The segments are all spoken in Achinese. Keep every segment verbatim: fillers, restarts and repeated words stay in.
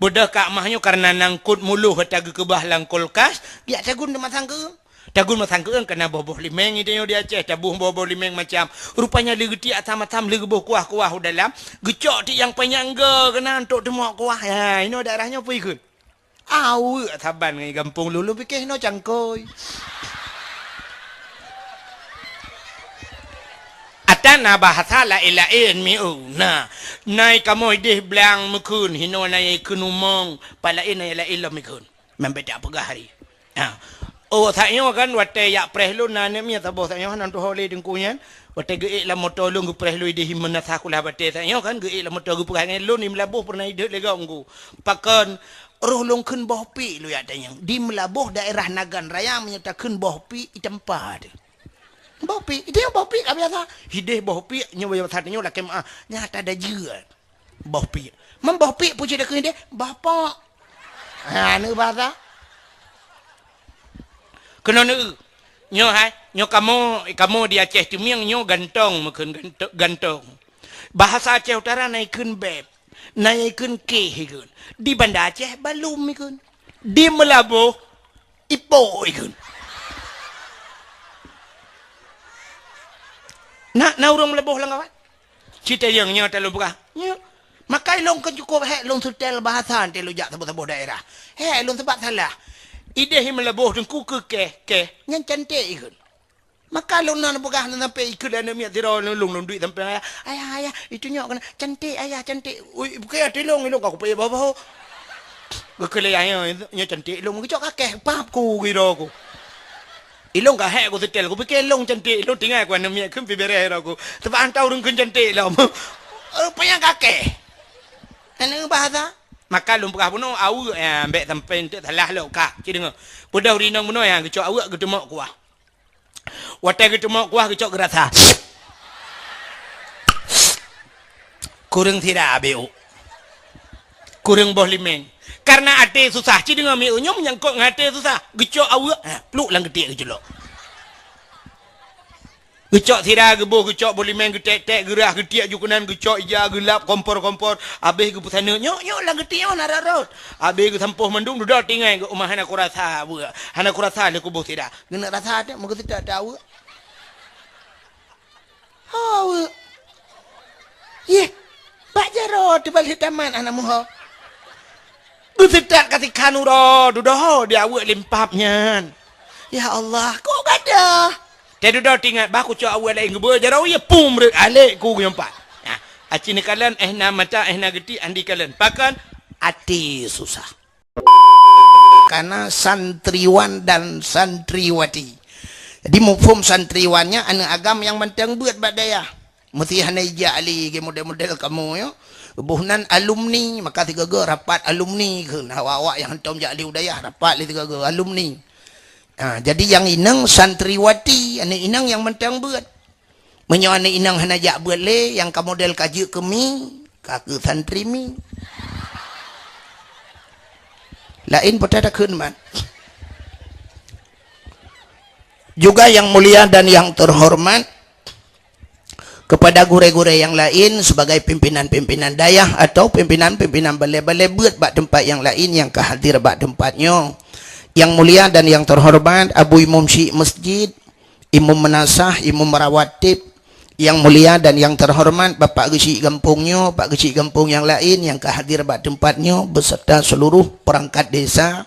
Peudeuh kak mah nyoe kareuna nangkot muloh ata geukeubah lam kulkas, jak tagun di masang keueung. Tagun masang keueung kana boh-boh limeng, i tanyoe di Aceh taboh boh-boh limeng macam. Rupanya lé geutiek asam-asam, lé geuboh kuah-kuah u dalam, geucok tiek nyang panyang go keunan untuk teumok kuah. Ha, inoe daerah nyoe peue ikheun? Aweuek saban ngon gampông lôn, lôn pike inoe cangkôi. Ata na bahasa laén-laén mieu. Na, na i kamoe ideh blang meukheun, hinoe na ikheun umong, pat laén na laén lom ikheun. Meubedak peugah hari. Ha. Oh, sak nyoe kan watée jak preh lôn na aneuk miet saboh sak nyoe hana tuho lé teungku nyan. Watée geuék lam moto lôn geupreh lôn ideh meunasah kulah batée sak nyoe kan geuék lam moto geupeugah ngon lôn di Meulaboh peureunah ideh lé gob ngku. Pakon roh lôn kheun boh piek lôn jak tanyong. Di Meulaboh daerah Nagan Raya meunyoe takheun boh piek itampa teuh. Boh piek, itu nyang boh piek ka biasa. Hideh boh piek nyoe biasa nyoe lakée meuah. Nyata ada jeuet. Boh piek. Meuboh piek puji dah keuh deh, boh pok. Ha, aneuk basa. Keunoe neu. Nyoe hai, nyoe kamoe, kamoe di Aceh Teumieng nyoe gantong meukheun ganto-, gantong. Bahasa Aceh Utara na ikheun beb, na ikheun keh ikheun. Di Banda Aceh balum ikheun. Di Meulaboh ipok ikheun. Na, na ureuëng Meulaboh lam kawan? Citayong nyoe talôn peugah. Nyoe. Maka ilong kan cukup hek lôn setel bahasa nanti lôn jak saboh-saboh daerah. Hek lôn sebab salah. Ideh Meulaboh teungku keu keh, keh. Nyan cantik ikheun. Maka lôn nan peugah nan sampai ikheun aneuk miet sidroe lôn, lôn duek sampai ayah. Ayah, ayah, itu nyok kena cantik ayah, cantik. Ui, bukan ya tilong ilong aku payah bawa-bawa. Geukheun lé ayah nyoe cantik ilong geucok kakeh pap ku giro ku. Ilong ka hek ku setel, ku pikir ilong cantik, ilong tinggai ku aneuk miet kheun pi bereh ro ku. Sebab hantau ureuëng kheun cantik lom. Rupanya kakeh. Aneuk bahasa. Maka lôn peugah bunoe aweuek ya, ambek sampai enteuk salah lom ka. Ci deungoe. Peudeuh rinong bunoe ya geucok aweuek geuteumok kuah. Watée geuteumok kuah geucok geurasa. Kureueng sira abeu. Kureueng boh limeng. Karena até susah, ci deungoe mieu nyoe menyangkut ngon até susah. Geucok aweuek, ha, pluk lam geutiek geuculok. Geucok sira geuboh, geucok boh limeng geutek-tek, geurah geutiek ju keunan, geucok ija geulap kompor-kompor, habéh geupeusaneut. Nyok, nyok lam geutiek nyoe na rot-rot. Habéh geusampoh mandum dudoe tinggai geuh uma hana kurasa aweuek. Hana kurasa lé kuboh sira. Geuneuk rasa teuh meugeuseutôt teuh aweuek. Ho aweuek. Yeh, bak jaroe teubaléh tamat aneuk muho. Geuseutôt ka sikhan uroe dudoe di aweuek limpap nyan. Ya Allah, kok gadoh? Teududoe tingat bah kucok aweuek laén geubeue jaroe yeh pum reuek alek ku geuyong pat. Nah, aci neukalon eh na mata eh na geutiek andi kalon. Pakon? Até susah. Karena santriwan dan santriwati. Jadi mufhum santriwan nyan aneuk agam nyang mantong beuet bak dayah. Meusti hana ijak lé gé model-model kamoe nyoe. Boh nan alumni, maka sigoe-goe rapat alumni kheun. Awak-awak nyang hantom jak lé u dayah rapat lé sigoe-goe alumni. Ha, jadi nyang inong santriwati, aneuk inong nyang mantong beuet. Meunyoe aneuk inong hana jak beuet lé, nyang ka model ka jeuet keu mi, ka keu santri mi. Laén peue takheun man. Juga yang mulia dan yang terhormat, kepada gurée-gurée nyang laén sebagai pimpinan-pimpinan dayah atau pimpinan-pimpinan balée-balée beuet bak teumpat nyang laén nyang ka hadir bak teumpat nyoe. Yang mulia dan yang terhormat Abu Imum Syik Masjid, Imum Meunasah, Imum Rawatib, yang mulia dan yang terhormat Bapak Geuchik gampông nyoe, Pak Geuchik gampông nyang laén nyang ka hadir bak teumpat nyoe beserta seluruh perangkat desa,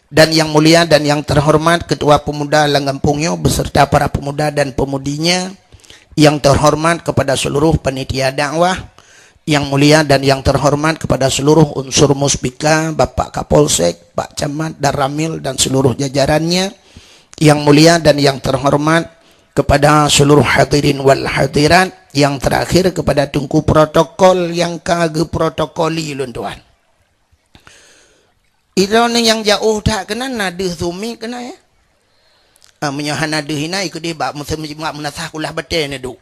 dan yang mulia dan yang terhormat Ketua Pemuda lam gampông nyoe beserta para pemuda dan pemudinya, yang terhormat kepada seluruh panitia dakwah, yang mulia dan yang terhormat kepada seluruh unsur Muspika, Bapak Kapolsek, Pak Camat, Danramil dan seluruh jajarannya, yang mulia dan yang terhormat kepada seluruh hadirin wal hadirat, yang terakhir kepada Teungku protokol nyang ka geuprotokoli ulôn tuan. Droeneuh nyang jiôh that keunan na deuh sumik keunan, ya. Ah, meunyoe hana deuh inan, ikeudeh bak meuseumeujeumat meunasah kulah batée neuduek.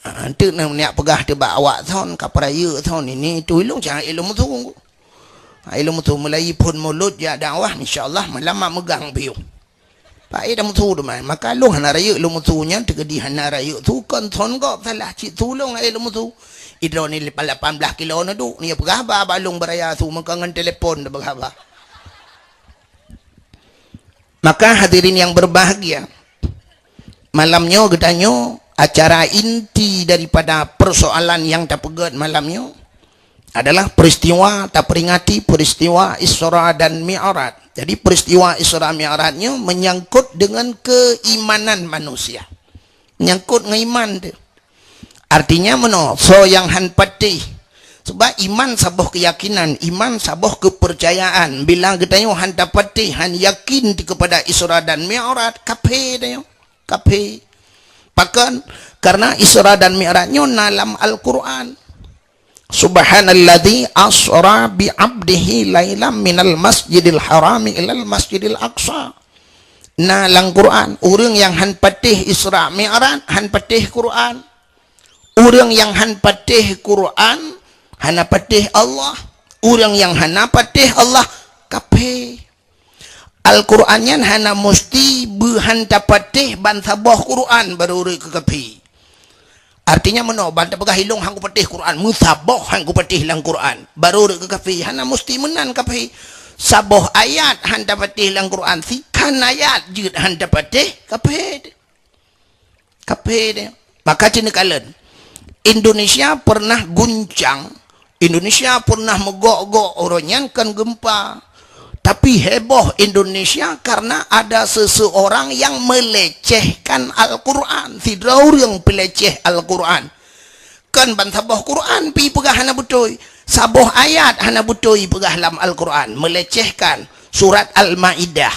Ah, enteuk na neujak peugah teuh bak awak thon, ka peurayeuk thon, ini itu ilong cang ilong musu. Ah, ilong musu meulayi phon mulod jak dakwah, insya Allah malam mak meugang piôh. Pak, eh, dah musu teuma. Maka lôn hana rayeuk lôn musu nyan, teukeudi hana rayeuk su kon thon gob salah cit su lôn, eh, lôn musu. Idroe ni lapan belas kilo na duek, ni peugah haba bak lôn beuraya su meuka ngon telepon peugah haba. Maka hadirin yang berbahagia, malam nyoe geutanyoe acara inti daripada persoalan yang tapeugét malam nyoe adalah peristiwa, taperingati peristiwa Isra dan Mi'raj. Jadi peristiwa Isra Mi'raj nyoe menyangkut dengan keimanan manusia. Menyangkut ngon iman tu. Artinya meunoe, soe nyang han patéh. Sebab iman saboh keuyakinan, iman saboh keupeurcayaan. Bila geutanyoe han tapatéh, han yakin kepada Isra dan Mi'raj, kafé tanyoe. Kafé. Pakon? Karena Isra dan Mi'raj nyoe na lam Al-Qur'an. Subhanalladzi asra bi abdihi lailam minal masjidil harami ilal masjidil aqsa. Na lam Quran, ureuëng nyang han patéh Isra Mi'raj, han patéh Quran. Ureuëng nyang han patéh Quran, hana patéh Allah. Ureuëng nyang hana patéh Allah, kafé. Al-Quran nyan hana musti beuhan tapatéh ban saboh Quran baru rhot keu kafé. Artinya meunoe, ban tapeugah ilong han kupatéh Quran, meusaboh han kupatéh lam Quran, baru rhot keu kafé. Hana musti meunan kafé. Saboh ayat han tapatéh lam Quran, sikhan ayat jeuet han tapatéh, kafé. Kafé deh. Maka cit neukalon, Indonesia pernah guncang, Indonesia pernah meugok-gok uroe nyan kan gempa. Tapi heboh Indonesia karena ada seseorang yang melecehkan Al-Quran. Sidroe ureuëng peuleceh Al-Quran. Kan ban saboh Quran pi peugah hana beutôi. Saboh ayat hana beutôi peugah lam Al-Quran. Melecehkan surat Al-Maidah.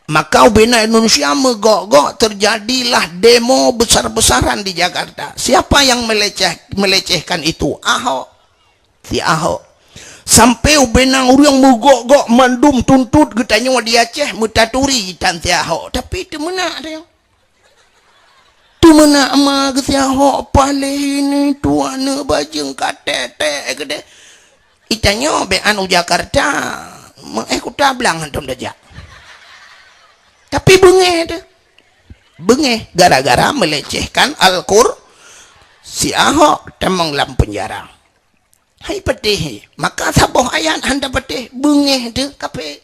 Maka ubena Indonesia meugok-gok, terjadilah demo besar-besaran di Jakarta. Siapa yang meleceh, melecehkan itu? Ahok. Si Ahok. Sampai ubena ureuëng meugok-gok mandum tuntot geutanyoe di Aceh meutaturi tan si Ahok. Tapi teumeunak dia. Teumeunak ma geusiahok paléh ini tuan neubajeng ka tek-tek keudeh. Itanyoe bean u Jakarta, meuéh kuta blang hantom tajak. Tapi beungéh teuh. Beungéh gara-gara melecehkan Al-Qur, si Ahok tamong lam penjara. Hai patéh, maka saboh ayat han tapatéh, beungéh teuh kafé.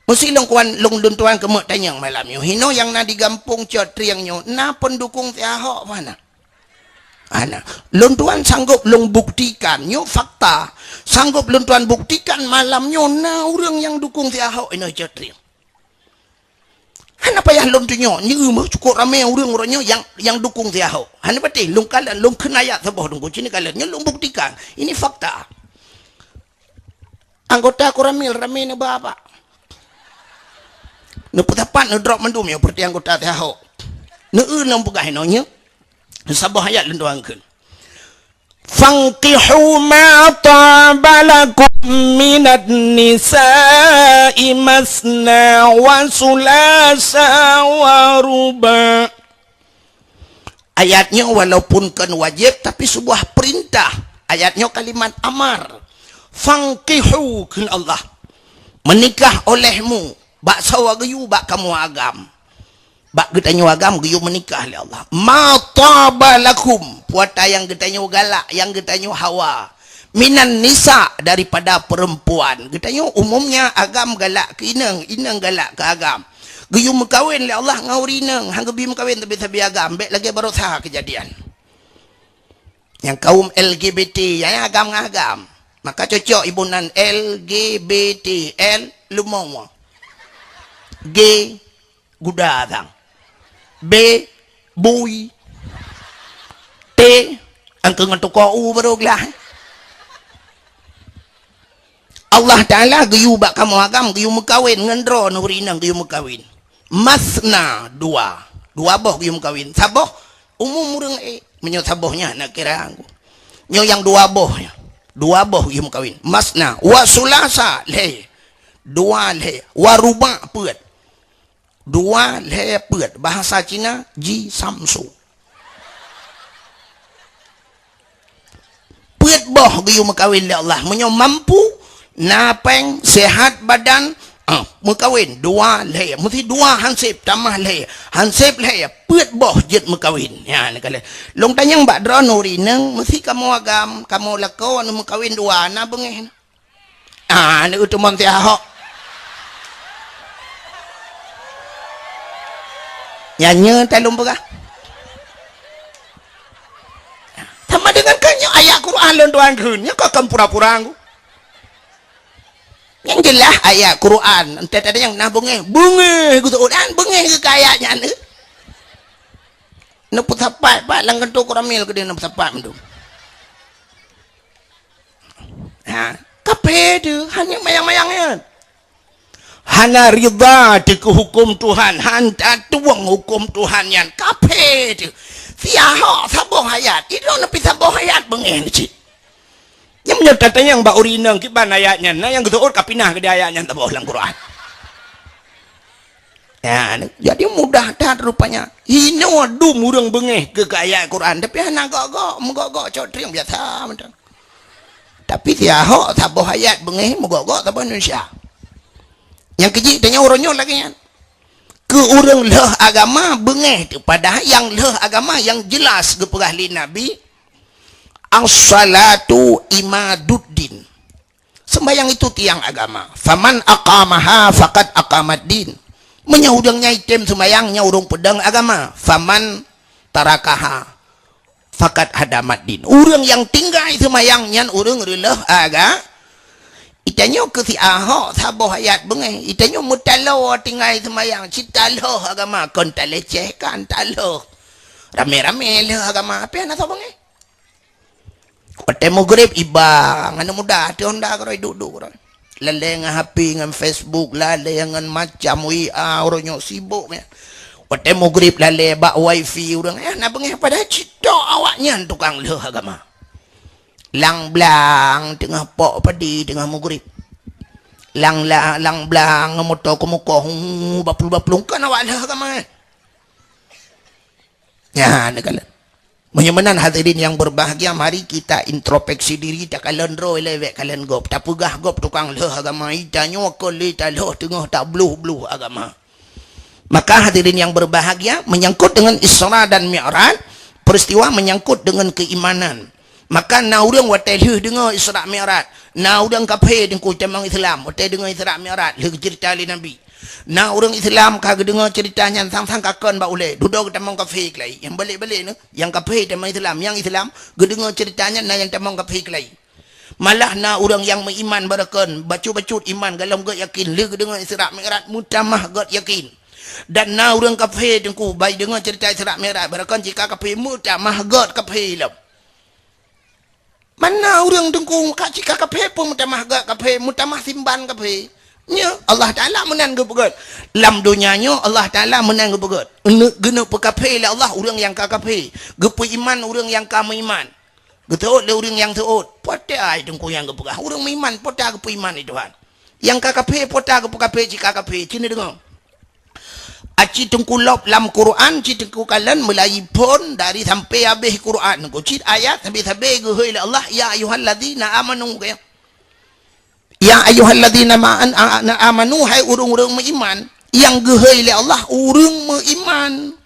Meusi lôn kuan, lôn, lôn tuan keumeuk tanyong malam nyoe. Hinoe nyang na di gampông Cot Trieng nyoe, na peundukong si Ahok hana? Hana. Lôn tuan sanggob lôn buktikan, nyoe fakta. Sanggob lôn tuan buktikan malam nyoe na ureuëng nyang dukong si Ahok inoe Cot Trieng. Hana payah lôn tunyok, nyoe meuh cukôp ramé ureuëng uroe nyoe nyang, nyang dukong si Ahok. Hana patéh, lôn kalon, lôn kheun ayat saboh teungku, cit neukalon, nyoe lôn buktikan. Ini fakta. Anggota Koramil ramé neuba bak. Neupeusapat neudrop mandum nyoe, peureuti anggota si Ahok. Neu-eu lôn peugah inoe nyoe. Saboh ayat lôn tuan kheun. Fankihu ma taba lakum minan nisa'i masna wa sulasa wa ruba. Ayat nyoe walaupun kon wajéb, tapi sebuah perintah. Ayat nyoe kalimat amar. Fankihu, kheun Allah. Meunikah olehmu, bak sawa geuyue bak kamoe agam. Bak geutanyoe agam geuyue meunikah lé Allah. Ma taba lakum, puata nyang geutanyoe galak, nyang geutanyoe hawa. Minan nisa, daripada perempuan. Geutanyoe umumnya agam galak keu inong, inong galak keu agam. Geuyue meukawen lé Allah ngon ureuëng inong, han geubi meukawen tapi sabe agam, bék lagée baroesa keujadian. Nyang kaum L G B T, nyang agam ngon agam. Maka cocok iboh nan L G B T, L leumo. G guda sang. B bui. T angkeu ngon tukoe u baru glah. Allah Taala geuyue bak kamoe agam, geuyue meukawen ngon droe ureuëng inong geuyue meukawen. Masna dua. Dua boh geuyue meukawen. Saboh umum ureuëng ék. Meunyoe saboh nyan na kira. Nyoe nyang dua boh nyan. Dua boh geuyue meukawen. Masna. Wa sulasa lhée. Dua lhée. Wa ruba peuet. Dua lhée peuet. Bahasa Cina, ji samsu. Peuet boh geuyue meukawen lé Allah. Meunyoe mampu, na péng, sehat badan, Ah, meukawen dua lhèe, meusti dua hanseb tamah lhèe, hanseb lhèe, peuet boh jeuet meukawen. Nyan ka lhèe. Lôn tanyong bak droeneuh ureueng inong, meusti kamoe agam, kamoe lakoe aneuk meukawen dua, na beungèh na. Ah, aneuk teumon siahok. Nyan nyoe talôn peugah. Sama dengan kan nyoe ayat Quran lôn tuan kheun, nyoe kok kan pura-pura ngu. Nyang jeulaih ayat Quran, entah ada nyang na beungèh, beungèh geuseuôt, an beungèh keu ayat nyan. Neupeusapat pat lam kantô Koramil keudéh neupeusapat mandum. Ha, kaphé teuh, hana mayang-mayang nyan. Hana ridha teuh keu huköm Tuhan, han tatueng huköm Tuhan nyan, kaphé teuh. Siahok saboh ayat, idroe neupeusaboh ayat beungèh cit. Nyan meunyoe tatanyong bak ureueng inong kiban ayat nyan, na nyang geuseuôt ka pinah keudéh ayat nyan saboh lam Quran. Ya, jadi mudah that rupanya. Inoe dum ureueng beungèh keu, keu ayat Quran, tapi hana gok-gok, meugok-gok cok trieng biasa mantong. Tapi siahok saboh ayat beungèh meugok-gok saboh Indonesia. Nyang keujeuet tanyoe uroe nyoe lagèe nyan. Keu ureueng lheueh agama beungèh teuh, padahai nyang lheueh agama nyang jeulaih geupeugah lé Nabi, "As-salatu imaduddin." Sembahyang itu tiang agama. "Faman aqamaha faqad aqamaddin." Meunyoe ureueng nyang item sembahyang, nyan ureueng peudong agama. "Faman tarakaha faqad hadamaddin." Ureueng nyang tinggai sembahyang, nyan ureueng reulheueh aga-, Itanyoe keu siahok saboh ayat beungèh. Itanyoe meutaloe tinggai sembahyang, cit taloh agama, kon talecehkan, taloh. Ramé-ramé lheueh agama, api hana soe beungèh. Watèe meugrib iba, ngon muda, ateueh honda keudroe, duek-duek keudroe. Lalè ngon H P, ngon Facebook, lalè ngon macam W A, uroe nyoe sibok nyan. Watèe meugrib lalè bak wifi ureueng, eh, na beungèh padahai cit tok awaknyan tukang lheueh agama. Lang blang teungoh pok padi teungoh meugrib. Lang la-, lang blang ngon moto keumukoh, hu, baplueng-baplueng, kan awak lheueh agama, eh. Nyan, neukalon. Meunyoe meunan hadirin yang berbahagia, mari kita introspeksi diri, takalon droe lé bèk kalon gob. Tapeugah gob tukang lheueh agama, itanyoe kon lé taloh teungoh tabloh-bloh agama. Maka hadirin yang berbahagia, menyangkut dengan Isra dan Mi'raj, peristiwa menyangkut dengan keimanan. Maka na ureueng watèe lheueh deungoe Isra Mi'raj, na ureueng kaphé teungku tamong Islam, watèe deungoe Isra Mi'raj, lheueh geuceurita lé Nabi. Na ureueng Islam ka geudeungoe ceurita nyan sang-sang ka kon bak ulèe, dudoe geutamong kaphé keulai. Nyang balek-balek nyoe, nyang kaphé tamong Islam, nyang Islam geudeungoe ceurita nyan na nyang tamong kaphé keulai. Malah na ureueng nyang meuiman barokon, bacut-bacut iman, golom gèt yakin, lheueh geudeungoe Isra Mi'raj, meutamah gèt yakin. Dan na ureueng kaphé teungku, bai deungoe ceurita Isra Mi'raj, barokon cit ka kaphé, meutamah gèt kaphé lom. Mana ureueng teungku ka cit ka kaphé pun meutamah gèt kaphé, meutamah simban kaphé. Nyoe Allah Taala meunan geupeugèt. Lam donya nyoe Allah Taala meunan geupeugèt. Geuneuk, geuneuk peukaphé lé Allah ureueng nyang ka kaphé, geupeuiman ureueng nyang ka meuiman. Geuseuôt lé ureueng nyang seuôt, po teuh ai teungku nyang geupeugah, ureueng meuiman po teuh geupeuiman lé Tuhan. Nyang ka kaphé po teuh geupeukaphé, cit ka kaphé, cit neudeungoe. Aci teungku lop lam Quran, cit teungku kalon meulayi phon dari sampai habéh Quran. Cit ayat sabe-sabe geuhôi lé Allah, "Ya ayyuhalladzina amanu," kaya. "Ya ayyuhalladzina ma-, an-, a-, na amanu," hai ureueng-ureueng meuiman. Nyang geuhôi lé Allah, ureueng meuiman.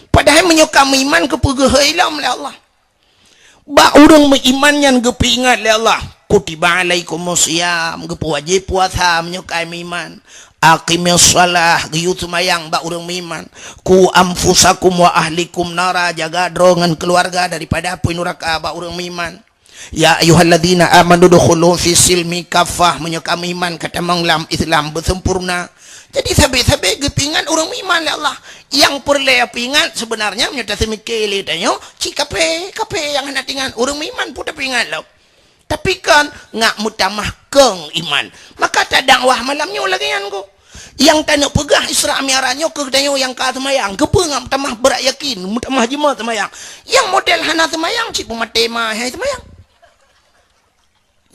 Padahai meunyoe ka meuiman, keupeue geuhôi lom lé Allah? Bak ureueng meuiman nyan geupeuingat lé Allah, "Kutiba alaikumus siyam," geupeuwajéb puasa meunyoe ka meuiman. "Aqimis shalah," geuyue seumayang bak ureueng meuiman. "Qu anfusakum wa ahlikum nara," jaga droe ngon keuluwarga daripada apui nuraka bak ureueng meuiman. "Ya ayyuhalladzina amanu dukhulu fis silmi kaffah," meunyoe ka meuiman ka tamong lam Islam beusempurna. Jadi sabe-sabe geupeuingat ureueng meuiman lé Allah. Nyang peureulèe peuingat sebenarnya meunyoe taseumiké lé tanyoe, cit kaphé, kaphé nyang hana teuingat, ureueng meuiman pun tapeuingat lom. Tapi kon ngat meutamah kong iman. Maka tadakwah malam nyoe lagèe nyan kok. Nyang taneuk peugah Isra Mi'raj nyoe keu tanyoe nyang ka seumayang, keupeue ngat meutamah brat yakin, meutamah jimat seumayang. Nyang model hana seumayang cit peumaté ma hai seumayang.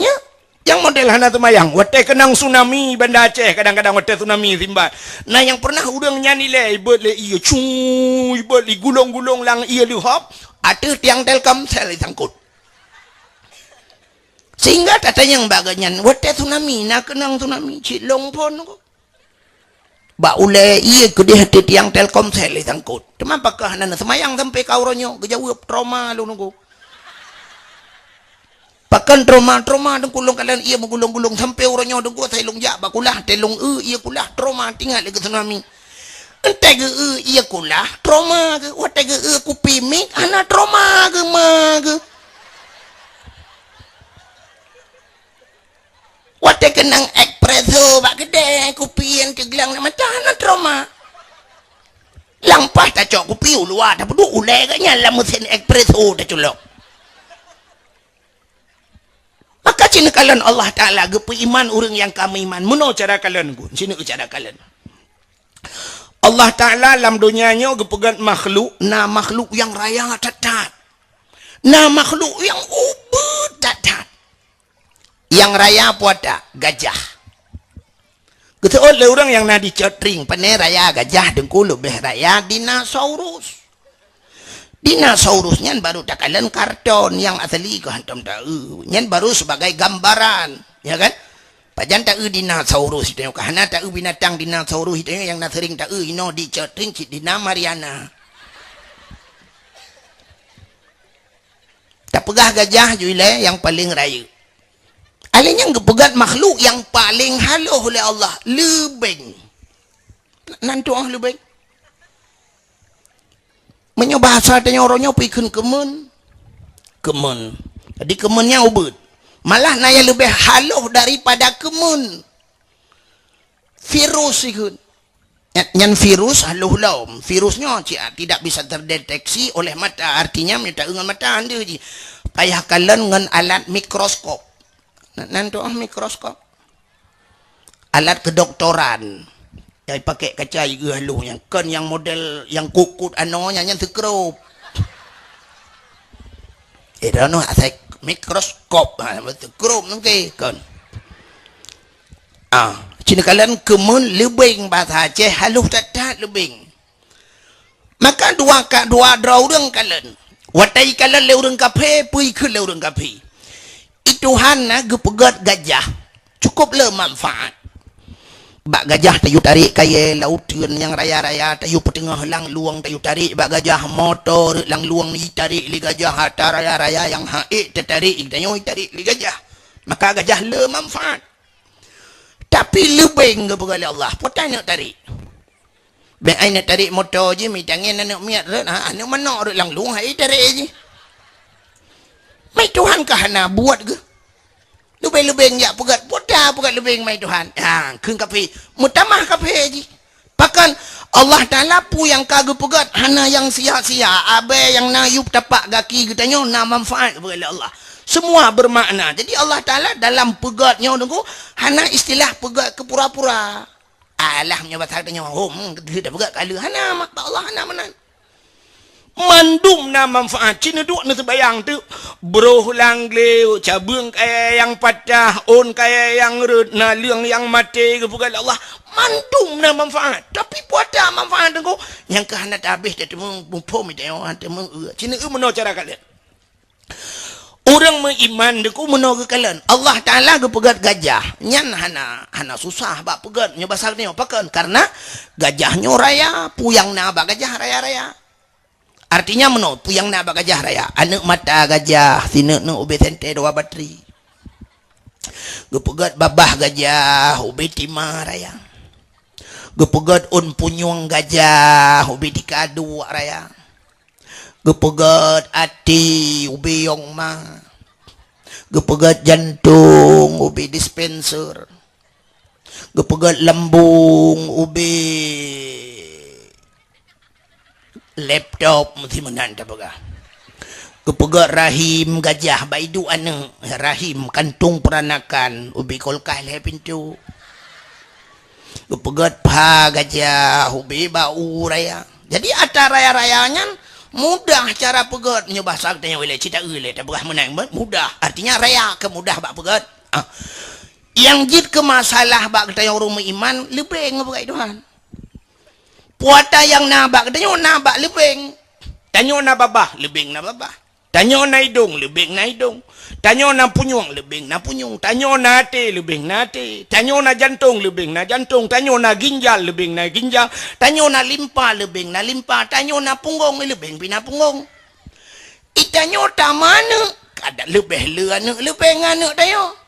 Nyoe, nyang model hana seumayang, watèe keunong tsunami Banda Aceh, kadang-kadang watèe tsunami simban. Na nyang pernah ureueng nyan ilèe, ibeuet lé ié, cu, ibeuet lé gulong-gulong lam ié leuhop, ateueh tiang Telkomsel isangkot. Sehingga tatanyong bak geuh nyan, watèe tsunami, na keunong tsunami, cit lôn phon kok. Bak ulée ié keudeh teuh tiang Telkomsel disangkot. Teuma pakon hana neuseumayang sampoe ka uroe nyoe, geujaweueb, "Trauma lôn nunggu." Pakon trauma, trauma, Teungku, lôn kalon ié meugulong-gulong sampoe uroe nyoe, Teungku, asai lôn jak bak kulah, teuh lôn eu ié kulah, trauma, teuingat lé keu tsunami. Entée geu-eu ié kulah, trauma geu, watée geu-eu kupi mic, hana trauma geu ma geu. Watée keunong espresso bak keudée, kupi nyang teuglang na mata, hana trauma. Lampah tacok kupi u luwa, tapeuduek ulée geuh nyan lam meusén espresso taculok. Maka ci neukalon Allah Taala geupeuiman ureuëng nyang ka meuiman. Meunoe cara kalon, Teungku. Ci neukalon cara kalon. Allah Taala lam donya nyoe geupeugét makhluk, na makhluk nyang raya that-that. Na makhluk nyang ubit that-that. Nyang raya peue ata? Gajah. Geuseuôt lé ureuëng nyang na di Cot Tring, pane raya gajah, Teungku, leubeh raya dinosaurus. Dinosaurus nyan baru takalon karton, nyang asli keu hantom taeu. Nyan baru sebagai gambaran, ya kan? Pajan taeu dinosaurus itu nyoe, ka hana taeu binatang dinosaurus itu nyoe nyang na sering taeu inoe di Cot Tring cit di na Mariana. Tapeugah gajah ju ilée nyang paleng rayeuk. Alèh nyan geupeugét makhluk nyang paleng halôh lé Allah, leubeng. Nan tu'oh leubeng. Meunyoe bahasa tanyoe uroe nyoe peue kheun keumeun? Keumeun. Jadi keumeun nyan ubit. Malah na nyang leubeh halôh daripada keumeun. Virus ikheun. Nyan, nyan virus halôh lom. Virus nyoe ci-, tidak bisa terdeteksi oleh mata. Artinya, meunyoe taeu ngon mata, hana jih. Payah kalon ngon alat mikroskop. Nan, nan tu'oh mikroskop. Alat kedoktoran. Nyang pakai kaca ieu halôh nyan. Kon nyang model nyang kut-kut anoe nyan, nyan seukrop. Eh, droeneuh asai mikroskop. Ha, seukrop nangkée kon. Ah, ci neukalon keumeun leubeng, bahasa Aceh halôh that-that leubeng. Maka dua ka, dua droe ureuëng kalon. Watée ikalon lé ureuëng kafé, peue ikheun lé ureuëng kafé? I Tuhan na geupeugét gajah, cukup le manfaat. Bak gajah tayue tarek kayée lauteuen nyang raya-raya, tayue peuteungoh langlueng, tayue tarek bak gajah, moto rot langlueng itarek lé gajah, atra raya-raya nyang han ék teutarek, tanyoe itarek lé gajah. Maka gajah le manfaat. Tapi leubeng geupeugah lé Allah, peue ta neuk tarek? Bék ai neuk tarek moto jih, mitangen aneuk miet rot, ha, aneuk manok rot langlueng, hai tarek jih. Mai Tuhan ka hana buet geuh. Leubeng-leubeng jak peugét, peue ta peugét leubeng mai Tuhan. Ha, kheun kafé, meutamah kafé jih. Pakon Allah Taala peue nyang ka geupeugét hana nyang sia-sia, abée nyang na yup tapak gaki geutanyoe na manfaat geupeugét lé Allah. Semua bermakna. Jadi Allah Taala dalam peugét nyoe Teungku hana istilah peugét keu pura-pura. Alah meunyoe basa geutanyoe, hom, geutanyoe peugét keu lheueh hana, mak bak Allah hana meunan. Mandum na manfaat. Ci neuduek neuseubayang teuk, broh lam glé, cabeueng kayée nyang patah, ôn kayée nyang rot, naleueng nyang maté geupeugah lé Allah. Mandum na manfaat. Tapi peue ata manfaat Teungku? Nyang keu hana tabéh teuteumé muphom, teuteumé, teuteumé. Ci neueu meunoe cara kalon. Ureuëng meuiman Teungku meunoe geukalon. Allah Taala geupeugét gajah. Nyan hana, hana susah bak peugét nyoe basa nyoe. Pakon? Karena gajah nyoe raya, peue nyang na bak gajah raya-raya. Artinya meunoe, peue nyang na bak gajah raya? Aneuk mata gajah, sineuk-neuk ubé sentée dua batri. Geupeugét babah gajah, ubé tima raya. Geupeugét ôn punyueng gajah, ubé tika duek raya. Geupeugét até, ubé yong ma. Geupeugét jantong, ubé dispenser. Geupeugét lambong, ubé laptop, meusti meunan tapeugah. Geupeugét rahim gajah, bak iduek aneuk, rahim, kantong peranakan, ubé kulkas lhée pintoe. Geupeugét pha gajah, ubé bak u raya. Jadi atra raya-raya nyan mudah cara peugét, nyoe basa geutanyoe ilée, ci taeu ilée, tapeugah meunan, mudah. Artinya raya keu mudah bak peugét. Ah. Nyang jeuet keu masalah bak geutanyoe ureuëng meuiman, leubeng geupeugét Tuhan. Peue ata nyang na bak geutanyoe na bak leubeng. Tanyoe na babah, leubeng na babah. Tanyoe na idong, leubeng na idong. Tanyoe na punyueng, leubeng na punyueng. Tanyoe na até, leubeng na até. Tanyoe na jantong, leubeng na jantong. Tanyoe na ginjal, leubeng na ginjal. Tanyoe na limpa, leubeng na limpa. Tanyoe na punggong, leubeng pih na punggong. I tanyoe tameuaneuk, kada leubeh le aneuk, leubeng aneuk tanyoe.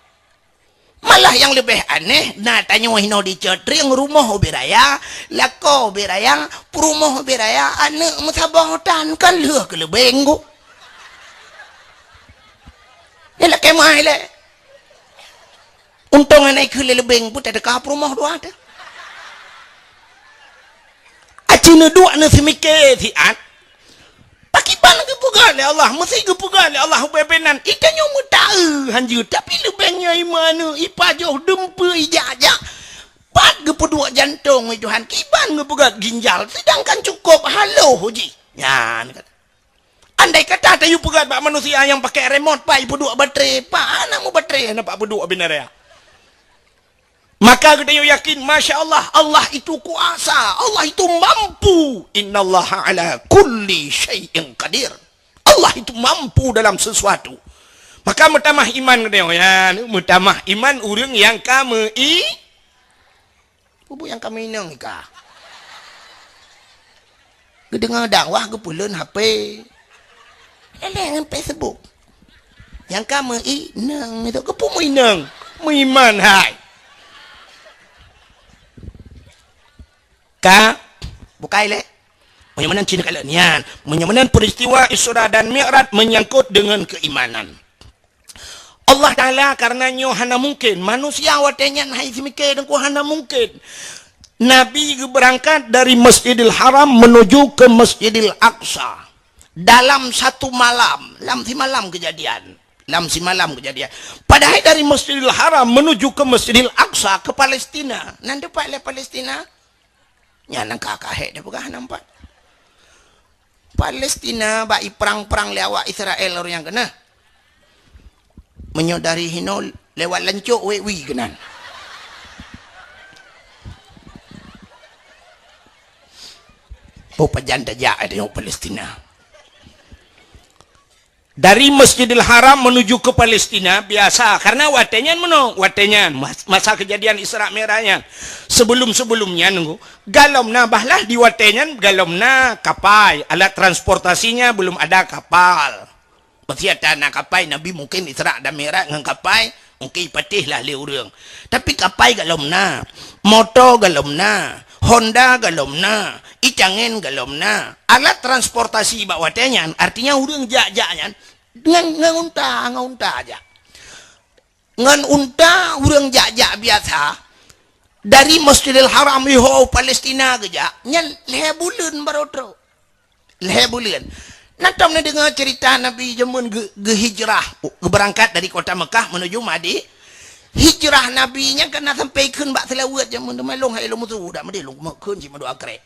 Malah nyang leubeh aneh, na tanyoe hinoe di Cot Trieng, rumoh ubé raya, lakoe ubé raya, peurumoh ubé raya, aneuk meusaboh tan, kan lheueh keu leubeng ku. Nyan lakée meu'ah ilée. Untông hana ikheun lé leubeng pun tateuka peurumoh dua teuh. Aci neuduek neuseumiké siat, Pakriban geupeugah lé Allah, meusé geupeugah lé Allah ubé-ubé nan, i tanyoe meutaeu hanjeuet, tapi leubeng nyan i meuaneuk, i pajoh, dumpeue, i jak-jak. Pat geupeuduek jantong, wahai Tuhan, kiban geupeugah ginjal, seudangkan cukôp haloh jih. Nyan kan. Andai kata tayue peugah bak manusia nyang pakai remote, pat ipeuduek baterai, pat hana meubaterai, hana pat peuduek ubé raya. Maka geutanyoe yakin, masya Allah, Allah itu kuasa, Allah itu mampu. Innallaha ala kulli syai'in qadir. Allah itu mampu dalam sesuatu. Maka meutamah iman geutanyoe, ya, meutamah iman ureueng nyang ka meu-i-, bubu nyang ka meuinong ika. Geudeungoe dakwah geupeuleuen H P. Leleng ngon Facebook. Nyang ka meuinong itu, keupeue meuinong? Meuiman hai. Ka bukai lé. Meunyoe meunan cit kalon nyan. Meunyoe meunan peristiwa Isra dan Mi'raj menyangkut dengan keimanan. Allah Ta'ala, karena nyoe hana mungkin. Manusia watée nyan hai seumiké deungku hana mungkin. Nabi geubeurangkat dari Masjidil Haram menuju ke Masjidil Aqsa dalam satu malam, lam simalam kejadian. Lam simalam kejadian. Padahai dari Masjidil Haram menuju ke Masjidil Aqsa, ke Palestina. Nan teumpat lé Palestina? Nyan ka kahek teupeugah nampak. Palestina bak iprang-prang lé awak Israel ureueng nyang keunah. Meunyoe dari hinoe lewat lancok wek wi keunan. Boh pajan tajak tanyoe Palestina. Dari Masjidil Haram menuju ke Palestina biasa, karena watée nyan meunoe, watée nyan mas-, masa kejadian Isra Mi'raj nyan. Sebelum-sebelum nyan nunggu, galom na bahlah di watée nyan galom na kapai, alat transportasinya belum ada kapal. Pasti ada na kapai, Nabi mungkin Isra dan Mi'raj ngon kapai, mungkin ipatéh lah lé ureueng. Tapi kapai galom na, moto galom na, Honda galom na, icangen galom na. Alat transportasi bak watée nyan, artinya ureueng jak-jak nyan ngon, ngon unta, ngon unta jak. Ngon unta ureueng jak-jak biasa, dari Masjidil Haram iho Palestina geujak, nyan lhée buleuen barô trok. Lhée buleuen. Na tom neudeungoe cerita Nabi jameun geu-, geuhijrah, geubeurangkat dari kota Mekah menuju Madi-, hijrah Nabi nyan ka na sampai kheun bak seulaweuet jameun teuma lôn hai lôn meusu dak meudeh lôn kheun cit meudua krek.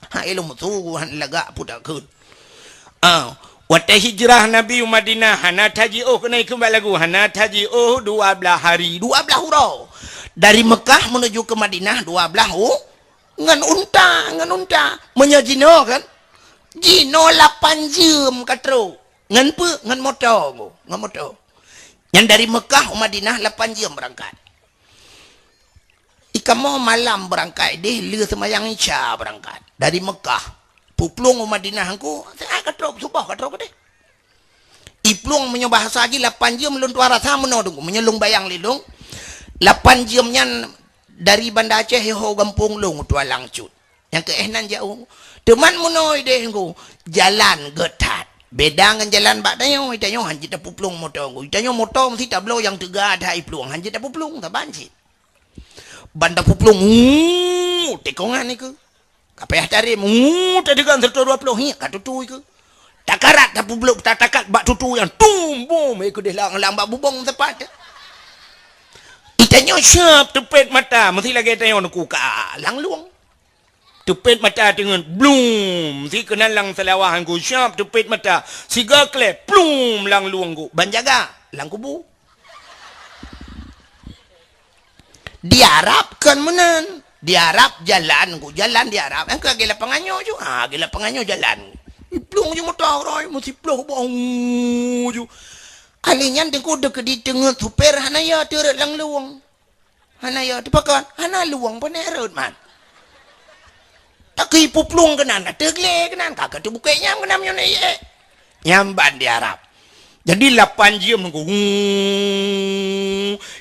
Hai lôn meusu han lagak pudak kheun. Ah, watée hijrah Nabi u Madinah hana tajiôh keunoe kheun bak lagu, hana tajiôh dua blaih hari, dua blaih uroe. Dari Mekah menuju ke Madinah dua blaih u-, ngon unta, ngon unta. Meunyoe jinoe kan, jinoe lapan jeuem ka trok. Ngon peue? Ngon moto, ngon moto. Nyan dari Mekah u Madinah lapan jeuem beurangkat. Ikamoe malam beurangkat deh, lheueh seumayang Isya beurangkat. Dari Mekah, puplueng u Madinah engku, siat ka trok, suboh ka trok deh. Iplueng meunyoe bahasa jih lapan jeuem lôn tuan rasa meunoe teungku. Meunyoe lôn bayang lé lôn, lapan jeuem nyan dari Banda Aceh iho gampông lôn u Tualang Cut. Nyang keu éh nan jak u. Teuma meunoe deh teungku, jalan gét that. Beda ngon jalan bak tanyoe, tanyoe han jeuet tapuplueng moto teungku. Tanyoe moto meusti tabloe nyang teuga that iplueng, han jeuet tapuplueng, saban cit. Ban tapuplueng, uu, tikongan ikeue. Ka payah tarem, uu, tadeungon seratus dua puluh, hi, ka tutui keue. Takarat tapubloe, tatakat bak tutui nyan, tum, bum, ikeue deh lang-lang bak bubong teumpat. I tanyoe siap teupet mata, meusti lagée tanyoe neukuk ka lang lueng. Teupet mata teungeut, blum, si keunan lam seulawah teungku, siap teupet mata. Siga kleh, plum, lang lueng ku. Ban jaga, lam kubu. Di Arab kon meunan. Di Arab jalan ku, jalan di Arab. Nyang keu lagée lapangan nyoe ju. Ha, lagée lapangan nyoe jalan. Iplueng ju moto uroe, meusiplôh boh ju. Alèh nyan teungku deukeudi teungeut supir hana ya teureuet lam luwang. Hana ya teupakon, hana luwang pane rhot man. Takeu ipuplueng keunan, ateueh glé keunan, ka ka teubukée nyang keunan meunyoe na ié. Nyang ban di Arab. Jadi lapan jeuem nunggu.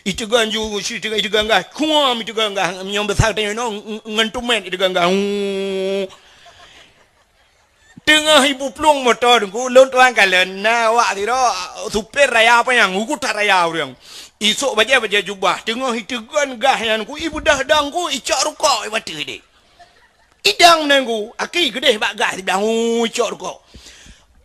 Iteugan ju, iteugan, iteugan gah. Kuam iteugan gah. Nyang besar teuh nyoe ngon tumet iteugan gah. Teungoh ipuplueng moto teungku, lôn tuan kalon na awak sidroe supir raya apa nyang ugut that raya ureuëng. Isok bajée-bajée jubah, teungoh iteugan gah nyan ku ibeudah dang ku icok rukok ibateue deh. Idang meunanggu, aki geudeh bak gah siblang, hu, cok rukok.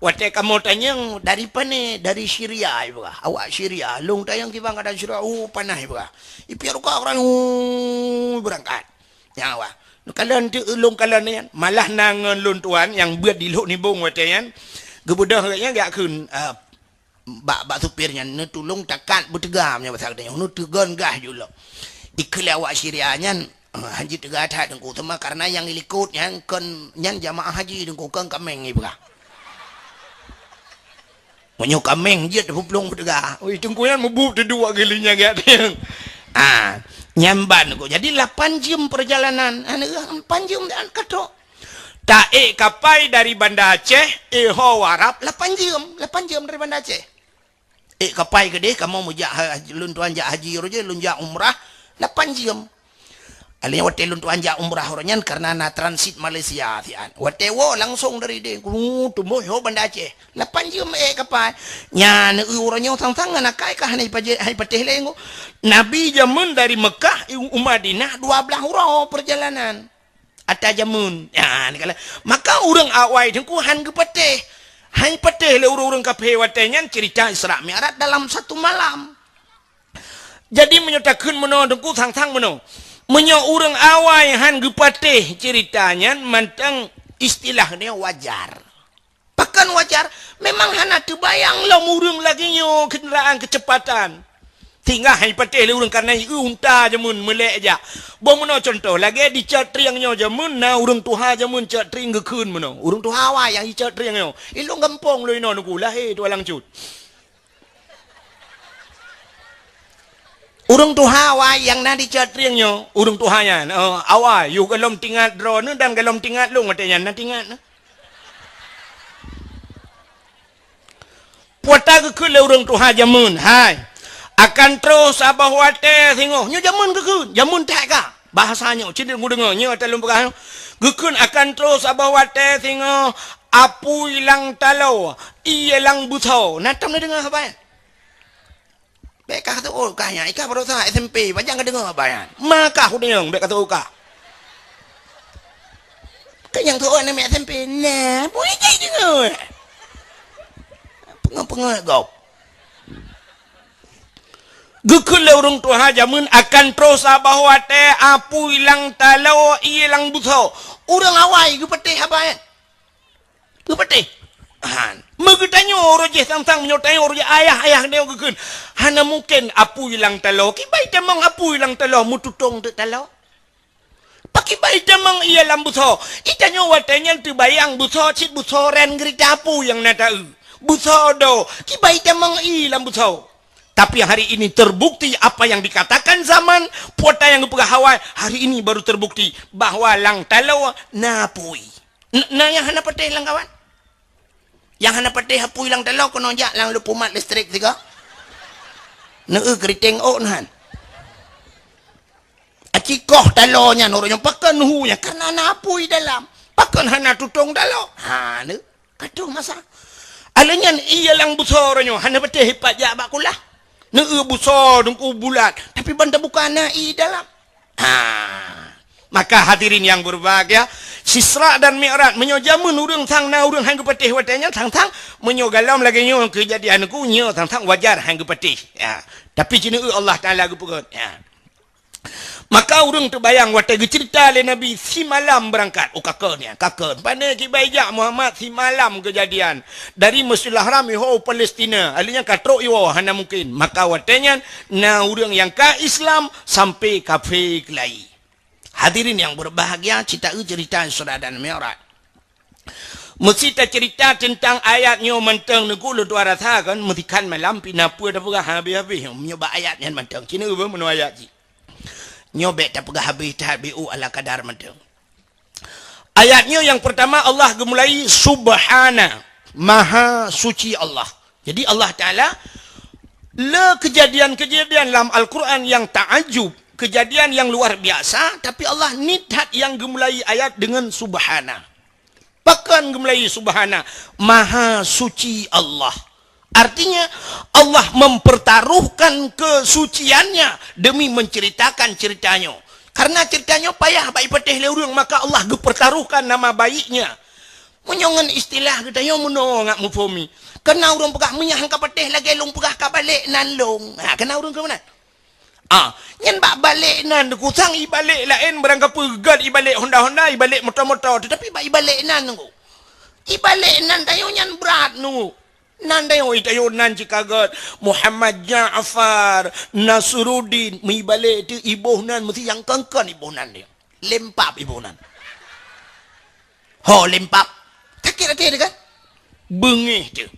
Watée kamoe tanyong, "Dari pane?" "Dari Syria," ipeugah. "Awak Syria." Lôn tanyong, "Kiban gata Syria?" "Oh, panas," ipeugah. Ipiep rukok, hu, beurangkat. Nyang awak. Neukalon teuk lôn kalon nyan, malah na ngon lôn tuan nyang beuet di Lhok Nibong watée nyan. Geubeudôh gobnyan geujak kheun, eh, bak, bak supir nyan, "Neutulông takat beuteuga meunyoe basa geutanyoe, neuteugon gah ju lom." Ikheun lé awak Syria nyan, "Eh, han jeuet teuga that teungku, teuma kareuna nyang ilikot nyan kon nyan jamaah haji teungku, kon kaméng," ipeugah. "Meunyoe kaméng jeuet teuplueng beuteuga." Ui, teungku nyan mubuet teuduek geuh lé nyan geuh. Ah, nyan ban teungku. Jadi lapan jeuem peurjalanan. Aneuk, lapan jeuem dan katrok. Taék kapai dari Banda Aceh, éh ho Arab, lapan jeuem, lapan jeuem dari Banda Aceh. Ék kapai keudeh, kamoe meujak ha-, lôn tuan jak haji roh jih, lôn jak umrah, lapan jeuem. Alèh nyan watée lôn tuan jak umrah roh nyan kareuna na transit Malaysia siat. Watée woe langsong dari deh, ku tumbôh ho Banda Aceh. Lapan jeuem ék kapai. Nyan eu roh nyoe sang-sang ngon akai ka hana ipatéh lé nyoe. Nabi jameun dari Mekah u Madinah dua blaih uroe peurjalanan. Ata jameun. Ya, ni kala. Maka ureuëng awai teungku han geupatéh. Han patéh lé ureuëng-ureuëng kafé watée nyan cerita Isra Mi'raj dalam satu malam. Jadi meunyoe takheun meunoe teungku sang-sang meunoe. Meunyoe ureuëng awai han geupatéh cerita nyan mantong istilah nyoe wajar. Pakon wajar? Memang hana teubayang lom ureuëng lagée nyoe kendaraan keucepatan. Sehingga han ipatéh lé ureuëng kareuna ieu unta jameun meulek jak. Boh meunoe cuntoh, lagée di Cot Trieng nyoe jameun na ureuëng tuha jameun Cot Trieng geukheun meunoe. Ureuëng tuha awai nyang di Cot Trieng nyoe. Ilong gampông lôn inoe nuku lahé tualang cut. Ureuëng tuha awai nyang na di Cot Trieng nyoe, ureuëng tuha nyan, eh, awai, yôh gohlom tingat droeneuh dan gohlom tingat lôn watée nyan na tingat. Puata geukheun lé ureuëng tuha jameun, hai, akan troh saboh watée singoh. Nyoe jameun geukheun, jameun that ka. Bahasa nyoe, cit geudeungoe, nyoe ata lôn peugah nyoe. Geukheun akan troh saboh watée singoh apui lam taloe, ié lam beusoe. Na tom neudeungoe haba nyan? Bék ka seuôt kah nyan, ikah baroesa S M P, pajan ka deungoe haba nyan. Ma kah udeueng, bék ka seuôt kah. Ka nyang seuôt aneuk miet S M P, nah, bui jai deungoe. Peungeut-peungeut gob. Geukheun lé ureuëng tuha jameun akan troh saboh watée apui lam taloe ié lam beusoe. Ureuëng awai geupatéh haba nyan. Geupatéh. Han. Meugeutanyoe uroe jih sang-sang meunyoe tanyoe uroe jih ayah-ayah nyoe geukheun. Hana mungken apui lam taloe. Kiban itamong apui lam taloe meututong teuk taloe. Pakriban itamong ié lam beusoe. Itanyoe watée nyan teubayang beusoe cit beusoe ran geurita apui nyang na ta-eu. Beusoe do. Kiban itamong ié lam beusoe. Tapi hari ini terbukti apa yang dikatakan zaman, puata nyang geupeugah awai, hari ini baru terbukti bahwa lam taloe na apui. N-, na nyang hana patéh lam kawan? Nyang hana patéh apui lam taloe keunoe jak lam leupumat listrik sigoe. Neu-eu keuriteng ôk na han. Aci koh taloe nyan uroe nyoe pakon hu nyan kareuna na apui dalam. Pakon hana tutong taloe? Ha, neu. Ka troh masa. Alheuh nyan ié lam beusoe uroe nyoe hana patéh ipat jak bak kulah. Neu-eu beusoe teungku bulat, tapi ban tabuka na ié dalam. Ha. Maka hadirin yang berbahagia, Isra dan Mi'raj, meunyoe jameun ureuëng sang na ureuëng han geupatéh watée nyan sang-sang, meunyoe gohlom lagée nyoe keujadian ku nyoe sang-sang wajar han geupatéh. Ya. Tapi ci neu-eu Allah Taala geupeugét. Ya. Maka ureuëng teubayang watée geuceurita lé Nabi simalam beurangkat. Oh, ka kheun nyan, ka kheun. Pane kiban jak Muhammad simalam keujadian. Dari Masjidil Haram iho Palestina. Alheuh nyan ka trok iwoe hana mungken. Maka watée nyan na ureuëng nyang ka Islam sampai kafé keulayi. Hadirin yang berbahagia, ci ta-eu ceurita Isra dan Mi'raj. Meusi taceurita teuntang ayat nyoe mantong, Teungku, lôn tuan rasa kan, meusi kan malam pih na peue tapeugah habéh-habéh nyoe, meunyoe bak ayat nyan mantong. Ci neueu meunoe ayat jih. Nyoe bèk tapeugah habéh that, beu ala kadar mantong. Ayat nyoe nyang peurtama Allah geumulai, Subhana, Maha Suci Allah. Jadi Allah Taala, le keujadian-keujadian lam Al-Quran nyang taajub, keujadian nyang luar biasa, tapi Allah niet that nyang geumulai ayat deungon Subhana. Pakon geumulai Subhana? Maha Suci Allah. Artinya, Allah mempertaruhkan kesuciannya demi menceritakan ceritanya. Karena ceritanya payah bak ipatéh lé ureuëng, maka Allah geupertaruhkan nama baiknya. Meunyoe ngon istilah geutanyoe meunoe ngat muphom i. Kana ureuëng peugah, "Meunyoe han ka patéh lagée lôn peugah ka balek nan lôn." Ha, kana ureuëng keu meunan. Ah, nyan bak balek nan, Teungku, sang ibalek laén, barangkapeue gét ibalek honda-honda, ibalek moto-moto, teutapi bak ibalek nan, Teungku. Ibalek nan tanyoe nyan brat, Teungku. Nan tanyoe, tanyoe nan cit ka gét, Muhammad Ja'far Nasruddin, meuibalek teuh iboh nan, meusi nyang kon-kon iboh nan dia. Lempap iboh nan. Ho lempap. Sakét até teuh kan? Beungéh teuh.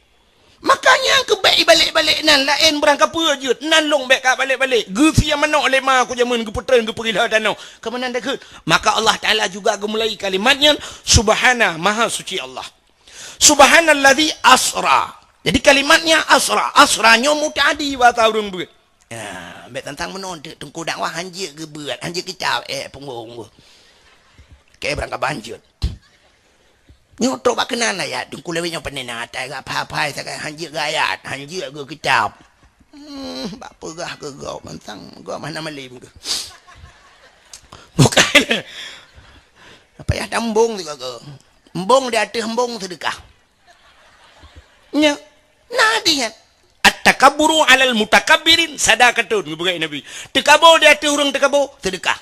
Makanya keu bèk ibalek-balek nan, laén barangkapeue jeuet, nan lôn bèk ka balek-balek. Geusie manok lé ma ku jameun, geupeutreun, geupeugila tanoh. Keu meunan takheun. Maka Allah Taala juga geumulai kalimat nyan, Subhana, Maha Suci Allah. Subhanalladzi asra. Jadi kalimatnya asra. Asra nyoe muta'addi bahasa ureuëng beuet. Ya, bèk tantang meunoe teuk, Teungku dakwah hanjeuet geubeuet, hanjeuet kitab, eh, punggong. Oke, barangkaban jeuet. Nyoe trok bak keunan ayat, Teungku lewat nyoe peunena atai gak phai-phai sagai hanjeuet geuayat, hanjeuet geukitab. Hmm, bak peugah keu gob mantang, gob hana malem keu. Bukan. Apa ya tambong juga ke? Embong di ateueh embong seudeukah. Nya, na di nyan. At-takabburu 'alal mutakabbirin sadaqatun, geupeugah Nabi. Teukabo di ateueh ureuëng teukabo, seudeukah.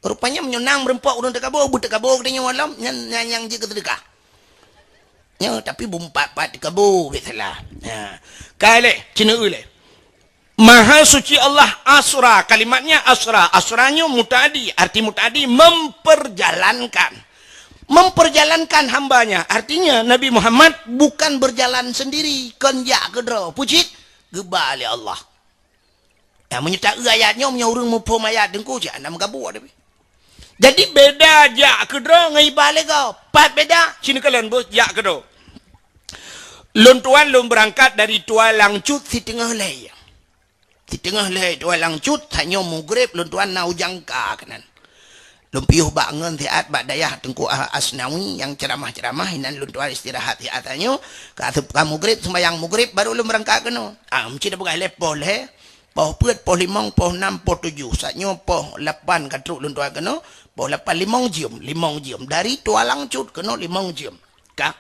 Rupanya meunyoe na meureumpok ureuëng teukabo, beuteukabo geutanyoe malam, nyan, nyan nyang jeuet keu seudeukah. Nya, tapi bumpat-pat teukabo, biasalah. Ha. Ka lé, ceuneue lé. Maha Suci Allah asra, kalimatnya asra. Asra nyoe muta'addi, arti muta'addi memperjalankan. Memperjalankan hambanya, artinya Nabi Muhammad bukan berjalan sendiri, kon jak keudroe, pucit geuba lé Allah. Ya, meunyoe taeu ayat nyoe, meunyoe ureuëng muphom ayat Teungku, cit hana meugabuk tapi. Jadi beda jak keudroe ngon iba lé gob. Pat beda, ci neukalon boh jak keudroe. Lôn tuan lôn beurangkat dari Tualang Cut siteungoh lhèe. Siteungoh lhèe Tualang Cut, tanyoe mugreb lôn tuan na u Jangka keunan. Lôn piôh bak ngon siat bak dayah Teungku Asnawi nyang ceuramah-ceuramah, inan lôn tuan istirahat siat tanyoe, ka aseup ka mugreb, seumayang mugreb, baru lôn beurangkat keunoe. Ah, meucit peugah lé poh lhèe, poh peuet, poh limong, poh nam, poh tujoh. Saat nyoe poh lapan ka trok lôn tuan keunoe, poh lapan limong jeuem, limong jeuem. Dari Tualang Cut keunoe limong jeuem. Ka.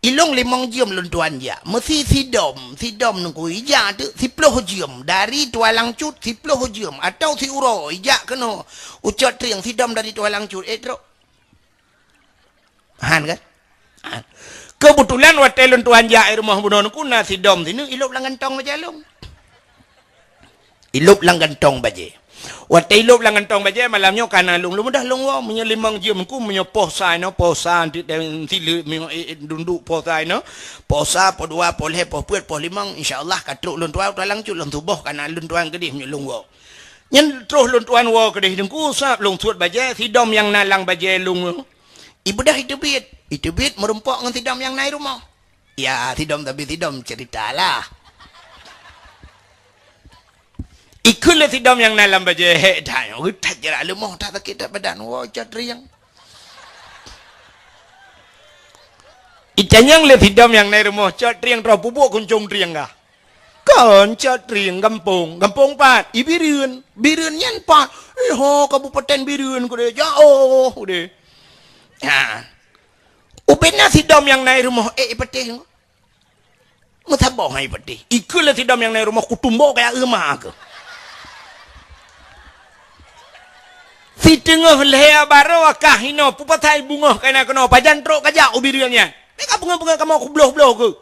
Ilong limong jeuem lôn tuan jak. Meusi sidom, sidom Teungku ijak teuk siploh jeuem. Dari Tualang Cut siploh jeuem. Atau siuroe ijak keunoe. U Cot Trieng sidom dari Tualang Cut. Eh, trok. Han kan? Han. Keubeutulan watèe lôn tuan jak i rumoh bunoe Teungku na sidom sineuk ilop lam gantong bajèe lôn. Ilop lam gantong bajèe. Watèe ilop lam gantong bajèe malam nyoe ka na lôn, lôn mudah lôn woe. Meunyoe limong jeuem Teungku, meunyoe poh sa inoe, poh sa, eh, eh, dunduk poh sa inoe, poh sa, poh dua, poh lhèe, poh peuet, poh limong, insya Allah ka trok lôn tuan, Tualang Cut lôn suboh ka na lôn tuan keudéh meunyoe lôn woe. Nyan troh lôn tuan woe keudéh Teungku, sab lôn suet bajèe, sidom nyang na lam bajèe lôn. Ibeudôh iteubiet. Iteubiet meurumpok ngon sidom nyang na i rumoh. Ya, sidom tapi sidom ceurita lah. Ikheun lé sidom nyang na lam bajèe, "Hék that nyoe, geutat jarak leumoh, that sakét that badan, woe Cot Trieng." Itanyong lé sidom nyang na i rumoh, "Cot Trieng, droe peubuet kuncong trieng kah?" Kon Cot Trieng gampông. Gampông pat? I Bireuen. Bireuen nyan pat? Eh ho, Kabupaten Bireuen keudéh, jaoh keudéh. Ha. Ubena sidom nyang na i rumoh, eh, i patéh. Meusaboh hai patéh. Ikheun lé sidom nyang na i rumoh, kutumbok kaya euma keuh. Siteungoh lhèe baroe ka hinoe, peue pasai beungoh ka na keunoe, pajan trok kajak u Bireuen nyan. Meuka beungoh-beungoh kamoe kubloh-bloh keuh.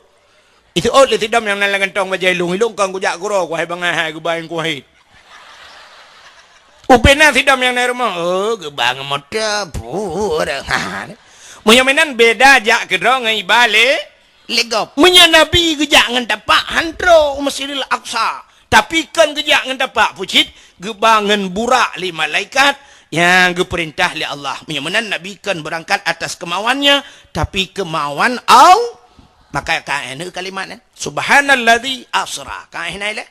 Iseuôt lé sidom nyang na lam gantong bajèe lôn, ilôn kon kujak keudroe, kuhai bangai hai geuba nyang kuhai. Ubena sidom nyang na i rumoh, oh, geuba ngon moto, pura. Ha, ha. Meunyoe meunan beda jak keudroe ngon iba lé, lé gob. Meunyoe Nabi geujak ngon tapak han trok u Masjidil Aqsa, tapi kon geujak ngon tapak pucit, geuba ngon burak lé malaikat nyang geupeurintah lé Allah. Meunyoe meunan Nabi kon beurangkat atas kemauannya, tapi kemauan Allah. Maka ka na kalimat nyan, "Subhanalladzi asra." Ka na ilée.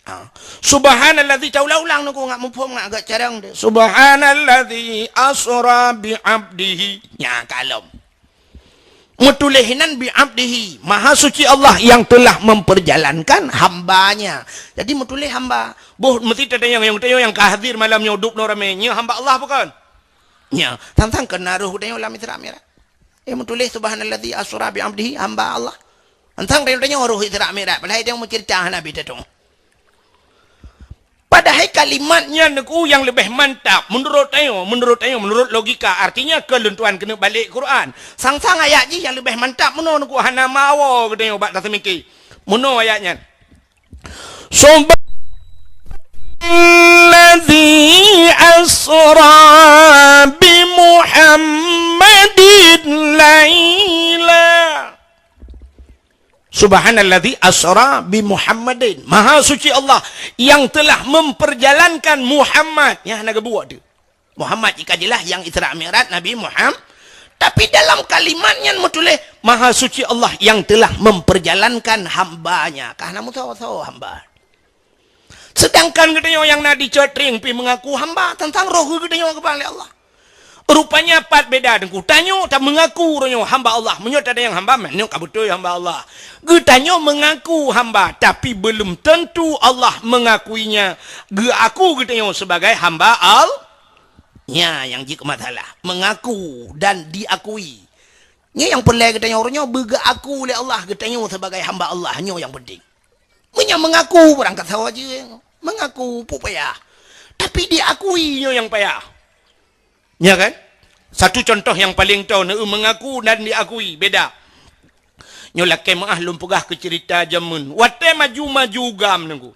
Ha. "Subhanalladzi," taulang-ulang nunggu ngak muphom ngak agak carang deh. "Subhanalladzi asra bi abdihi." Nya kalom. Meutuléh nan bi abdihi, Maha Suci Allah yang telah memperjalankan hambanya. Jadi meutuléh hamba. Boh meusti tatanyong, nyang tatanyong nyang ka hadir malam nyoe dub nyoe ramé, nyoe hamba Allah bukan? Nya, tantang keunaruh tanyoe lam Isra Mi'raj. Eh, meutuléh, "Subhanalladzi asra bi abdihi," hamba Allah. Tantang tanyoe roh Isra Mi'raj, padahai tanyoe meucerita hana bit teutong. Padahai kalimat nyan nyoe nyang leubeh mantap meunurot tanyoe, meunurot tanyoe, meunurot logika. Artinya, keu lôn tuan keuneuk balek Quran. Sang-sang ayat jih nyang leubeh mantap meunoe nyoe hana meuawoe geutanyoe bak taseumiké. Meunoe ayat nyan. "Subhanalladzi asra bi Muhammadin laila." "Subhanalladzi asra bi Muhammadin." Maha Suci Allah yang telah memperjalankan Muhammad. Nyang hana geubuet tu. Muhammad jika jelas yang Isra Mi'raj Nabi Muhammad. Tapi dalam kalimat nyan meutuléh, "Maha Suci Allah yang telah memperjalankan hamba-Nya." Ka hana meusawa-sawa hamba. Sedangkan geutanyoe nyang na di cot ring pih mengaku hamba tantang roh geutanyoe geuba lé Allah. Rupanya pat beda teungku. Tanyoe ta mengaku roh nyoe hamba Allah. Meunyoe tatanyong hamba, meunyoe ka beutôi hamba Allah. Geutanyoe mengaku hamba, tapi belum tentu Allah mengakuinya. Geuaku geutanyoe sebagai hamba Allah. Nya nyang jeuet keu masalah, mengaku dan diakui. Nyoe nyang peureulée geutanyoe uroe nyoe beugeuaku lé Allah geutanyoe sebagai hamba Allah, nyoe nyang penting. Meunyoe mengaku barangkat sawa jeuet, mengaku peue payah. Tapi diakui nyoe nyang payah. Nya kan? Satu contoh nyang paleng tho neu mengaku dan diakui beda. Nyoe lakée meuah lôn peugah keu ceurita jameun. Watée maju-maju GAM nunggu.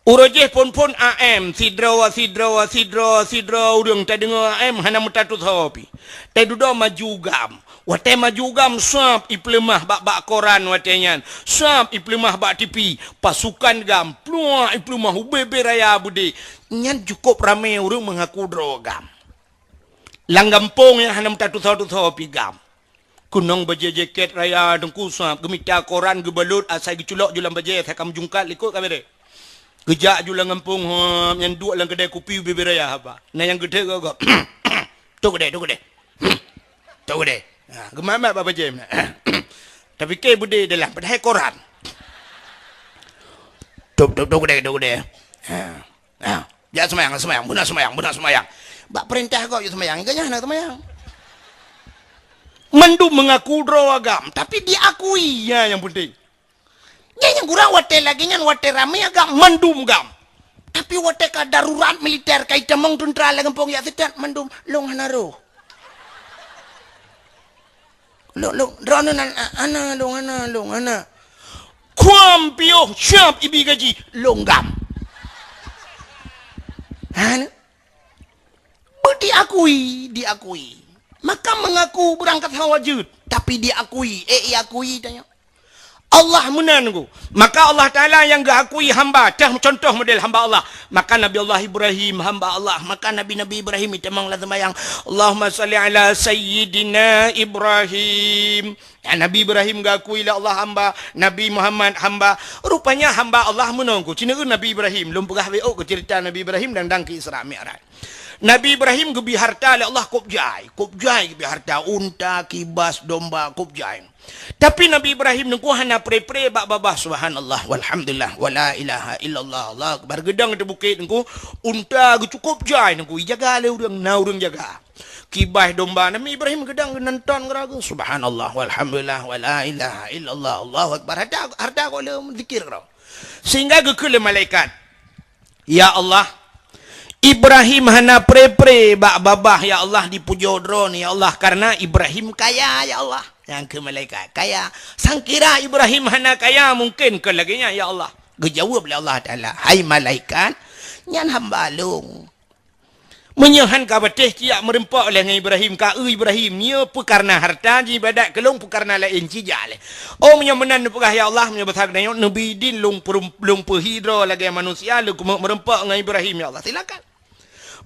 Uroe jih phon-phon A M, sidroe, sidroe, sidroe, sidroe ureuëng tadeungoe A M hana meutatusoe pih. Tadudoe maju GAM. Watée maju GAM sab ipeuleumah bak-bak koran watée nyan. Sab ipeuleumah bak T V. Pasukan GAM pluak ipeuleumah ubé-bé raya beudé. Nyan cukôp ramé ureuëng meungaku droe GAM. Lam gampông nyan hana meutatusoe-tusoe pih GAM. Keunong bajée jakét raya teungku sab, geumita koran geubalot asai geuculok ju lam bajée asai ka meujungkat likot ka bereh. Geujak ju lam gampông hom nyan duek lam keudai kupi ubé-bé raya haba. Na nyang geuthée gob-gob. Tok keudai, tok keudai. Tok keudai. Ha, geumat-mat bak bajée meunan. Tapike beudé dalam padahai koran. Tok, tok, tok keudai, tok keudai. Ha. Ha, jak seumayang, seumayang, beuna seumayang, beuna seumayang. Bak peurintah gob jak seumayang, ingat nyan hana seumayang. Mandum mengaku droe GAM, tapi diakui, ya, nyang penting. Nyan nyang kurang watée lagée nyan, watée ramé GAM, mandum GAM. Tapi watée ka darurat militer, ka itamong teuntra lam gampông jak seutôt, mandum lôn hana roh. Lôn, lôn, droeneuh nan, a-, hana lôn, hana lôn, hana. Kuam piôh siab ibi gaji, lôn GAM. Hana. Beu diakui, diakui. Maka mengaku beurangkat sawa jeuet, tapi diakui, eh, iakui tanyoe. Allah meunan nunggu. Maka Allah Taala nyang geuakui hamba, teuh contoh model hamba Allah. Maka Nabi Allah Ibrahim hamba Allah, maka Nabi-Nabi Ibrahim itamong lam seumayang, "Allahumma salli ala sayyidina Ibrahim." Ya, Nabi Ibrahim geuakui lé Allah hamba, Nabi Muhammad hamba. Rupanya hamba Allah meunan nunggu. Cina Nabi Ibrahim, lôn peugah W O keu cerita Nabi Ibrahim dan dang keu Isra Mi'raj. Nabi Ibrahim geubi harta lé Allah kôb jai, kôb jai geubi harta, unta, kibas, domba, kôb jai. Tapi Nabi Ibrahim nunggu hana pre-pre bak babah, subhanallah, walhamdulillah, wala ilaha illallah, Allahu akbar. Geudong di bukét nunggu, unta geucukôp jai nunggu, ijaga lé ureuëng, na ureuëng jaga. Kibas domba, Nabi Ibrahim geudong geunonton geuragu, subhanallah, walhamdulillah, wala ilaha illallah, Allahu akbar. Harta, harta kok lé zikir keudroe. Sehingga geukheun lé malaikat, "Ya Allah, Ibrahim hana pre-pre bak babah, ya Allah, dipujoe Droeneuh, ya Allah, karena Ibrahim kaya, ya Allah." Nyang keu malaikat, "Kaya. Sangkira Ibrahim hana kaya, mungken kon lagée nyan, ya Allah." Geujaweueb lé Allah Taala, "Hai malaikat, nyan hamba lôn." Meunyoe han ka patéh, ci jak meureumpok lé ngon Ibrahim, ka eu Ibrahim, nyoe peu kareuna hareuta, jiibadat keu lôn, peu kareuna laén, ci jak lé. Oh, meunyoe meunan neupeugah, "Ya Allah, meunyoe basa geutanyoe, neubi idin lôn peurum-, lôn peuhi droe lagée manusia, lôn keumeung meureumpok ngon Ibrahim, ya Allah." Silakan.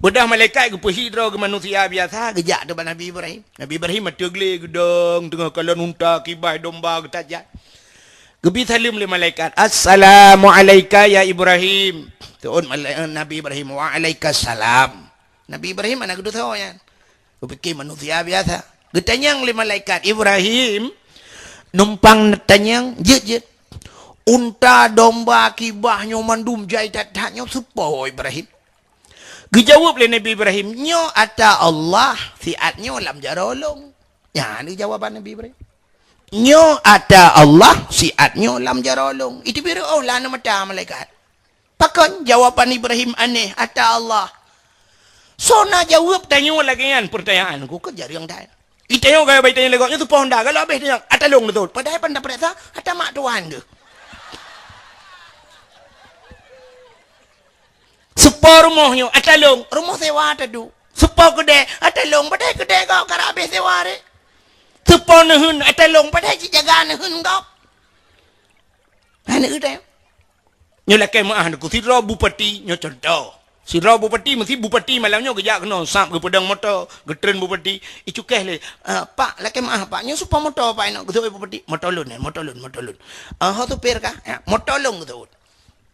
Beudôh malaikat geupeuhi droe keu manusia biasa, geujak teuk bak Nabi Ibrahim. Nabi Ibrahim ateueh glé geudong, teungoh kalon unta, kibai, domba, geutajak. Geubi saleuem lé malaikat, "Assalamu alaika ya Ibrahim." Teuôt malai-, Nabi Ibrahim, "Wa alaika salam." Nabi Ibrahim hana geuteupeue nyan. Geupike manusia biasa. Geutanyong lé malaikat, "Ibrahim, numpang neutanyong, jeuet, jeuet. Unta, domba, kibah nyoe mandum jai that-that nyoe soe po, Ibrahim?" Geujaweueb lé Nabi Ibrahim, "Nyoe ata Allah, siat nyoe lam jaroe lôn." Nyan jawaban Nabi Ibrahim. "Nyoe ata Allah, siat nyoe lam jaroe lôn." Itu biru, oh, lana mata malaikat. Pakon jawaban Ibrahim aneh, ata Allah. Soe na jaweueb tanyoe lagée nyan peurtanyaan, ku keu jareueng that. Itanyoe gaya bai tanyong lé gob nyoe, soe po Honda, galak habéh tanyong, ata lôn teuôt. Padahai pan tapeuriksa, ata mak tuan geuh. Soe po rumoh nyoe, ata lôn, rumoh sewa taduek. Soe po keudè, ata lôn, padahai keudè gob karab habéh sewa ré. Soe po neuheun, ata lôn, padahai jijaga neuheun gob. Hana eu tanyong. Nyoe lakée meuáh neuku sidroe bupati, nyoe cuntoh. Sidroe bupati, meusi bupati malam nyoe geujak keunoe, sab geupeudong moto, geutreun bupati, icukéh lé, "Ah, Pak, lakée meuáh, Pak, nyoe soe po moto, Pak, inong?" Geuteuôt bupati, "Moto lôn, eh, moto lôn, moto lôn." "Ah, ho supir kah?" "Ya, moto lôn," geuteuôt.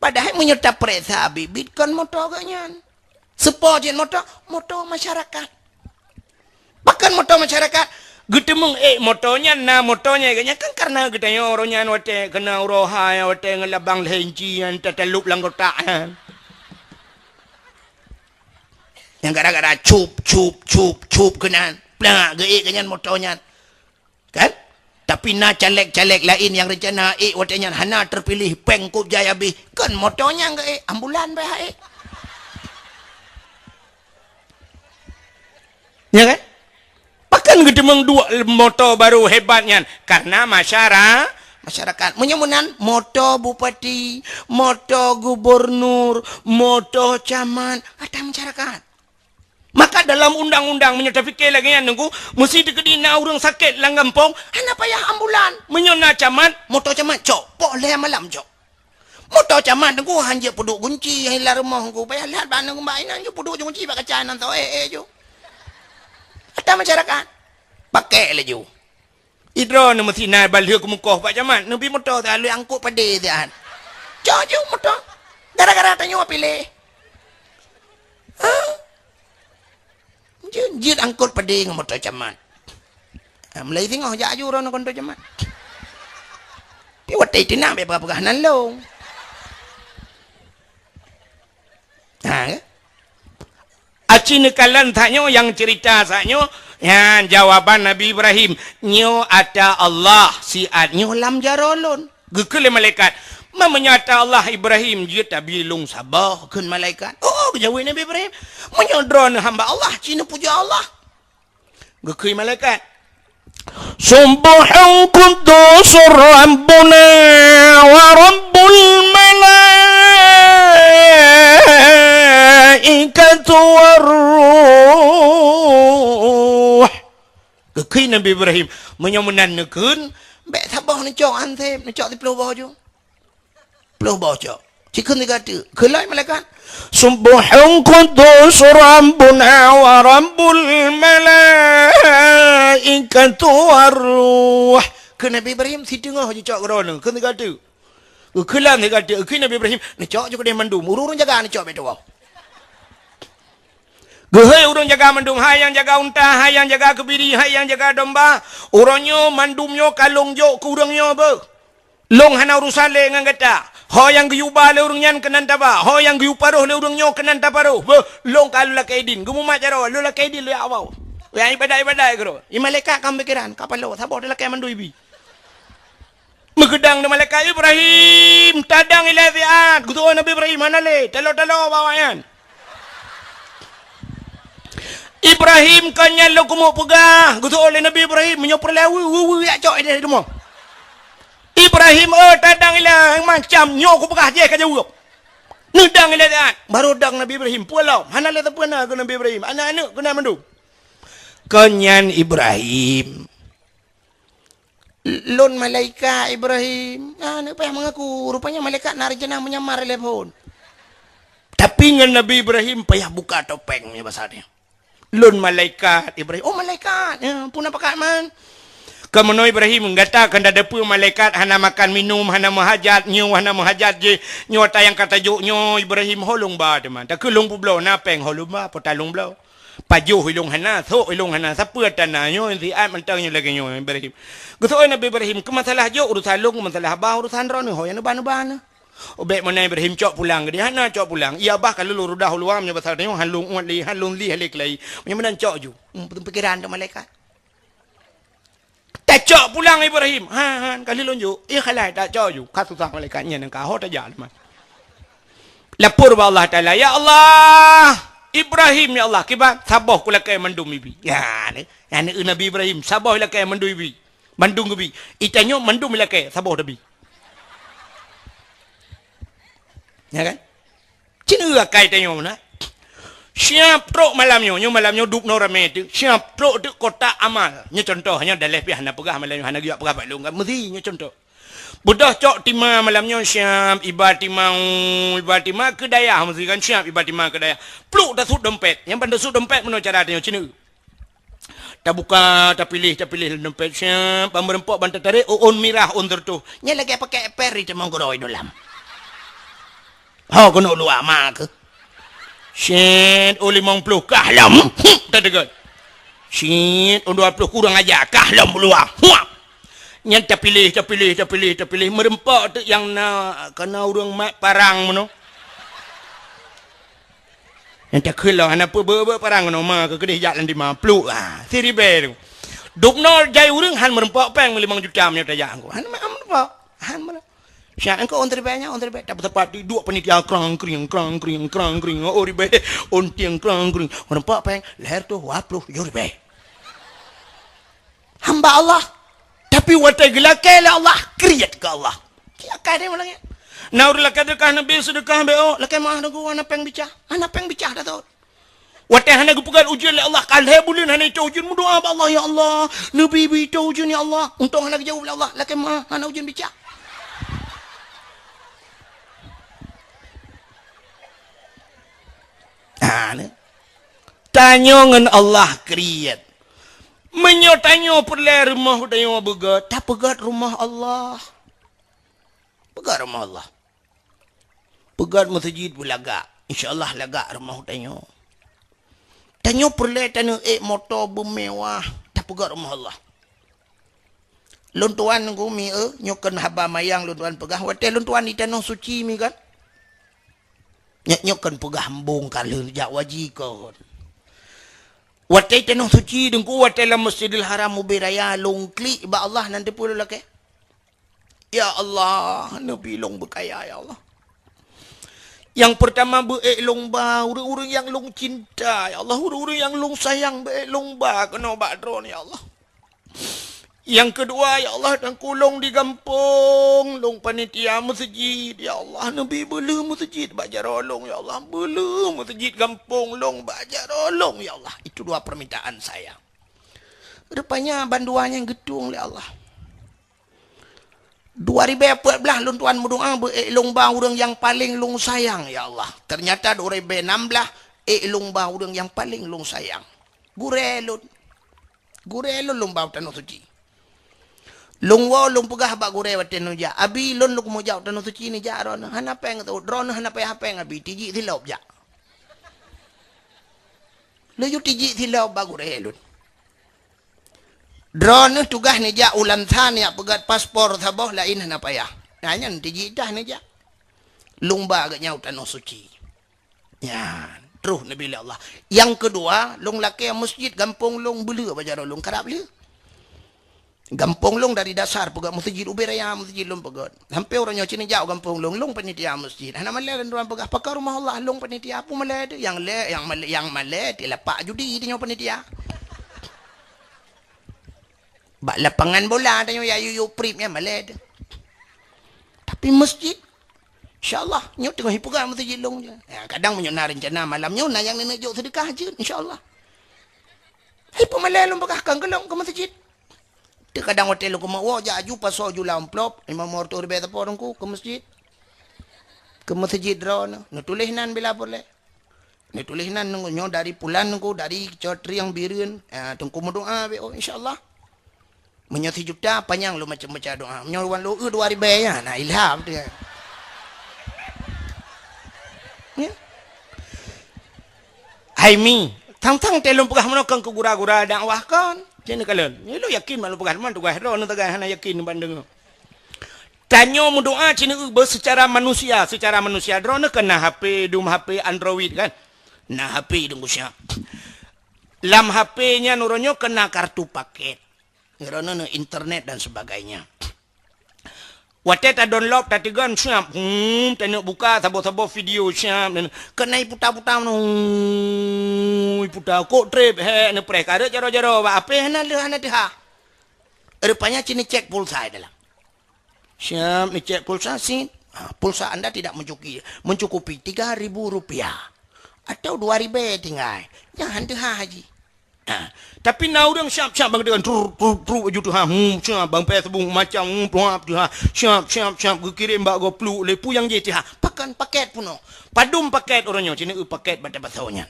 Padahai meunyoe tapeuriksa biet-biet kon moto geuh nyan. Soe po jeuet moto? Moto masyarakat. Pakon moto masyarakat? Geuteumeung ék moto nyan, na moto nyan, geuh nyan kan kareuna geutanyoe uroe nyan watée keunoe uroe hai, watée ngon labang lhée inci nyan tatalop lam kotak nyan. Nyang gara-gara cup, cup, cup, cup keunan, plak geuék geuh nyan moto nyan. Kan? Tapi na caleg-caleg laén nyang reuncana ék watée nyan hana teupiléh, péng kôb jai habéh, kon moto nyan geuék, ambulan beh ék. Ya kan? Pakon geuteumeung duek moto barô hebat nyan? Kareuna masyara-, masyarakat. Meunyoe meunan, moto bupati, moto gubernur, moto camat, ata masyarakat. Maka dalam undang-undang, meunyoe tapike lagée nyan, Teungku, meusi teukeudi na ureuëng sakét lam gampông, hana payah ambulan. Meunyoe na camat, moto camat cok, poh lhée malam cok. Moto camat, Teungku, han jeuet peuduek gunci, han lam rumoh, Teungku, payah lhat bak aneuk bak inan ju peuduek gunci bak kaca inan tho, eh, eh, ju. Ata masyarakat, pakai laju. Idroe neuh meusinan ban lheueh keumukoh bak camat, neubi moto siat lheueh angkot padé siat. Cok ju moto. Gara-gara tanyoe piléh. Ha? Jeuet, jeuet angkot padé ngon moto camat. Ha, mulai singoh jak aju droeneuh keu moto camat. Pi watée teunak bèk peugah-peugah nan lôn. Ha, ya? Aci neukalon tanyoe nyang ceurita saat nyoe, nyan jawaban Nabi Ibrahim, "Nyoe ata Allah, siat nyoe lam jaroe lôn." Geukheun lé malaikat, "Ma meunyoe ata Allah Ibrahim jeuet tabi lôn saboh," kheun malaikat. "Oh," geujaweueb Nabi Ibrahim, "meunyoe droeneuh hamba Allah, ci neupujoe Allah." Geukheun malaikat, "Subbuhun quddusur Rabbuna wa Rabbul malaikati war ruh." Geukheun Nabi Ibrahim, "Meunyoe meunan neukheun, bèk saboh neucok anseb, neucok siplôh boh ju." Ploh boh cok. Ci kheun siga teuk. Kheun lom malaikat, "Subbuhun quddus Rabbuna wa Rabbul malaikatu war ruh." Kheun Nabi Ibrahim, "Siteungoh ju cok keudroe nyoe." Kheun siga teuk. Kheun lom siga teuk. Kheun Nabi Ibrahim, "Neucok ju keudeh mandum. Ureuëng-ureuëng jaga neucok bèk tuwoe." Geuhôi ureuëng jaga mandum, hai nyang jaga unta, hai nyang jaga keubiri, hai nyang jaga domba. Uroe nyoe mandum nyoe ka lôn jok keu ureuëng nyoe beuh. Lôn hana urusan lé ngon gata. Ho nyang geuyue ba lé ureuëng nyan keunan taba, ho nyang geuyue paroh lé ureuëng nyoe keunan taparoh. Beuh, lôn ka lôn lakée idin. Geumumat jaroe, lôn lakée idin lôn jak woe. Nyang iébadat-iébadat keudroe. Di malaikat ka meupikéran, ka paloe, saboh talakée mandum ibi. Meugeudang di malaikat, "Ibrahim, tadang ilée siat." Geuteupeue Nabi Ibrahim hana lé, talo-talo bak awaknyan. "Ibrahim, kon nyan lôn keumeung peugah," geuteupeue lé Nabi Ibrahim, "meunyoe peureulée weu, weu, weu, jak cok ideh rumoh." "Ibrahim, oh, tadang ilée macam nyoe kupeugah jih ka jaweueb." Neudang ilée saát, barô dang Nabi Ibrahim, peue lom, hana lé sapeue na keu Nabi Ibrahim, aneuk-aneuk keunan mandum. Kon nyan Ibrahim, "Lôn malaikat Ibrahim." Nah, aneuk payah mengaku, rupanya malaikat na rencana menyamar lé phon. Tapi ngon Nabi Ibrahim payah buka topeng, ya, bahasa dia. "Lôn malaikat Ibrahim." "Oh, malaikat. Ya, peue na pakat man?" "Kamoe Ibrahim, gata kon tadeue peue malaikat hana makan minum, hana meuhajat, nyoe hana meuhajat jih. Nyoe ata nyang ka tajok nyoe Ibrahim, ho lôn ba teuma. Takheun lôn peubloe, na péng ho lôn ba, peue ta lôn bloe. Pajoh ilôn hana, sôk ilôn hana, sapeue ata na nyoe, siat mantong nyoe lagée nyoe Ibrahim." Geuseuôt Nabi Ibrahim, "Keu masalah jok urusan lôn, keu masalah ba urusan droeneuh, ho nyang neuba-neuba na." "Oh, bék meunan Ibrahim, cok pulang." "Geudeh hana cok pulang. Iya bah ka lôn rudah u luwa, meunyoe basa tanyoe han lôn uet lé, han lôn lieh lé keulayi. Meunyoe meunan cok ju." Hmm, pikiran tu malaikat. "Tacok pulang Ibrahim." "Ha, ha, ka lheueh lôn jok." "Iya khalai tacok ju." Ka susah malaikat nyan ka ho tajak leumah. Lapor bak Allah Taala, "Ya Allah, Ibrahim ya Allah, kiban saboh kulakée mandum ibi." Ya, ni, ya, ni Nabi Ibrahim, saboh ilakée mandum ibi. Mandum geubi. Itanyoe mandum ilakée, saboh tabi. Ya kan? Cina akai tanyoe na. Siap trok malam nyoe, nyoe malam nyoe dubnoe ramé teuk. Siap trok teuk kotak amal. Nyoe contoh, nyoe daleh pih hana peugah malam nyoe, hana geujak peugah bak lôn kan. Meusi nyoe contoh. Beudôh cok tima malam nyoe siap, iba tima, iba tima keu dayah meusi kan siap, iba tima keu dayah. Pluk tasut dompet. Nyang ban tasut dompet meunoe cara tanyoe cina. Tabuka, tapiléh, tapiléh lam dompet siap, ban meureumpok ban tatarék, ôn mirah, ôn teureutôh. Nyan lagée pakai eper di teumong keudroe dalam. Ho keuneuk luwa ma keuh. Siet, ôn limong ploh kah lom. Huh, tadeungon. Siet, ôn dua ploh kurang aja kah lom luwa. Huap. Nyan tapiléh, tapiléh, tapiléh, tapiléh. Meureumpok teuk nyang na, kana ureuëng mat parang meunoe. Nyang takheun lom hana peue, beu-beu parang keunoe ma keuh keudeh jak lam tima pluk, ha, siribée tu. Dubnoe jai ureuëng han meureumpok péng meulimong juta meunyoe tajak engko. Han meureumpok, han meureumpok. Siat engko ôn siribée nyan, ôn siribée. Tapi tepat di duek panitia krang kring, krang kring, krang kring, oh ribée, ôn tieng krang kring. Meureumpok péng, lhèe reutôh dua ploh tujoh ribée. Hamba Allah. Tapi watée geulakée lé Allah, kriet keu Allah. Silakan deh malam nyan. Na ureuëng lakée seudeukah Nabi seudeukah B O, lakée meuah Teungku, hana péng bicah. Hana péng bicah dah tu. Watée hana geupeugét ujeuen lé Allah, ka lhèe buleuen hana itoe ujeuen, meudoá bak Allah, "Ya Allah, neubi-bi itoe ujeuen ya Allah." Untông hana geujaweueb lé Allah, lakée meuah hana ujeuen bicah. Ha, ni. Tanyoe ngon Allah kriet. Meunyoe tanyoe peureulée rumoh tanyoe beugét, tapeugét rumoh Allah. Peugét rumoh Allah. Peugét meuseujid beulagak. Insya Allah lagak rumoh tanyoe. Tanyoe peureulée taneuk ék moto beumewah, tapeugét rumoh Allah. Lôn tuan ngon mi eu, nyoe kon haba manyang lôn tuan peugah. Watée lôn tuan di Tanoh Suci mi kan? Nyak nyoe kon peugah embong ka lheueh jak waji kon. Watée Tanoh Suci Teungku, watée lam Masjidil Haram ubé raya lôn klik bak Allah nan teupeu lôn lakée. Ya Allah, neubi lôn beukaya ya Allah. Nyang peurtama beu ék lôn ba ureuëng-ureuëng nyang lôn cinta ya Allah, ureuëng-ureuëng nyang lôn sayang beu ék lôn ba keunoe bak Droeneuh ya Allah. Nyang keudua, ya Allah, tangkulông di gampông lôn panitia meuseujid, ya Allah, neubi beuleueh meuseujid bak jaroe lôn, ya Allah, beuleueh meuseujid gampông lôn bak jaroe lôn, ya Allah. Itu dua permintaan saya. Rupanya bandua nyan geutueng lé Allah. Dua ribée peuet blaih lôn tuan meudoá beu ék lôn ba ureuëng nyang paleng lôn sayang, ya Allah. Ternyata dua ribée nam blaih ék lôn ba ureuëng nyang paleng lôn sayang. Gurée lôn. Gurée lôn lôn ba u Tanoh Suci. Lôn woe lôn peugah bak gurée watée neujak, "Abi, lôn lôn keumeujak u Tanoh Suci neujak droeneuh, hana péng teuôt, droeneuh hana payah péng Abi, tijik silop jak." Laju tijik silop bak gurée lôn. Droeneuh tugaih neujak u Lamsan jak peugét paspor saboh laén hana payah. Nah, nyan tijik tah neujak. Lôn ba geuhnyan u Tanoh Suci. Nyan, troh neubi lé Allah. Nyang keudua, lôn lakée meuseujid gampông lôn beuleueh bak jaroe lôn, karab lheueh. Gampông lôn dari dasar peugét meuseujid, ubé raya meuseujid lôn peugét. Sampoe uroe nyoe ci neujak u gampông lôn, lôn panitia meuseujid. Hana malée lôn tuan peugah, "Pakon rumoh Allah?" Lôn panitia, peue malée teuh? Nyang lé, nyang malée, nyang malée, di lapak judi tanyoe panitia. Bak lapangan bola tanyoe ya yue-yue prip nyan malée teuh. Tapi meuseujid, Insya Allah, nyoe teungoh ipeugah meuseujid lôn je. Ya, kadang meunyoe na reuncana malam nyoe, na nyang neujok seudeukah jeuet, insya Allah. Hai peumalée lôn peugah kan keu lôn keu meuseujid. Teu kadang watée lôn keumeung woe jak aju pasoe ju lam amplop, lima puluh ribée teupeu Teungku keu meuseujid. Keu meuseujid droeneuh, neutuléh nan bila peureulée. Neutuléh nan nyoe dari pulan Teungku, dari Cot Riang Bireuen, ah, Teungku meudoa beu, oh, insya Allah. Meunyoe sijuta, panyang lôn macam-macam doa. Meunyoe wan lôn eu dua ribée, ya, na ilham tu, ya. Ya. Hai mi, tang-tang teu lôn peugah meunoe kon keu gura-gura dakwah kon. Cen kalon. Nyoe lôn yakin mak lôn peugah teuma tugaih droeneuh tagai hana yakin ban deungoe. Tanyoe meudoa cen eu beu secara manusia, secara manusia droeneuh kan na H P, dum H P Android kan. Na H P dum siap. Lam H P nyan uroe nyoe kan na kartu paket. Droeneuh internet dan sebagainya. Watée ta-download, tateugon siap, hmm, taneuk buka saboh-saboh video siap, dan keuneuk puta-puta, hmm, puta kok treb, hek neupreh kareuet jaroe-jaroe bak apeh hana leuh hana teuhah. Rupanya cit neucek pulsa dalam. Siap neucek pulsa sit. Ha, pulsa anda tidak mencukupi, mencukupi tiga ribu rupiah atau dua ribée tinggai. Nyan han teuhah haji. Ha, tapi na ureuëng siap-siap bang dengan truk truk truk aju teuhah, hmm, siap bang peh teubu macam, hmm, tuap teuhah, siap siap siap geukirém bak gopluk lé pu nyang jih teuhah. Pakan paket punoh. Padum paket uroe nyoe, cit neueu paket bak tabasoe nyan.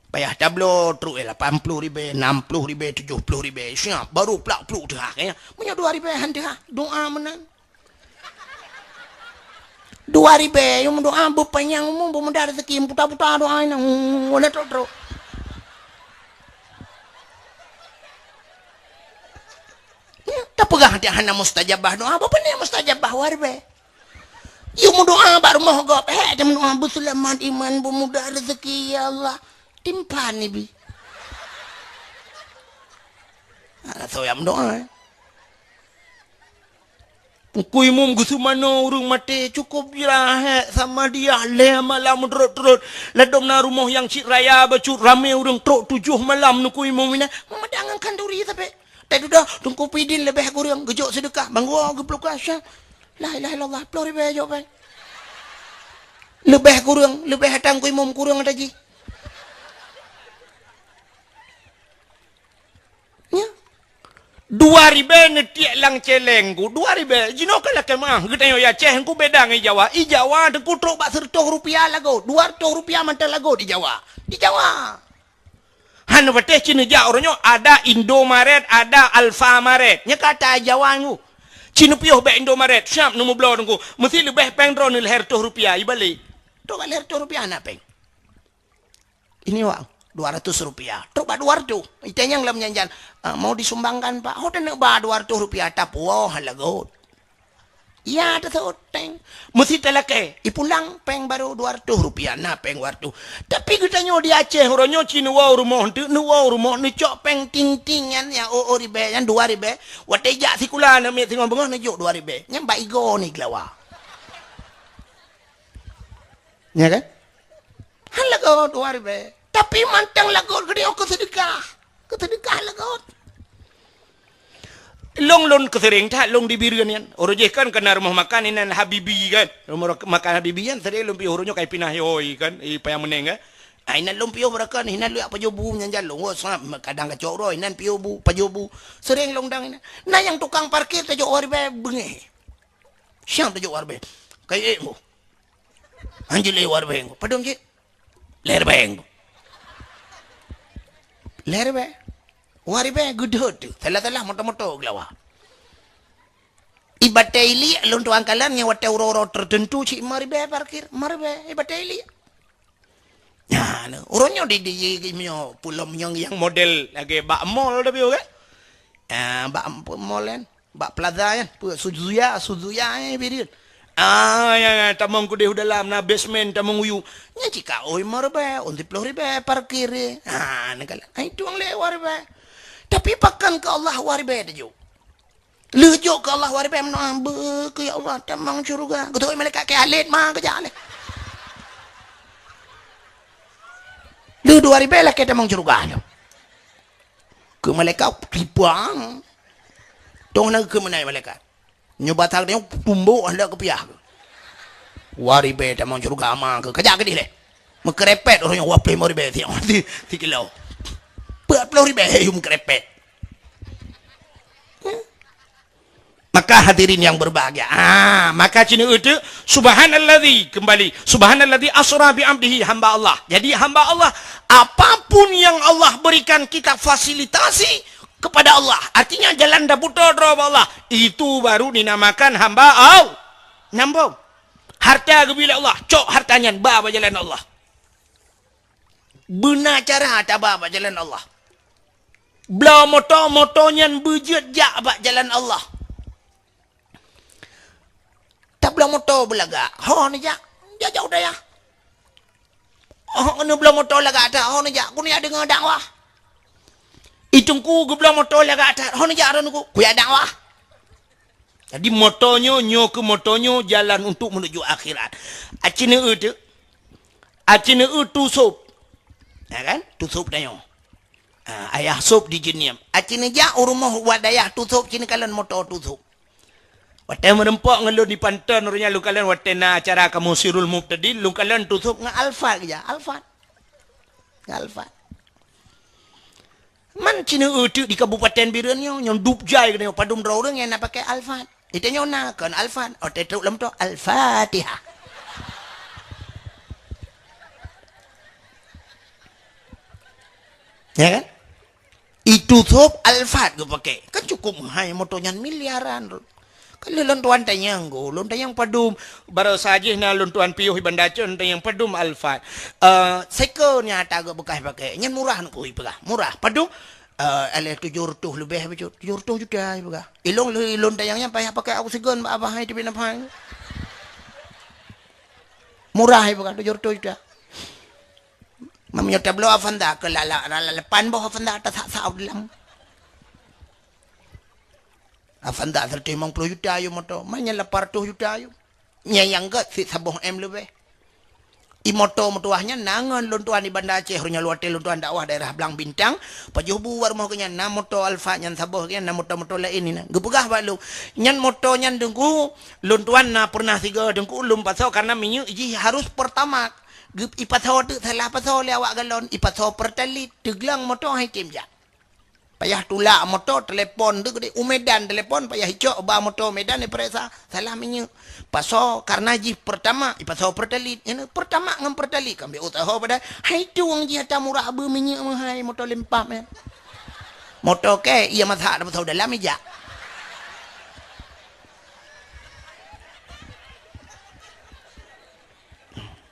Payah tabloe truk, eh, lapan puluh ribée, enam puluh ribée, tujuh puluh ribée. Siap baru plak pluk teuhah kayanya. Meunyoe dua ribée han teuhah, doa meunan. Dua ribée, yum doa beupanyang umu, beumudah rezeki, puta-puta doa inong, wala trok-trok. Ya, tapeugah dia hana mustajabah doa, apa ni mustajabah dua ribée? Yum doa bak rumoh gob, eh, dia doa beuselamat iman, beumudah rezeki, ya Allah. Timpan ni bi. Hana soe nyang doa, eh. Teungku Imum geuseumanoe ureuëng maté, cukôp jirahat sama dia lhée malam meudrot-drot. Ladôm na rumoh nyang cit raya bacut ramé ureuëng trok tujoh malam Teungku Imum inan. Meumada ngon khanduri sabe. Teududoe Teungku Pidin leubeh gureueng geujok seudeukah, bang geuwoe geupluka syah. La ilaha illallah, ploh ribée jok pai. Leubeh gureueng, leubeh ata Teungku Imum gureueng ata jih. Nya. Dua ribée neutiek lam celeng ku, dua ribée. Jinoe ka lakée meuah, geutanyoe i Aceh ku beda ngon i Jawa. I Jawa Teungku trok bak seureutôh rupiah lagot, dua reutôh rupiah mantong lagot i Jawa. Di Jawa. Hana patéh cit neujak uroe nyoe, ada Indomaret, ada Alfamaret. Nya ka ata Jawa ku. Cit neupiôh bak Indomaret, siap neumubloe Teungku. Meusti leubeh péng droeneuh lhée reutôh rupiah, ibalek. Trok bak lhée reutôh rupiah hana péng. Ini, Wak, dua ratus rupiah. Trok bak dua reutôh. Itanyong lam janjan, "Ah, mau disumbangkan, Pak?" Ho taneuk ba dua reutôh rupiah, tapuwoe lagot. Ya, taseuôt péng. Meusti talakée. Ipulang péng barô dua reutôh rupiah, na péng dua reutôh. Tapi geutanyoe di Aceh uroe nyoe cit neuwoe rumoh, neuteuek neuwoe rumoh, neucok péng ting-ting nyan, nyang o-o ribée, nyan dua ribée. Watée jak sikula aneuk miet singoh beungoh neujok dua ribée. Nyan bak igoe ni geulawa. Nya kan? Han lagot dua ribée. Tapi mantong lagot geutanyoe keu seudeukah. Keu seudeukah lagot. Lôn, lôn keuseureng that lôn di Bireuen nyan. Uroe jih kan keu na rumoh makan inan Habibi kan. Rumoh makan Habibi nyan seureng lôn piôh uroe nyoe ka ipinah hôi kan, i Paya Meuneng kan. Ah, inan lôn piôh beurakan, inan lôn jak pajoh bu nyan jan lôn. Wah, kadang kacok uroe, inan piôh bu, pajoh bu. Seureng lôn dang inan. Na nyang tukang parkir tajok dua ribée beungéh. Siang tajok dua ribée. Kai ék bu. Hanjeuet lé dua ribée. Padum cit? Lhée ribée. Lhée ribée. Dua ribée geudeuet teuh. Salah-salah moto-moto geulawa. I Batée Iliek lôn tuan kalon nyang watée uroe-uroe teuteuntu cit lima ribée parkir. Lima ribée i Batée Iliek. Nyan, uroe nyoe di, di, di, di, nyoe, pulo meunyoe nyang model lagée bak mall tapi, kan? Ah, bak mall kan? Bak plaza nyan, peue Suzuya, Suzuya, eh, Bireuen. Ah, ya, ya, tamong keudeh u dalam, na basement, tamong u yup. Nyan cit ka, oi, lima ribée, ôn siploh ribée, parkir, eh. Ah, na kalon. Ai, tueng lé dua ribée. Tapi pakon keu Allah dua ribée tajok. Lheueh jok keu Allah dua ribée meudoa, "Beu keu ya Allah, tamong syeuruga." Geutôi malaikat keu Khalid ma keujak lé. Lheueh dua ribée lakée tamong syeuruga nyoe. Keu malaikat tipang. Tong na keu meunai malaikat. Nyoe batang nyoe tumbok handak keupiah. Dua ribèe tamong syeuruga ma keuh. Kajak keudéh lé. Meukeurepet ureueng nyoe dua ploh limong ribèe si, si, si kilo. Empat puluh ribèe yum meukeurepet. Maka hadirin yang berbahagia, ah, maka cina itu, subhanalladzi, kembali, subhanalladzi asra bi abdihi, hamba Allah. Jadi hamba Allah, apapun yang Allah berikan kita fasilitasi kepada Allah. Artinya jalan daputo droe bak Allah. Itu baru dinamakan hamba Allah. Nyambung. Harta geubri lé Allah, cok harta nyan ba bak jalan Allah. Beuna cara taba bak jalan Allah. Bloe moto, moto nyan beujeuet jak bak jalan Allah. Tabloe moto beulagak, ho neujak, jak jauh dayah. Oh, keuneuk bloe moto lagak that, ho neujak, keuneuk jak deungoe dakwah. I teungku geubloe moto lagak that, ho neujak droeneuh, kuyak dakwah. Jadi moto nyoe, nyoe keuh moto nyoe jalan untuk menuju akhirat. Aci neueu tu. Aci neueu tu sôb. Ya kan? Tu sôb tanyoe. Ah, ayah sôb di Jeunieb. Aci neujak u rumoh wat dayah tu sôb, ci neukalon moto tu sôb. Watèe meureumpok ngon lôn di Panton, uroe nyan lôn kalon watèe na acara kamoe Sirul Mubtadin, lôn kalon tu sôb ngon Alphard geujak. Alphard. Ngon Alphard. Man ci neueu teuk di Kabupaten Bireuen nyoe, nyang dub jai keunoe padum droe ureueng nyang na pakai Alphard. Di tanyoe na kon Alphard, oh, teutrok lam moto Al-Fatihah. Ya kan? Itu sôb Alphard geupakai. Kan cukup mahai moto nyan miliaran. Kan lôn tuan tanyong go, lôn tanyong padum. Baroesa jih na lôn tuan piôh i Banda Aceh, lôn tanyong padum Alphard. Eh, seko nyata geubeukah pakai. Nyan murah nyan kupeugah. Murah. Padum? Eh, alah tujoh reutôh leubeh bacut. Tujoh reutôh juta ipeugah. Ilôn, ilôn tanyong nyan payah pakai oksigen bak abah hai teubiet nafai. Murah ipeugah tujoh reutôh juta. Meunyoe tabloe Avanza keu lala, lala lapan boh Avanza tasak-sak u dalam. Avanza seratus lima puluh juta yum moto, ma nyan lapan ratus juta yum. Nyan nyang gèt cit saboh M leubeh. I moto meutuwah nyan na ngon lôn tuan i Banda Aceh, uroe nyan watèe lôn tuan dakwah daerah Blang Bintang, pajoh bu bak rumoh geuh nyan na moto Alphard nyan saboh geuh nyan na moto-moto laén nyan. Geupeugah bak lôn, nyan moto nyan teungku, lôn tuan na pernah sigoe teungku lôn pasoe karena minyeuk jih harus Pertamax. Geup-, ipasoe teuk salah pasoe lé awak galon, ipasoe Pertalite, teuglang moto hai tem jak. Payah tulak moto, telepon teuk, u Medan telepon, payah icok ba moto Medan ipareksa, salah minyeuk. Pasoe, karena jih Pertamax, ipasoe Pertalite. Nyan Pertamax ngon Pertalite, kan bèk usaho padahai. Hai tueng jih ata murah beu minyeuk meuhai moto lempam nyan. Moto kèe, iya masak dah pasoe dalam ijak.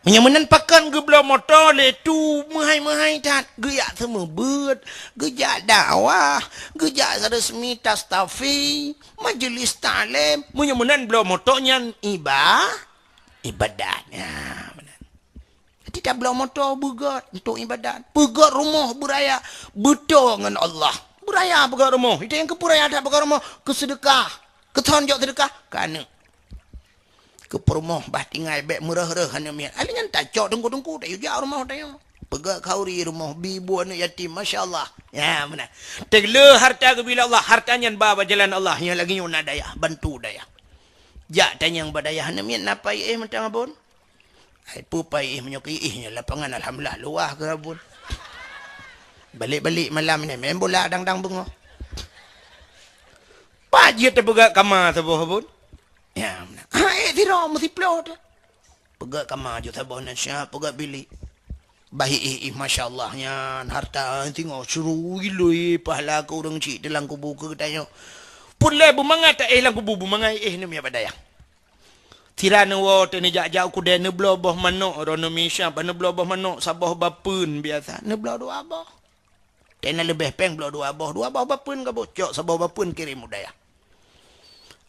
Meunyoe meunan pakon geubloe moto lé tu meuhai-meuhai that, geujak seumeubeuet, geujak dakwah, geujak resmi tastafi, majeulis taklim. Meunyoe meunan bloe moto nyan iba-, ibadat. Ya, meunan. Jadi tabloe moto beugèt untuk ibadat. Beugèt rumoh beuraya, beutôi ngon Allah. Beuraya beugèt rumoh. Itu nyang keupeuraya that beugèt rumoh, keu seudeukah. Keu thon jok seudeukah, keu aneuk. Keu peurumoh bah tinggai bèk meureuh-reuh aneuk miet. Akhé nyan tacok teungku-teungku, tayue jak rumoh tanyoe. Peugah khauri rumoh bi bu aneuk yatim, masya Allah. Ya, meunan. Teugleh harta geubri lé Allah, harta nyan ba bak jalan Allah, nyang lagèe nyoe na dayah, bantu dayah. Jak tanyong bak dayah, aneuk miet na pai éh mantong Abon? Ai peue pai éh meunyoe keu éh nyoe lapangan alhamdulillah luwah keu Abon. Balek-balek malam ni main bola dang-dang beungoh. Pat jeuet teupeugah kama saboh Abon? Ya, meunan. Ha, éh sidroe meusiplôh teuh. Peugah kama jeuet saboh na siap, peugah bilik. Bah éh, éh, masya Allah nyan harta singoh sirui loi pahala keu ureueng chik di lam kubu keu geutanyoe. Pun lé beumangat ta éh lam kubu, beumangat éh neumi bak dayah. Sira neuwoe teuh neujak-jak u keudè neubloe boh manok, droeneuh mi siap neubloe boh manok saboh bapeuen biasa, neubloe dua boh. Teuh na leubeh péng bloe dua boh, dua boh bapeuen ka bocok, saboh bapeuen kirém u dayah.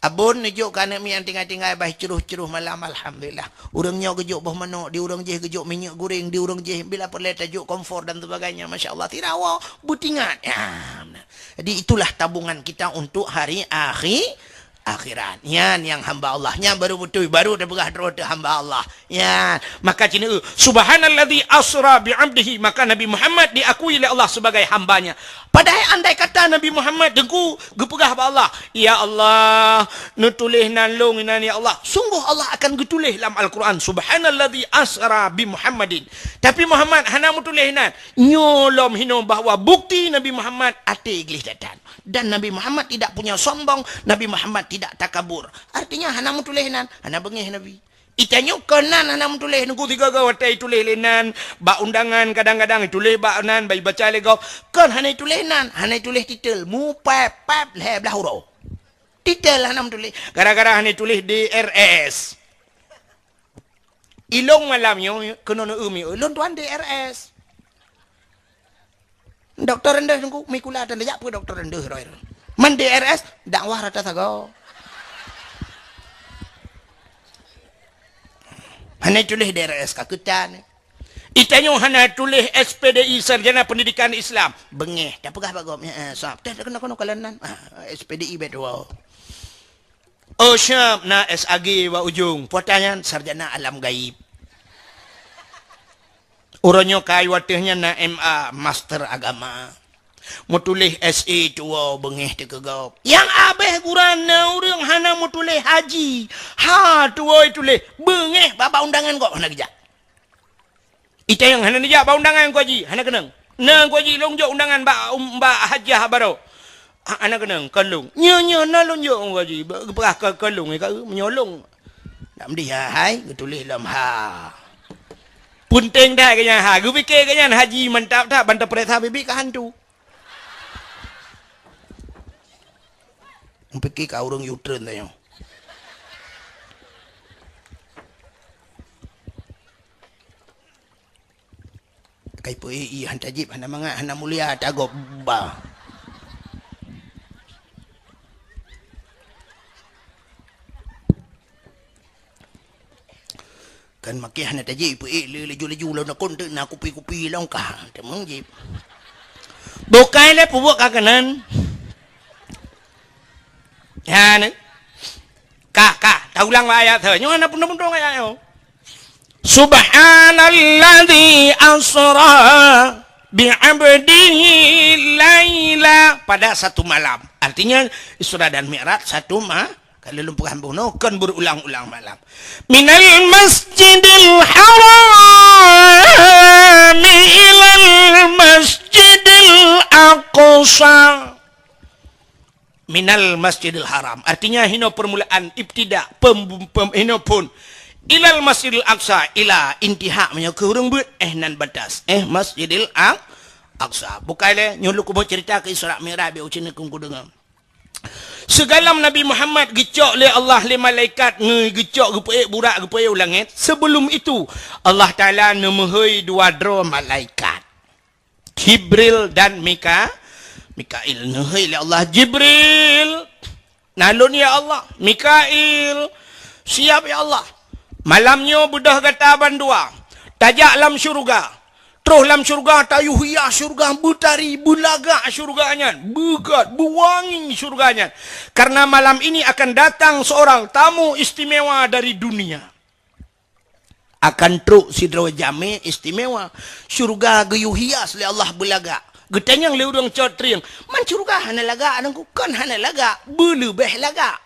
Abon neujok keu aneuk miet nyang tinggai-tinggai bah ceuruh-ceuruh malam, alhamdulillah. Ureueng nyoe geujok boh manok, di ureueng jéh geujok minyeuk goreng, di ureueng jéh bila peureulèe tajok kompor dan sebagainya, masya Allah, sira woe beutingat. Ya, meunan. Jadi itulah tabungan kita untuk hari akhi-, akhirat. Nyan nyang hamba Allah. Nyan baru beutôi, baru teupeugah droe teuh hamba Allah. Nyan. Maka cina, "Subhanalladzi asra bi 'abdihi." Maka Nabi Muhammad diakui lé Allah sebagai hamba-Nya. Padahai andai kata Nabi Muhammad teungku geupeugah bak Allah, "Ya Allah, neutuléh nan lôn inan ya Allah." Sungguh Allah akan geutuléh lam Al-Quran, "Subhanalladzi asra bi Muhammadin." Tapi Muhammad hana meutuléh nan. Nyoe lom hinoe bahwa bukti Nabi Muhammad até gleh that-that. Dan Nabi Muhammad tidak punya sombong, Nabi Muhammad tidak takabur. Artinya hana meutuléh nan, hana beungéh Nabi. Itanyoe kon nan hana meutuléh, nunggu tiga-tiga watèe ituléh lé nan, bak undangan kadang-kadang ituléh bak nan, bak ibaca lé gob. Kon hana ituléh nan, hana ituléh titel, mupép-pép lhèe blah uroe. Titel hana meutuléh, gara-gara hana ituléh D R S. Ilôn malam nyoe keunoe neu-eu mi, ilôn tuan D R S. Dokto rendeh teungku, mi kula tan jak peue dokto rendeh roh. Man D R S, dakwah rata sagoe. Hana tuléh D R S ka keutan. Itanyoe hana tuléh S P D I, Sarjana Pendidikan Islam. Beungéh, tapeugah bak gob, "Ya, eh, sab." Teuh keunoe-keunoe kalon nan. Ah, S P D I beutôi. Oh, siap na S A G bak ujong. Puata nyan sarjana alam gaib. Uroe nyoe kai watèe nyan na M A, master agama. Meutuléh S A tuwoe beungéh teuh keu gob. Nyang abéh gura na ureueng hana meutuléh haji. Ha tuwoe tuléh beungéh bak undangan gob hana geujak. Itanyong hana neujak bak undangan Teungku Haji, hana keunong. Na Teungku Haji, lôn jok undangan bak, um, bak hajah baroe. Ha, hana keunong, kon lôn. Nyoe, nyoe na lôn jok Teungku Haji, ba-, geupeugah kon, kon lôn, ka, meunyoe lôn. Nak meudeh, ha, hai, geutuléh lom ha. Peunteng that geuh nyan ha, geupike geuh nyan haji mantap that, ban tapeuriksa biet-biet ka hantu. Meupike ka ureueng U-turn tanyoe. Kai peu-ék ié han tajib, hana mangat, hana mulia, tagob ba. Kan makai hana tajib, peu-ék le laju-laju lom nakon teuk na kupi-kupi lom ka. Teumang jib. Bukai lé peubuet ka keunan. Ya, ni. Ka, ka. Taulang bak ayat tu. Nyoe hana pundong-pundong ayat nyoe. Subhanalladzi asra bi 'abdihi laila. Pada satu malam. Artinya, Isra dan Mi'raj satu ma-, kalau lôn peugah bunoe, kon berulang-ulang malam. Minal masjidil haram ilal masjidil aqsa. Minal masjidil haram. Artinya, hinoe permulaan, ibtida, pem-, pem-, hinoe phon. Ilal masjidil aqsa, ila, intiha, meunyoe keu ureueng beuet, eh, nan batas. Eh, masjidil Aq-, aqsa. Bukai lé, nyoe lôn kuboh cerita keu Isra Mi'raj, biar ucin neukeueng kudeungoe. Sigohlom Nabi Muhammad geucok lé Allah lé malaikat, nge-, geucok geupeu-ék burak, geupeu-ék u langét. Sebelum itu, Allah Taala neumeuhôi dua droe malaikat. Jibril dan Mika-, Mikail. Neuhôi lé Allah, "Jibril, na lôn ya Allah." "Mikail, siap ya Allah." "Malam nyoe beudôh gata bandua, tajak lam syeuruga. Troh lam syeuruga, tayue hias syeuruga, beutari, beulagak syeuruga nyan, beugét, beuwangi syeuruga nyan. Karena malam ini akan datang seorang tamu istimewa dari dunia." Akan trok sidroe jamé istimewa. Syeuruga geuyue hias lé Allah beulagak. Geutanyong lé ureueng cot trieng, "Man syeuruga hana lagak, Teungku?" "Kon hana lagak, beuleubeh lagak."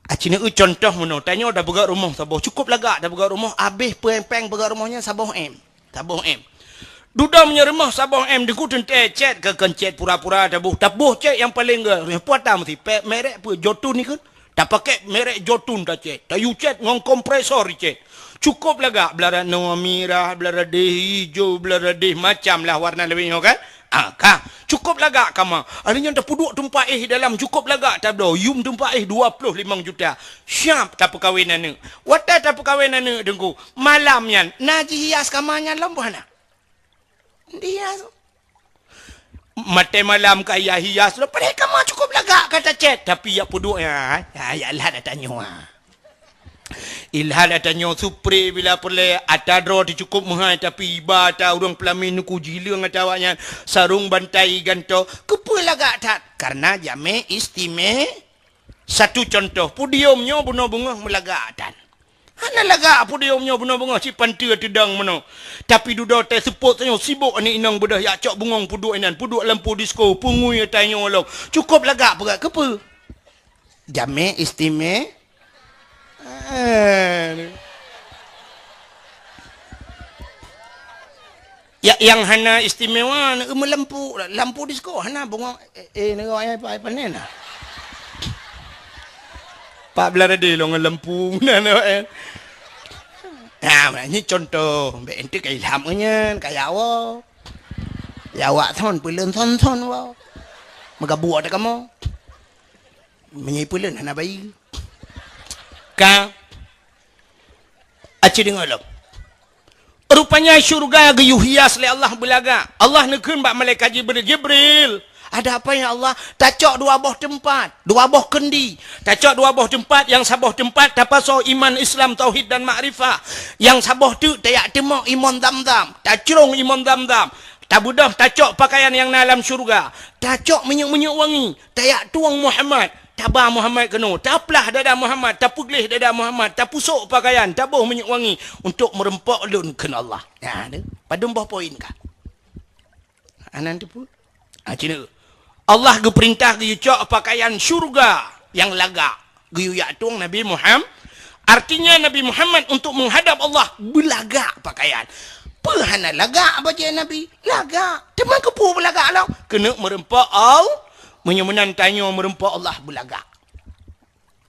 Aci neu contoh meunoe, tanyoe tapeugöt rumoh saboh, cukôp lagak tapeugöt rumoh, abéh péng-péng peugöt rumoh nyan saboh M. Saboh M. Dudoe meunyoe rumoh saboh M, Teungku, teuntèe cét keu kon cét pura-pura taboh. Taboh cét nyang paleng gét. Peue ata meusti pèk merek peue, Jotun ikheun. Tapakèk merek Jotun tacét. Tayue cét ngon kompresor icét. Cukôp lagak, blah radeh mirah, blah radeh ijo, blah radeh macam lah warna lawét nyoe kan. Ah, ka. Cukôp lagak kama. Ari nyan tapeuduek teumpat éh dalam, cukôp lagak tabloe. Yum teumpat éh dua ploh limong juta. Siap tapeukawen aneuk. Watèe tapeukawen aneuk, Teungku, malam nyan na jihias kama nyan lom boh hana? Dihias. Maté malam ka hias-hias lom, padahai kama cukôp lagak ka tacét, tapi jak peuduek nyan, ya, ya Allah dah tanyoe. Ilhad ata nyoe supre bila peureulée, ata droe teuh cukôp meuhai, tapi iba ata ureuëng peulamin nuku jileueng ata awaknyan, sarong bantai gantoe, keupeue lagak that? Karena jamé istime-, satu contoh, podium nyoe bunoe beungoh meulagak that. Hana lagak podium nyoe bunoe beungoh, sipanteue teudong meunoe. Tapi dudoe teuh seupôt tanyoe sibok aneuk inong beudôh yak cok bungong peuduek inan, peuduek lampu disko, peungui ata nyoe lom. Cukôp lagak peugah keupeue? Jamé istime-, eh, ya, nyang hana istimewa, meulampôk, lampu disko, hana bungong, eh, eh, nengok, eh, pa-, panen lah. Pak belah tadi, lôn ngon lampu, na, na, eh. Nah, nyoe contoh, bèk ente ka ilham nyan, kaya awak. Ya awak thon, peuleuen thon-thon awak. Meugabuk ata kamoe. Meunyoe peuleuen hana bayeue. Ka. Aci deungoe lom. Rupanya syurga geuyue hias lé Allah beulagak. Allah neukheun bak malaikat Jibril, "Jibril, ada apa ya Allah?" "Tacok dua boh teumpat, dua boh keundi. Tacok dua boh teumpat, nyang saboh teumpat tapasoe iman, Islam, tauhid dan makrifah. Nyang saboh teuk tayak teumok imon Zamzam, tacrông imon Zamzam. Tabeudôh tacok pakaian nyang na lam syurga. Tacok minyeuk-minyeuk wangi, tayak tueng Muhammad, taba Muhammad keunoe, taplah dada Muhammad, tapeugleh dada Muhammad, tapusok pakaian, taboh minyeuk wangi untuk meureumpok lôn," kheun Allah. Nah, tu. Padum boh poin ka? Anan teupeu. Ah, cina. Allah geupeurintah geuyue cok pakaian syurga nyang lagak. Geuyue yak tueng Nabi Muhammad. Artinya Nabi Muhammad untuk menghadap Allah beulagak pakaian. Peue hana lagak bajée Nabi? Lagak. Teuma keupeue beulagak lom? Keuneuk meureumpok Allah. Meunyoe meunan tanyoe meureumpok Allah beulagak.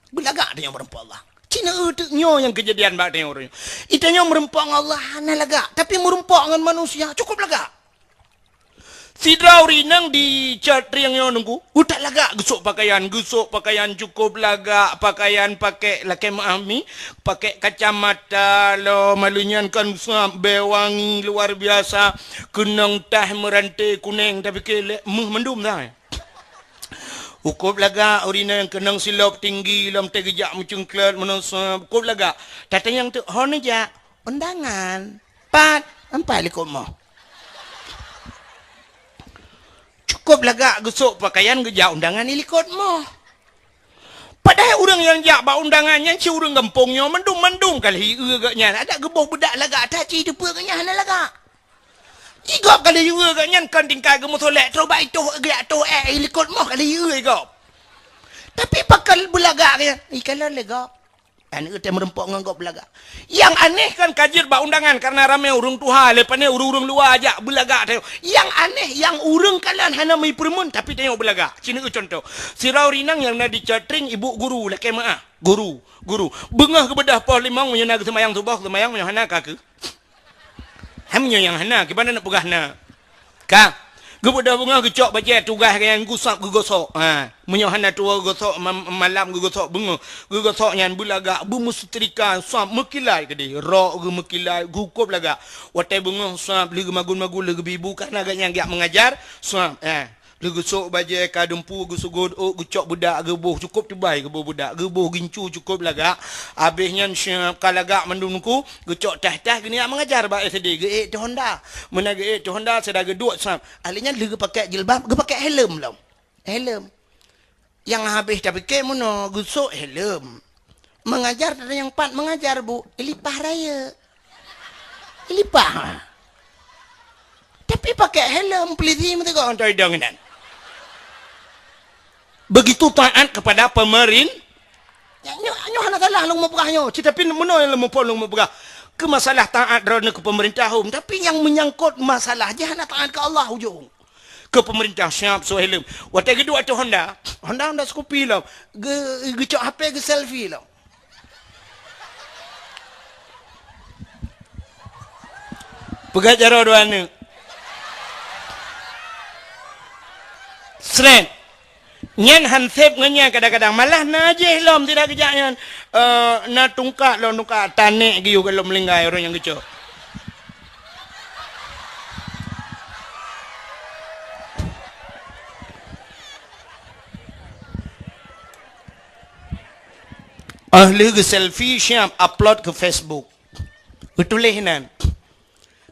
Beulagak tanyoe meureumpok Allah. Cina teuk nyoe nyang keujadian bak tanyoe uroe nyoe. Itanyoe meureumpok ngon Allah hana lagak, tapi meureumpok ngon manusia cukôp lagak. Sidroe ureuëng inong di Cot Trieng nyoe nunggu, utak lagak geusok pakaian, geusok pakaian cukôp lagak, pakaian pakai lakée meuah mi, pakai kacamata lom, malu nyan kan sab bée wangi luar biasa, keunong tah meurante kuneng, tapi keu lé meuh mandum dah. Cukôp lagak ureuëng inong keunong silop tinggi lom teuh geujak meucungklot meunoe sab, cukôp lagak. Tatanyong teuk, "Ho neujak?" "Undangan." "Pat?" "Empat likot moh." Cukôp lagak geusok pakaian geujak undangan ilikot moh. Padahai ureuëng nyang jak bak undangan nyan si ureuëng gampông nyoe mandum-mandum ka lheueh ie geuh nyan. Adak geuboh beudak lagak that ci teupeu geuh nyan hana lagak. Igop ka lheueh ie geuh nyan kon tingkai geumeusolek troh bak itoh geujak toh ék ilikot moh ka lheueh ie igop. Tapi pakon beulagak geuh nyan, ikalon lé gop. Aneuk teuh meureumpok ngon gob beulagak. Nyang aneh kan ka jeuet bak undangan karena ramé ureuëng tuha, lé pané ureuëng-ureuëng luwa jak beulagak tanyoe. Nyang aneh, nyang ureuëng kalon hana meupeureumeun tapi tanyoe beulagak. Ci neueu contoh. Sidroe ureuëng inong nyang na di Cot Trieng ibu guru lakée meuah. Guru, guru. Beungoh geubeudôh poh limong meunyoe na geuseumayang suboh, seumayang meunyoe hana ka keu. Hai meunyoe nyang hana, kiban na peugah na. Ka. Geubeudôh beungoh geucok bajée tugaih geuh nyan geusab geugosok. Ha. Meunyoe hana tuwoe geugosok ma-, malam geugosok beungoh. Geugosok nyan beulagak, beumeusetrika, sab meukilat keudeh. Rok geuh meukilat, geukôb lagak. Watée beungoh sab lheueh geumagun-magun lheueh geubi bu kana geuh nyan geujak meungajar, sab. Ha. Lheueh geusok bajée ka dumpu, geusugôt ôk, geucok beudak geuboh cukôp teubai geuboh beudak, geuboh gincu cukôp lagak. Abéh nyan siab ka lagak mandum nungku, geucok tah-tah geuniyak meungajar bak S D, geuék teuh honda. Meuna geuék teuh honda, sada geuduek sab. Ahli nyan lheueh geupakék jilbab, geupakék helm lom. Helm. Nyang habéh tapike meunoe geusok helm. Meungajar tanyong pat meungajar, Bu, ilipah rayeuk. Ilipah. Tapi pakai helm polisi meuteugok ngon idong inan. Begitu taat kepada pemerin-, nyoe, nyoe hana salah lôn meupeugah nyoe. Tetapi meunoe lôn muphom lôn meupeugah. Keu masalah taat droeneuh keu pemerintah hom, tapi nyang menyangkut masalah jih hana taat keu Allah ujong. Keu pemerintah siab sôk helm. Watée geuduek ateueh honda, honda, honda Scoopy lom. Geu-, geucok H P geu-selfie lom. Peugah jaroe dua aneuk. Sret. Nyan han sép ngon nyan kadang-kadang. Malah na jih lom tidak geujak nyan. Eh, na tungkat lom, tungkat tanek geuyue gohlom linggai ureuëng nyang geucok. Ah lheueh geuselfie siap upload keu Facebook. Geutuléh nan,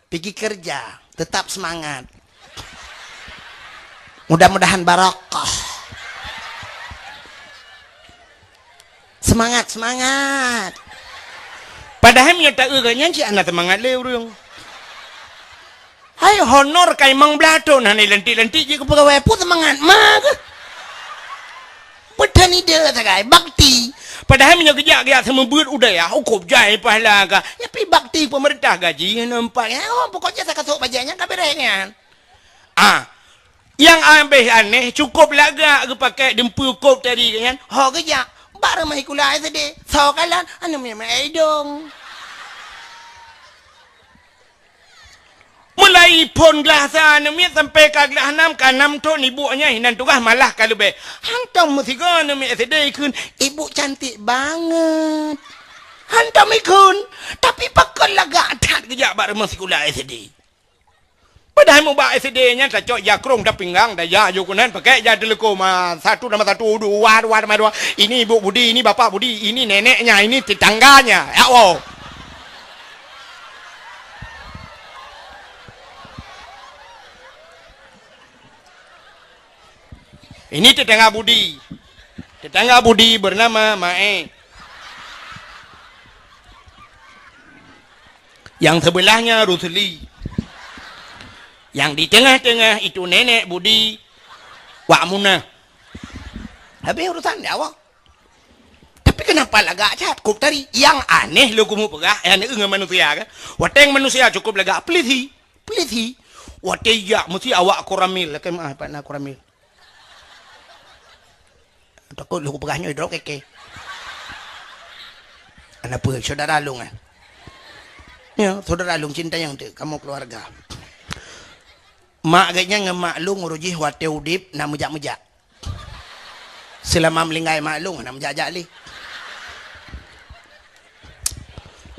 "Pigi keureuja, teutap seumangat. Mudah-mudahan barokah. Seumangat, seumangat." Padahai meunyoe taeu geuh nyan cit hana seumangat lé ureuëng. Hai honor ka limong blaih thon hana lantik-lantik jeuet keu peugawée, peue seumangat ma geuh? Peuteunide sagai bakti. Padahai meunyoe geujak-geujak seumeubeuet u dayah, ukôb jai pahala ka. Nyapi bakti peumeurintah gaji hana empat. Oh, pokok jih sakasok bajée nyan ka beres nyan. Ah, nyang abéh aneh, cukôp lagak geupakée dumpeue kôb tadi nyan. Ho geujak bak rumoh sikula S D, soe kalon, aneuk miet meuidong. Mulai phon glaih sa aneuk miet sampai ka glaih nam, ka nam thon ibu nyan hinan tugaih malah ka leubeh. Hantom meusigoe aneuk miet S D ikheun, "Ibu cantik banget." Hantom ikheun, tapi pakon lagak that geujak bak rumoh sikula S D. Padahai mubak S D nyan tacok jakrong tapinggang, tajak jok keunan, pakée jak teuleukom, ah, satu nama satu, dua, dua nama dua. Ini ibu Budi, ini bapak Budi, ini neneknya, ini tetangganya. Ya Allah. Ini tetangga Budi. Tetangga Budi bernama Mae. Yang sebelahnya Rusli. Yang di tengah-tengah itu nenek Budi, Wak Munah. Habis urusan dia awak. Tapi kenapa lagak that kôb tadi? Yang aneh lôn keumeung peugah, eh, aneh ngon manusia kan? Watée manusia cukôp lagak, pelisi, pelisi. Watée jak meusti awak koramil, lakée meu'ah pat na koramil. Takot lôn peugah nyoe droe keke. Ana peue saudara lôn, eh? Ya, saudara lôn cinta yang tu, kamu keluarga. Mak geuhnyan ngon mak lôn uroe jih watée udeb na meujak-meujak. Seulama meulinggai mak lôn na meujak-jak lé.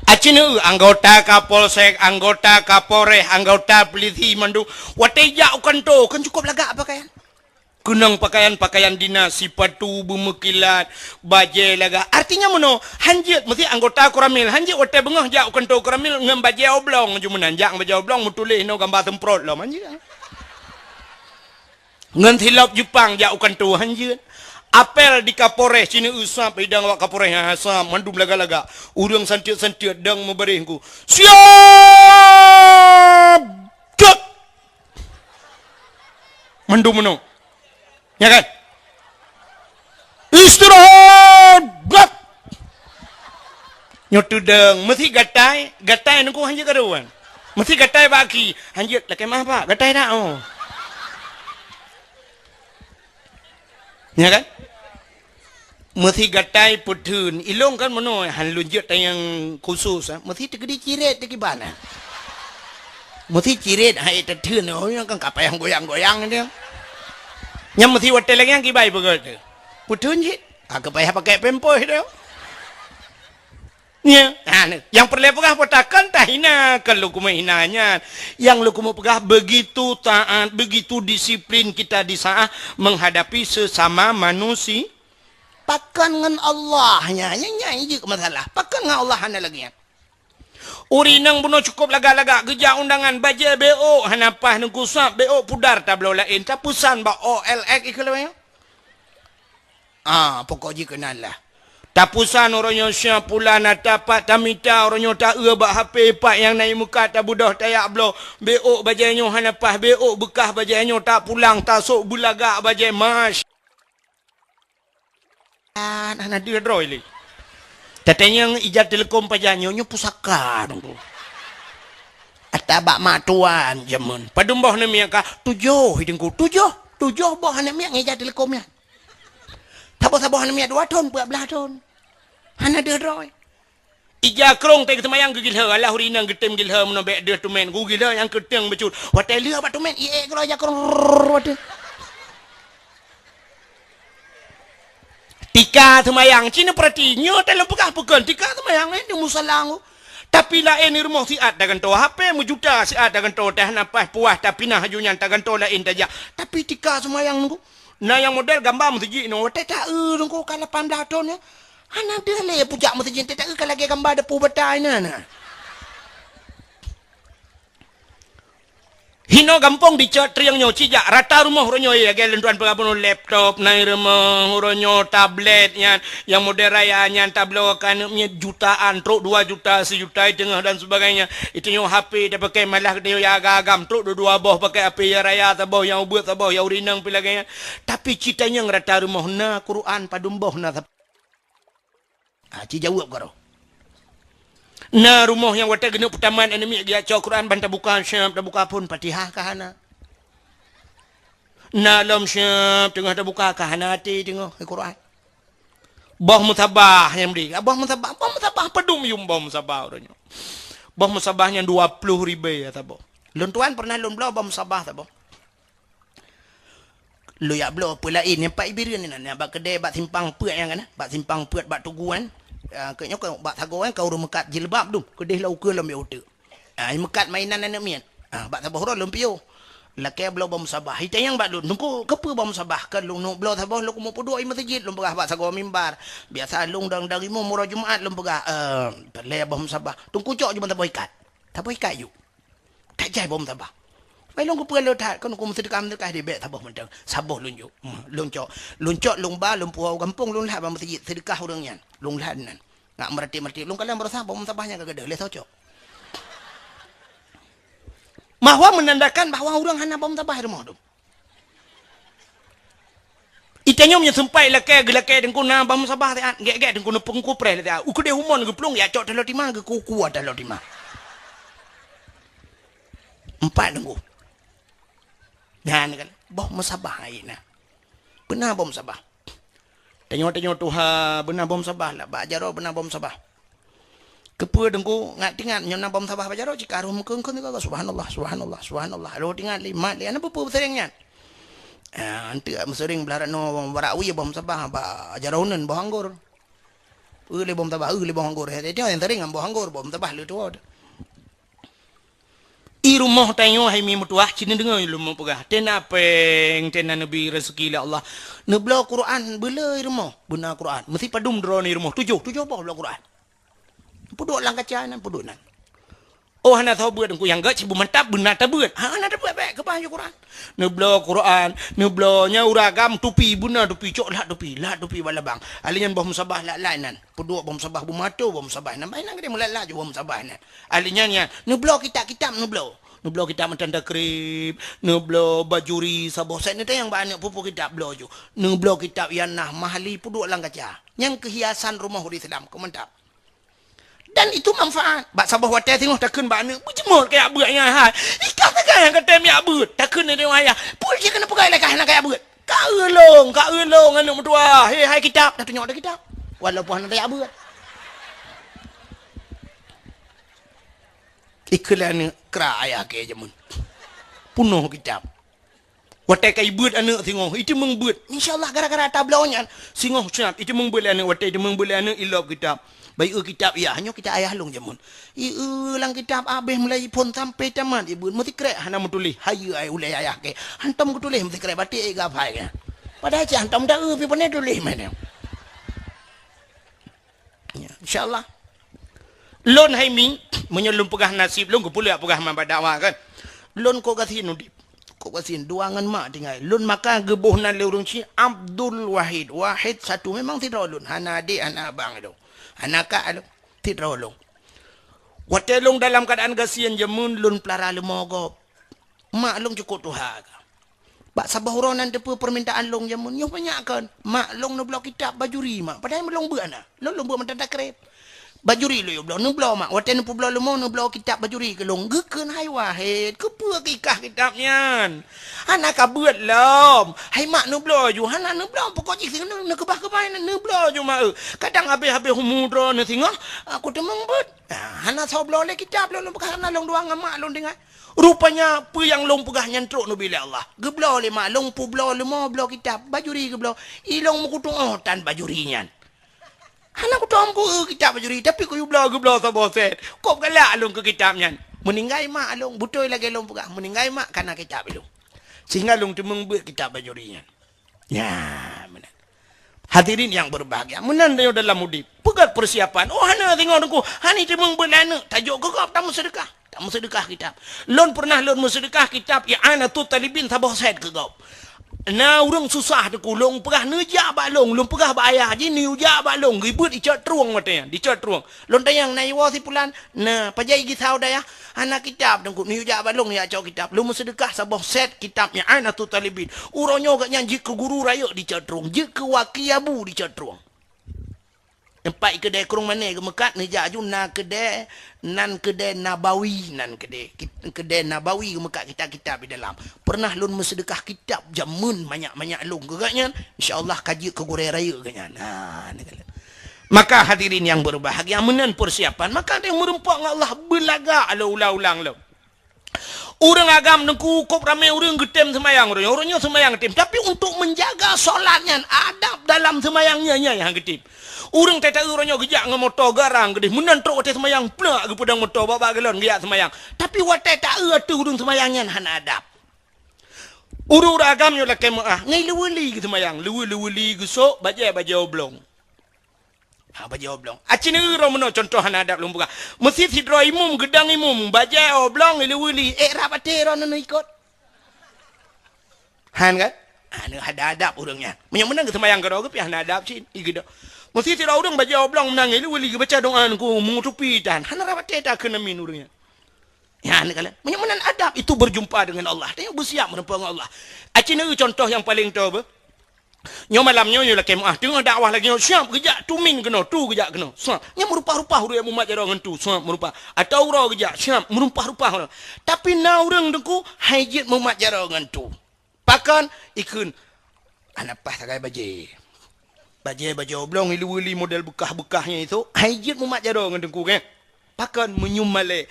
Aci neu anggota Kapolsek, anggota Kapolres, anggota polisi mandum watée jak u kanto kan cukôp lagak pakaian. Keunong pakaian-pakaian dinas, sipatu beumeukilat, bajée lagak. Artinya meunoe, hanjeuet meusti anggota koramil, hanjeuet watée beungoh jak u kanto koramil ngon bajée oblong jumeunan, jak ngon bajée oblong meutuléh inoe gamba seumprot lom, hanjeuet. Ngon silop Jepang jak u kanto, hanjeuet. Apel di Kapolres, ci neu sab idang awak Kapolres, ha, sab mandum lagak-lagak. Ureuëng santiet-santiet dang meubaréh ku. Siap! Cek! Mandum meunoe. Ya kan? Istirahat! Brak! Nyoe teudong, meusti gatai, gatai nungku hanjeuet karuan. Meusti gatai bak aki, hanjeuet lakée meu'ah pak, gatai dak, oh. Ya kan? Meusti gatai peutheun, ilong kan meunoe, han lôn jeuet tayang khusus, ah. Meusti teukeudi cirét teukiban, ah. Meusti cirét hai teutheun, oh, nyang kan kapayang goyang-goyang dia. Nyang meusti watée lagée nyang kibai peugah tu. Peutheun cit, ah, kapayah pakai pempôh tu. Ya, ha, ni. Nyang peureulée peugah peutakan tahina, kan lôn keumeung hina nyan. Nyang lôn keumeung peugah begitu taat, begitu disiplin kita di saat menghadapi sesama manusia. Pakon ngon Allah nyan, nyan, nyan jeuet masalah. Pakon ngon Allah hana lagée nyan. Ureuëng inong bunoe cukôp lagak-lagak geujak undangan bajée beok hana paih nungku sab beok pudar tabloe laén tapeusan bak O L X ikeu lawée. Ah, pokok jih keunan lah. Tapeusan uroe nyoe siap pulan na tapat tamita uroe nyoe taeu bak H P pat nyang na i muka tabeudôh tayak bloe. Beok bajée nyoe hana paih beok beukah bajée nyoe tapulang tasok beulagak bajée mas. Hana deuh droe lé. Tatanyong ija teuleukom pajan nyoe, nyoe pusaka dong tu. Ata bak mak tuan jameun. Padum boh aneuk miet ka? Tujoh, i teungku. Tujoh, tujoh boh aneuk miet ngon ija teuleukom nyan. Saboh-saboh aneuk miet dua thon, peuet blaih thon. Hana deuh droe. Ija krong teuh geuseumayang geugilhée, alah ureuëng inong geutem gilhée meunoe bék deuh teumén, geugilhée nyang keuteung bacut. Watée lheueh bak teumén, iék keudroe ija krong, rrrr, watée. Tika seumayang, ci neupeurati, nyoe teuh lôn peugah peukon, tika seumayang, eh, di musala nyoe. Tapi laén di rumoh siat tagantoe H P meujuta, siat tagantoe teuh hana paih puas, tapinah aju nyan tagantoe laén tajak. Tapi tika seumayang nungku. Na nyang model gamba meuseujid nyoe, watée taeu nungku ka lapan blaih thon nyoe. Hana deuh lé pucak meuseujid, teuka lagèe gamba depu bata inan na. Hinoe gampông dicok trieng nyoe, cijak rata rumoh uroe nyoe, ya, lôn tuan peugah bunoe laptop, na i rumoh uroe nyoe, tablet nyan, nyang model raya nyan tabloe keu aneuk miet jutaan, trok dua juta, sejuta i teungoh dan sebagainya. Itu nyoe H P tapakai malah geutanyoe ya agam-agam, trok dua-dua boh pakai H P, ya raya saboh, ya ubeuet saboh, ya ureueng inong pih lagèe nyan. Tapi cit tanyoe rata rumoh na Quran padum boh na sab-, ah, ci jaweueb karoe. Na rumoh nyang watèe geuneuk peutamat aneuk miet geujak cok Quran ban tabuka syab, tabuka phon Fatihah ka hana. Na lom syab teungoh tabuka ka hana até teungoh Quran. Boh musabah nyang bri. Boh musabah, boh musabah padum yum boh musabah uroe nyoe. Boh musabah nyan dua ploh ribèe ya saboh. Lôn tuan pernah lôn bloe boh musabah saboh. Lôn jak bloe peue laén nyang pat i Bireuen inan, nyang bak keudè bak simpang peuet nyang kana, bak simpang peuet bak Tugu nyan. Ah, keu nyoe keu bak sagoe nyan ka ureueng meukat jilbab dum, keudeh lam ukeue lom bèk uteuk. Ah, meukat mainan aneuk miet. Ah, bak saboh uroe lôn piôh. Lakèe bloe boh musabah. Itanyong bak lôn, "Teungku, keupeue boh musabah?" "Keu lôn neuk bloe saboh lôn keumeung peuduek i meuseujid," lôn peugah bak sagoe mimbar. Biasa lôn dang dari uroe Jumat lôn peugah, "Eh, peureulèe boh musabah." "Teungku cok ju ban saboh ikat." Saboh ikat ju. Ka jai boh musabah. Bai lôn keupeue lôn that, kon keu meuseudeukah-meuseudeukah di bèk saboh mantong. Saboh lôn jok. Hmm, lôn cok. Lôn cok, lôn ba, lôn puwoe u gampông, lôn lhat bak meuseujid, seudeukah ureueng nyan. Lôn lhat nan. Ngat meuratéb-meuratéb. Lôn kalon baroesa boh musabah nyan ka gadôh, lé soe cok. Bahwa menandakan bahwa ureueng hana boh musabah di rumoh tu. Itanyong meunyoe seumpat lakèe, geulakèe teungku na boh musabah siat, gèt-gèt teungku neupeungku preh siat. U keudeh umon geuplueng, ya cok taloe tima, geukuku taloe tima. Empat teungku. Nyan kan, boh musabah ai na. Beuna boh musabah. Tanyoe-tanyoe tuha, beuna boh musabah lah, bak jaroe beuna boh musabah. Keupeue teungku ngat teuingat nyoe na boh musabah bak jaroe, cit ka roh meukeuen-keuen sigoe, subhanallah, subhanallah, subhanallah. Roh teuingat lé, mat lé, hana peue-peue seuréng nyan. Ah, eunteuk meuseuréng blah ranoe barak wie boh musabah bak jaroe uneun boh anggor. Eu lé boh musabah, eu lé boh anggor. Hé, nyang seuréng ngon boh anggor, boh musabah lé tuwoe. I rumoh tanyoe hai mi meutuwah, ci neudeungoe lôn meupeugah. Tena péng, tena neubi raseuki lé Allah. Neubloe Quran, beuleu i rumoh, beuna Quran. Meusi padum droeneuh i rumoh, tujoh, tujoh boh bloe Quran. Peuduek lam kaca nan, peuduek nan. Oh, hana soe beuet teungku nyang gèt, sibu mantap beuna tabeuet. Ha, hana tabeuet bèk, keupaih ju Quran. Neubloe Quran, neubloe nyan ureueng agam tupi, beuna tupi, cok lhat tupi, lhat tupi bak labang. Ahli nyan boh musabah lhat-lhat nan. Peuduek boh musabah beumato, boh musabah nan. Bai nan geude meulat-lat ju boh musabah nan. Ahli nyan, nyan, neubloe kitab-kitab neubloe. Neubloe kitab meutan takrib, neubloe bajuri saboh set neutanyong bak aneuk peue-peue kitab bloe ju. Neubloe kitab Ianah Mahali peuduek lam kaca. Nyang keuhiasan rumoh ureueng Islam, keu mantap. Dan itu manfaat. Bak saboh watèe singoh takheun bak aneuk, "Beujeumoe kajak beuet nyan hai." Ikah teuka nyang ka tem jak beuet. Takheun di ayah, "Peue jih keuneuk peugah lé kah hana kajak beuet?" "Ka eu lôn, ka eu lôn aneuk meutuwah. He hai kitab, dah tunyok dah kitab." Walaupun hana tajak beuet. Ikheun lé aneuk kra ayah kèe jameun. Peunoh kitab. Watèe ka ibeuet aneuk singoh, iteumeung beuet. Insya Allah gara-gara tabloe nyan, singoh siat iteumeung beuet lé aneuk, watèe iteumeung beuet lé aneuk ilop kitab. Bai eu kitab, "Yah, nyoe kitab ayah lôn jameun." Ieu lam kitab abéh mulai phon sampai tamat ibeuet, meusikrek hana meutuléh. Hayeue ai ulèe ayah kèe. Hantom geutuléh meusikrek batik ai geuhafai kèe. Padahai cit hantom taeu pih pane tuléh meunan. Ya, insya Allah. Lôn hai mi, meunyoe lôn peugah naseb lôn, keupeue lôn peugah man bak dakwah kan. Lôn kok gasien udép. Kok gasien dua ngon mak tinggai. Lôn maka geuboh nan lé ureueng Cina Abdul Wahid. Wahid satu, memang sidroe lôn. Hana adék, hana abang lôn. Hana kak lôn. Sidroe lôn. Watèe lôn dalam keuadaan gasien jameun lôn peulara leumo gob. Mak lôn cukôp tuha ka. Bak saboh uroe nan teupeue peurmintaan lôn jameun nyoe banyak kon. Mak lôn neubloe kitab bajuri mak. Padahai lôn beuet na. Lôn, lôn beuet mantong takrib. Bajuri lôn yue bloe, neubloe mak. Watèe neupeubloe leumo, neubloe kitab bajuri keu lôn. Geukheun hai Wahid, keupeue keu ikah kitab nyan? Hana ka beuet lom. Hai mak neubloe ju, hana neubloe. Pokok jih singoh neukeubah-keubah na neubloe ju mak eu. Kadang habéh-habéh umu droeneuh singoh, aku teumeung beuet. Ah, hana soe bloe lé kitab lôn, lôn peugah hana lôn dua ngon mak lôn tinggai. Rupanya peue nyang lôn peugah nyan trok neubi lé Allah. Geubloe lé mak lôn peubloe leumo bloe kitab bajuri geubloe. I lôn meukutuoh tan bajuri nyan. Hana kutom ku eu kitab bajuri, tapi kuyue bloe geubloe saboh set. Kok galak lôn keu kitab nyan. Meuninggai mak lôn, beutôi lagèe lôn peugah, meuninggai mak kana kitab lôn. Sehingga lôn teumeung beuet kitab bajuri nyan. Nya, meunan. Hadirin yang berbahagia, meunan tanyoe dalam udeb. Peugét persiapan. Oh, hana singoh Teungku, hana teumeung beuet lé aneuk, tajok keu gob tameuseudeukah. Tameuseudeukah kitab. Lôn pernah lôn meuseudeukah kitab I'anatut Talibin saboh set keu gob. Na ureuëng susah Teungku, lôn peugah neujak bak lôn, lôn peugah bak ayah jih neujak bak lôn, geubeuet dicok trueng watée nyan, dicok trueng. Lôn tanyong, "Na iwoe si pulan?" "Na." "Pajan igisau dayah?" "Hana kitab Teungku." "Neujak bak lôn jak cok kitab." Lôn meuseudeukah saboh set kitab I'anatut Talibin. Uroe nyoe gobnyan jeuet keu guru rayeuk dicok trueng, jeuet keu waki abu dicok trueng. Teumpat keudè krueng mané geumeukat, neujak aju na keudè, nan keudè Nabawi, nan keudè, kit-, keudè Nabawi geumeukat kitab-kitab di dalam. Pernah lôn meuseudeukah kitab jameun manyak-manyak lôn keu gobnyan, insya Allah ka jeuet keu gurée rayeuk gobnyan. Ha, ni kala. Maka hadirin yang berbahagia, meunan persiapan, maka teumeureumpok ngon Allah beulagak lé ulang-ulang lom. Ureuëng agam Teungku, kok ramé ureuëng geutem seumayang, ureuëng, ureuëng nyoe seumayang tem. Tapi untuk menjaga solat nyan, adab dalam seumayang nyan, nyan nyang geutem. Ureuëng tai-tai ureuëng nyoe geujak ngon moto garang geudeh, meunan trok watée seumayang, plak geupeudong moto bak-bak galon geujak seumayang. Tapi watée taeu ateueh ureuëng seumayang nyan hana adab. Ureuëng-ureuëng agam nyoe lakée meuáh, ngai leuweuli geuseumayang, leuwe-, leuweuli geusok, bajée-bajée oblong. Ha, bajée oblong. Aci neueu droe meunoe contoh hana adab lôn peugah. Meusi sidroe imum geudong imum, bajée oblong, leuweuli, ék rab até droe neuneuk ikot. Han kan? Ha, neu hana adab ureuëng nyan. Meunyoe meunan geuseumayang keudroe geupiah hana adab cit, i geudong. Meusi sidroe ureuëng bajée oblong meunan leuweuli geubaca doa Teungku meutupi tan. Hana rab até takheun amin ureuëng nyan. Ya, ni kalian. Meunyoe meunan adab itu berjumpa dengan Allah. Dia bersiap meureumpok ngon Allah. Aci neueu contoh nyang paleng toe beuh. Nyoe malam nyoe, nyoe lakée meuáh. Teungoh dakwah lagée nyoe, siap geujak tumin keunoe, tu geujak keunoe. Siap. Nyan meurumpah-rumpah ureuëng mumat jaroe ngon tu. Siap meurumpah. Atau uroe geujak, siap meurumpah-rumpah ureuëng. Tapi na ureuëng Teungku, hai jeuet mumat jaroe ngon tu. Pakon? Ikheun, "Hana paih sagai bajée." Bajée-bajée oblong, ilu-uli model beukah-beukah nyan itu, hai jeuet mumat jaroe ngon Teungku, kan? Pakon? Meunyoe malée.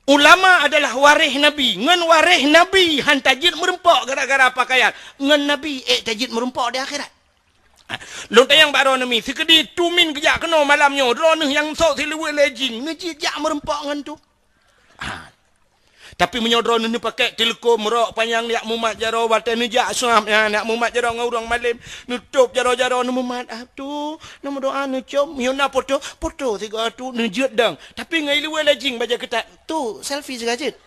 Ulama adalah waréh Nabi. Ngon waréh Nabi han tajeuet meureumpok gara-gara pakaian. Ngon Nabi ék tajeuet meureumpok di akhirat. Ha, lôn tanyong bak droeneuh mi, sikeudi tumin geujak keunoe malam nyoe, droeneuh nyang sôk siluweue lé jing, neujeuet jak meureumpok ngon tu. Ha. Tapi meunyoe droeneuh neupakék teuleukom, rok panyang, jak mumat jaroe, watée neujak suab nyan, jak mumat jaroe ngon ureuëng malém, neutôb jaroe-jaroe, neumumat, "Ah, tu, neumeudoa, neucom, meunyoe na poto, poto sigoe tu," neujeuet dong. Tapi ngon iluweue lé jing bajée keutat, "Tu, selfie sigoe jeuet."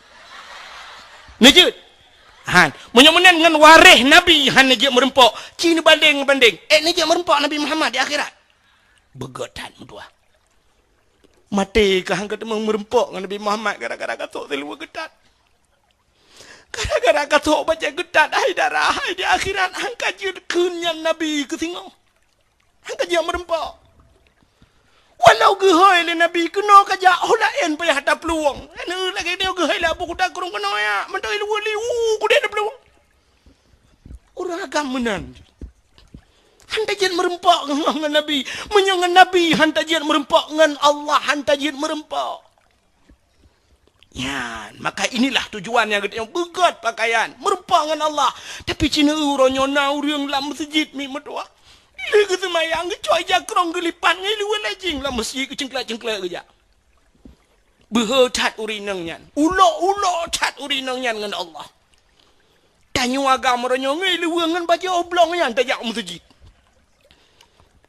Neujeuet. Han, meunyoe meunan ngon waréh Nabi han neujeuet meureumpok, ci neubandeng-bandeng. Ék neujeuet meureumpok Nabi Muhammad di akhirat. Beugét that meutuah. Maté ka han ka teumong meureumpok ngon Nabi Muhammad gara-gara ka sôk siluweue geutat. Gara-gara ka sôk bajée geutat, hai dara, hai di akhirat han ka jeuet kheun nyan Nabi keu singoh. Han ka jeuet meureumpok. Walau geuhôi lé Nabi keunoe ka jak, ho laén payah taplueng. Anu lagée nyoe geuhôi lé Abu Kuta Krueng keunoe ya, mantong iluweue li, uh, kudeh taplueng. Ureuëng agam meunan. Han tajeuet meureumpok ngon, ngon Nabi. Meunyoe ngon Nabi han tajeuet meureumpok, ngon Allah han tajeuet meureumpok. Nyan, maka inilah tujuan nyang geutanyoe beugét pakaian, meureumpok ngon Allah. Tapi ci neueu uroe nyoe na ureuëng lam meuseujid mi meutuah. Lé geuseumayang geucok ija krong geulipat ngon iluweue lé jing lam meuseujid geucengklek-cengklek geujak. Beuhe that ureuëng inong nyan. Ulok-ulok that ureuëng inong nyan ngon Allah. Tanyoe agam uroe nyoe ngon iluweue ngon bajée oblong nyan tajak u meuseujid.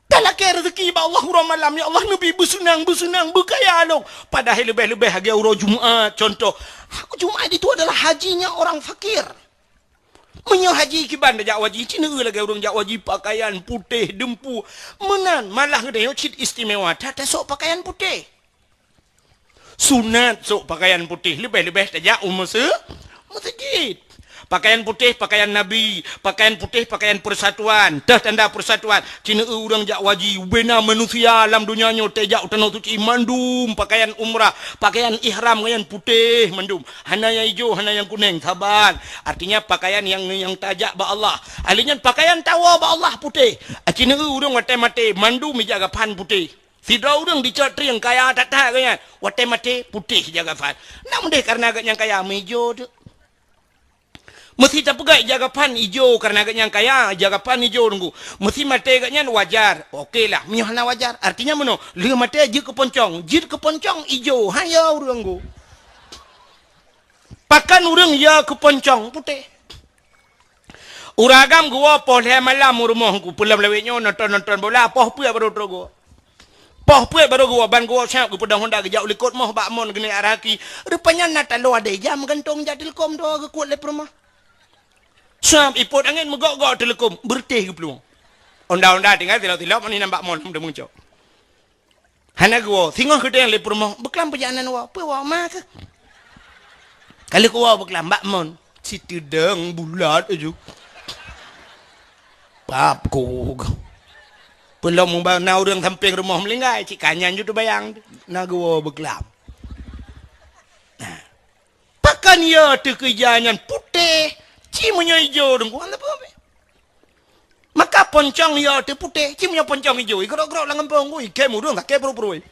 Talakée rezeki bak Allah uroe malam, "Ya Allah, neubi beuseunang-beuseunang, beukaya lôn." Padahai leubeh-leubeh lagée uroe Jumat, contoh. Jumat itu adalah hajinya orang fakir. Meunyoe haji kiban tajak u haji, ci neueu lagée ureuëng jak u haji pakaian putéh deumpu. Meunan, malah geutanyoe cit istimewa that tasok pakaian putéh. Sunat sôk pakaian putéh, leubeh-leubeh tajak u meuse-, meuseujid. Pakaian putéh, pakaian Nabi, pakaian putéh, pakaian persatuan, teuh tanda persatuan. Ci neueu ureuëng jak u haji, ubena manusia lam donya nyoe tajak u Tanoh Suci mandum pakaian umrah, pakaian ihram ngon nyan putéh mandum. Hana nyang ijo, hana nyang kuneng, saban. Artinya pakaian nyang, nyang tajak bak Allah. Ahli nyan pakaian tawoe bak Allah putéh. Ci neueu ureuëng watée maté mandum ija gapan putéh. Sidroe ureuëng dicok trieng kaya that-that geuh nyan, watée maté putéh ija gapan. Nak meudeh kareuna geuh nyang kaya meuijo teuk. Meusi tapeugah ija gapan ijo kareuna geuh nyang kaya, ija gapan ijo Teungku. Meusi maté geuh nyan wajar. Oke lah, meunyoe hana wajar, artinya meunoe, lheueh maté jeuet keu poncong, jeuet keu poncong ijo, han yo ureuëng Teungku. Pakon ureuëng yo keu poncong putéh. Ureueng agam geuwoe poh lhèe malam u rumoh ku, peulom lawét nyoe nonton-nonton bola, poh peuet baru trok geuwoe. Poh peuet baru geuwoe, ban geuwoe siap geupeudong honda geujak u likot moh bak mon geuneuk arah aki. Rupanya na taloe adèe jam gantong jak teuleukom dua geukuet lé peurumoh. Siap ipot angén meugok-gok teuleukom, beureutéh geuplueng. Honda-honda tinggai tilok-tilok, mani nyan bak mon, meucok. Hana geuwoe, singoh geutanyong lé peurumoh, "Beuklam peujak nan woe?" "Peue woe, ma keuh?" Ka lheueh geuwoe beuklam, bak mon. Siteudong bulat aju. Pap kuk. Peulom muba na ureueng sampéng rumoh meulinggai, cit ka nyan ju teubayang. Na geuwoe beuklam. Nah. Pakon yo teuh keu ija nyan putéh, ci meunyoe ijo deungku, hana peue. Maka poncong yo teuh putéh, ci meunyoe poncong ijo, igrok-grok lam gampông, ui, kém ureueng sakét pruet-pruet.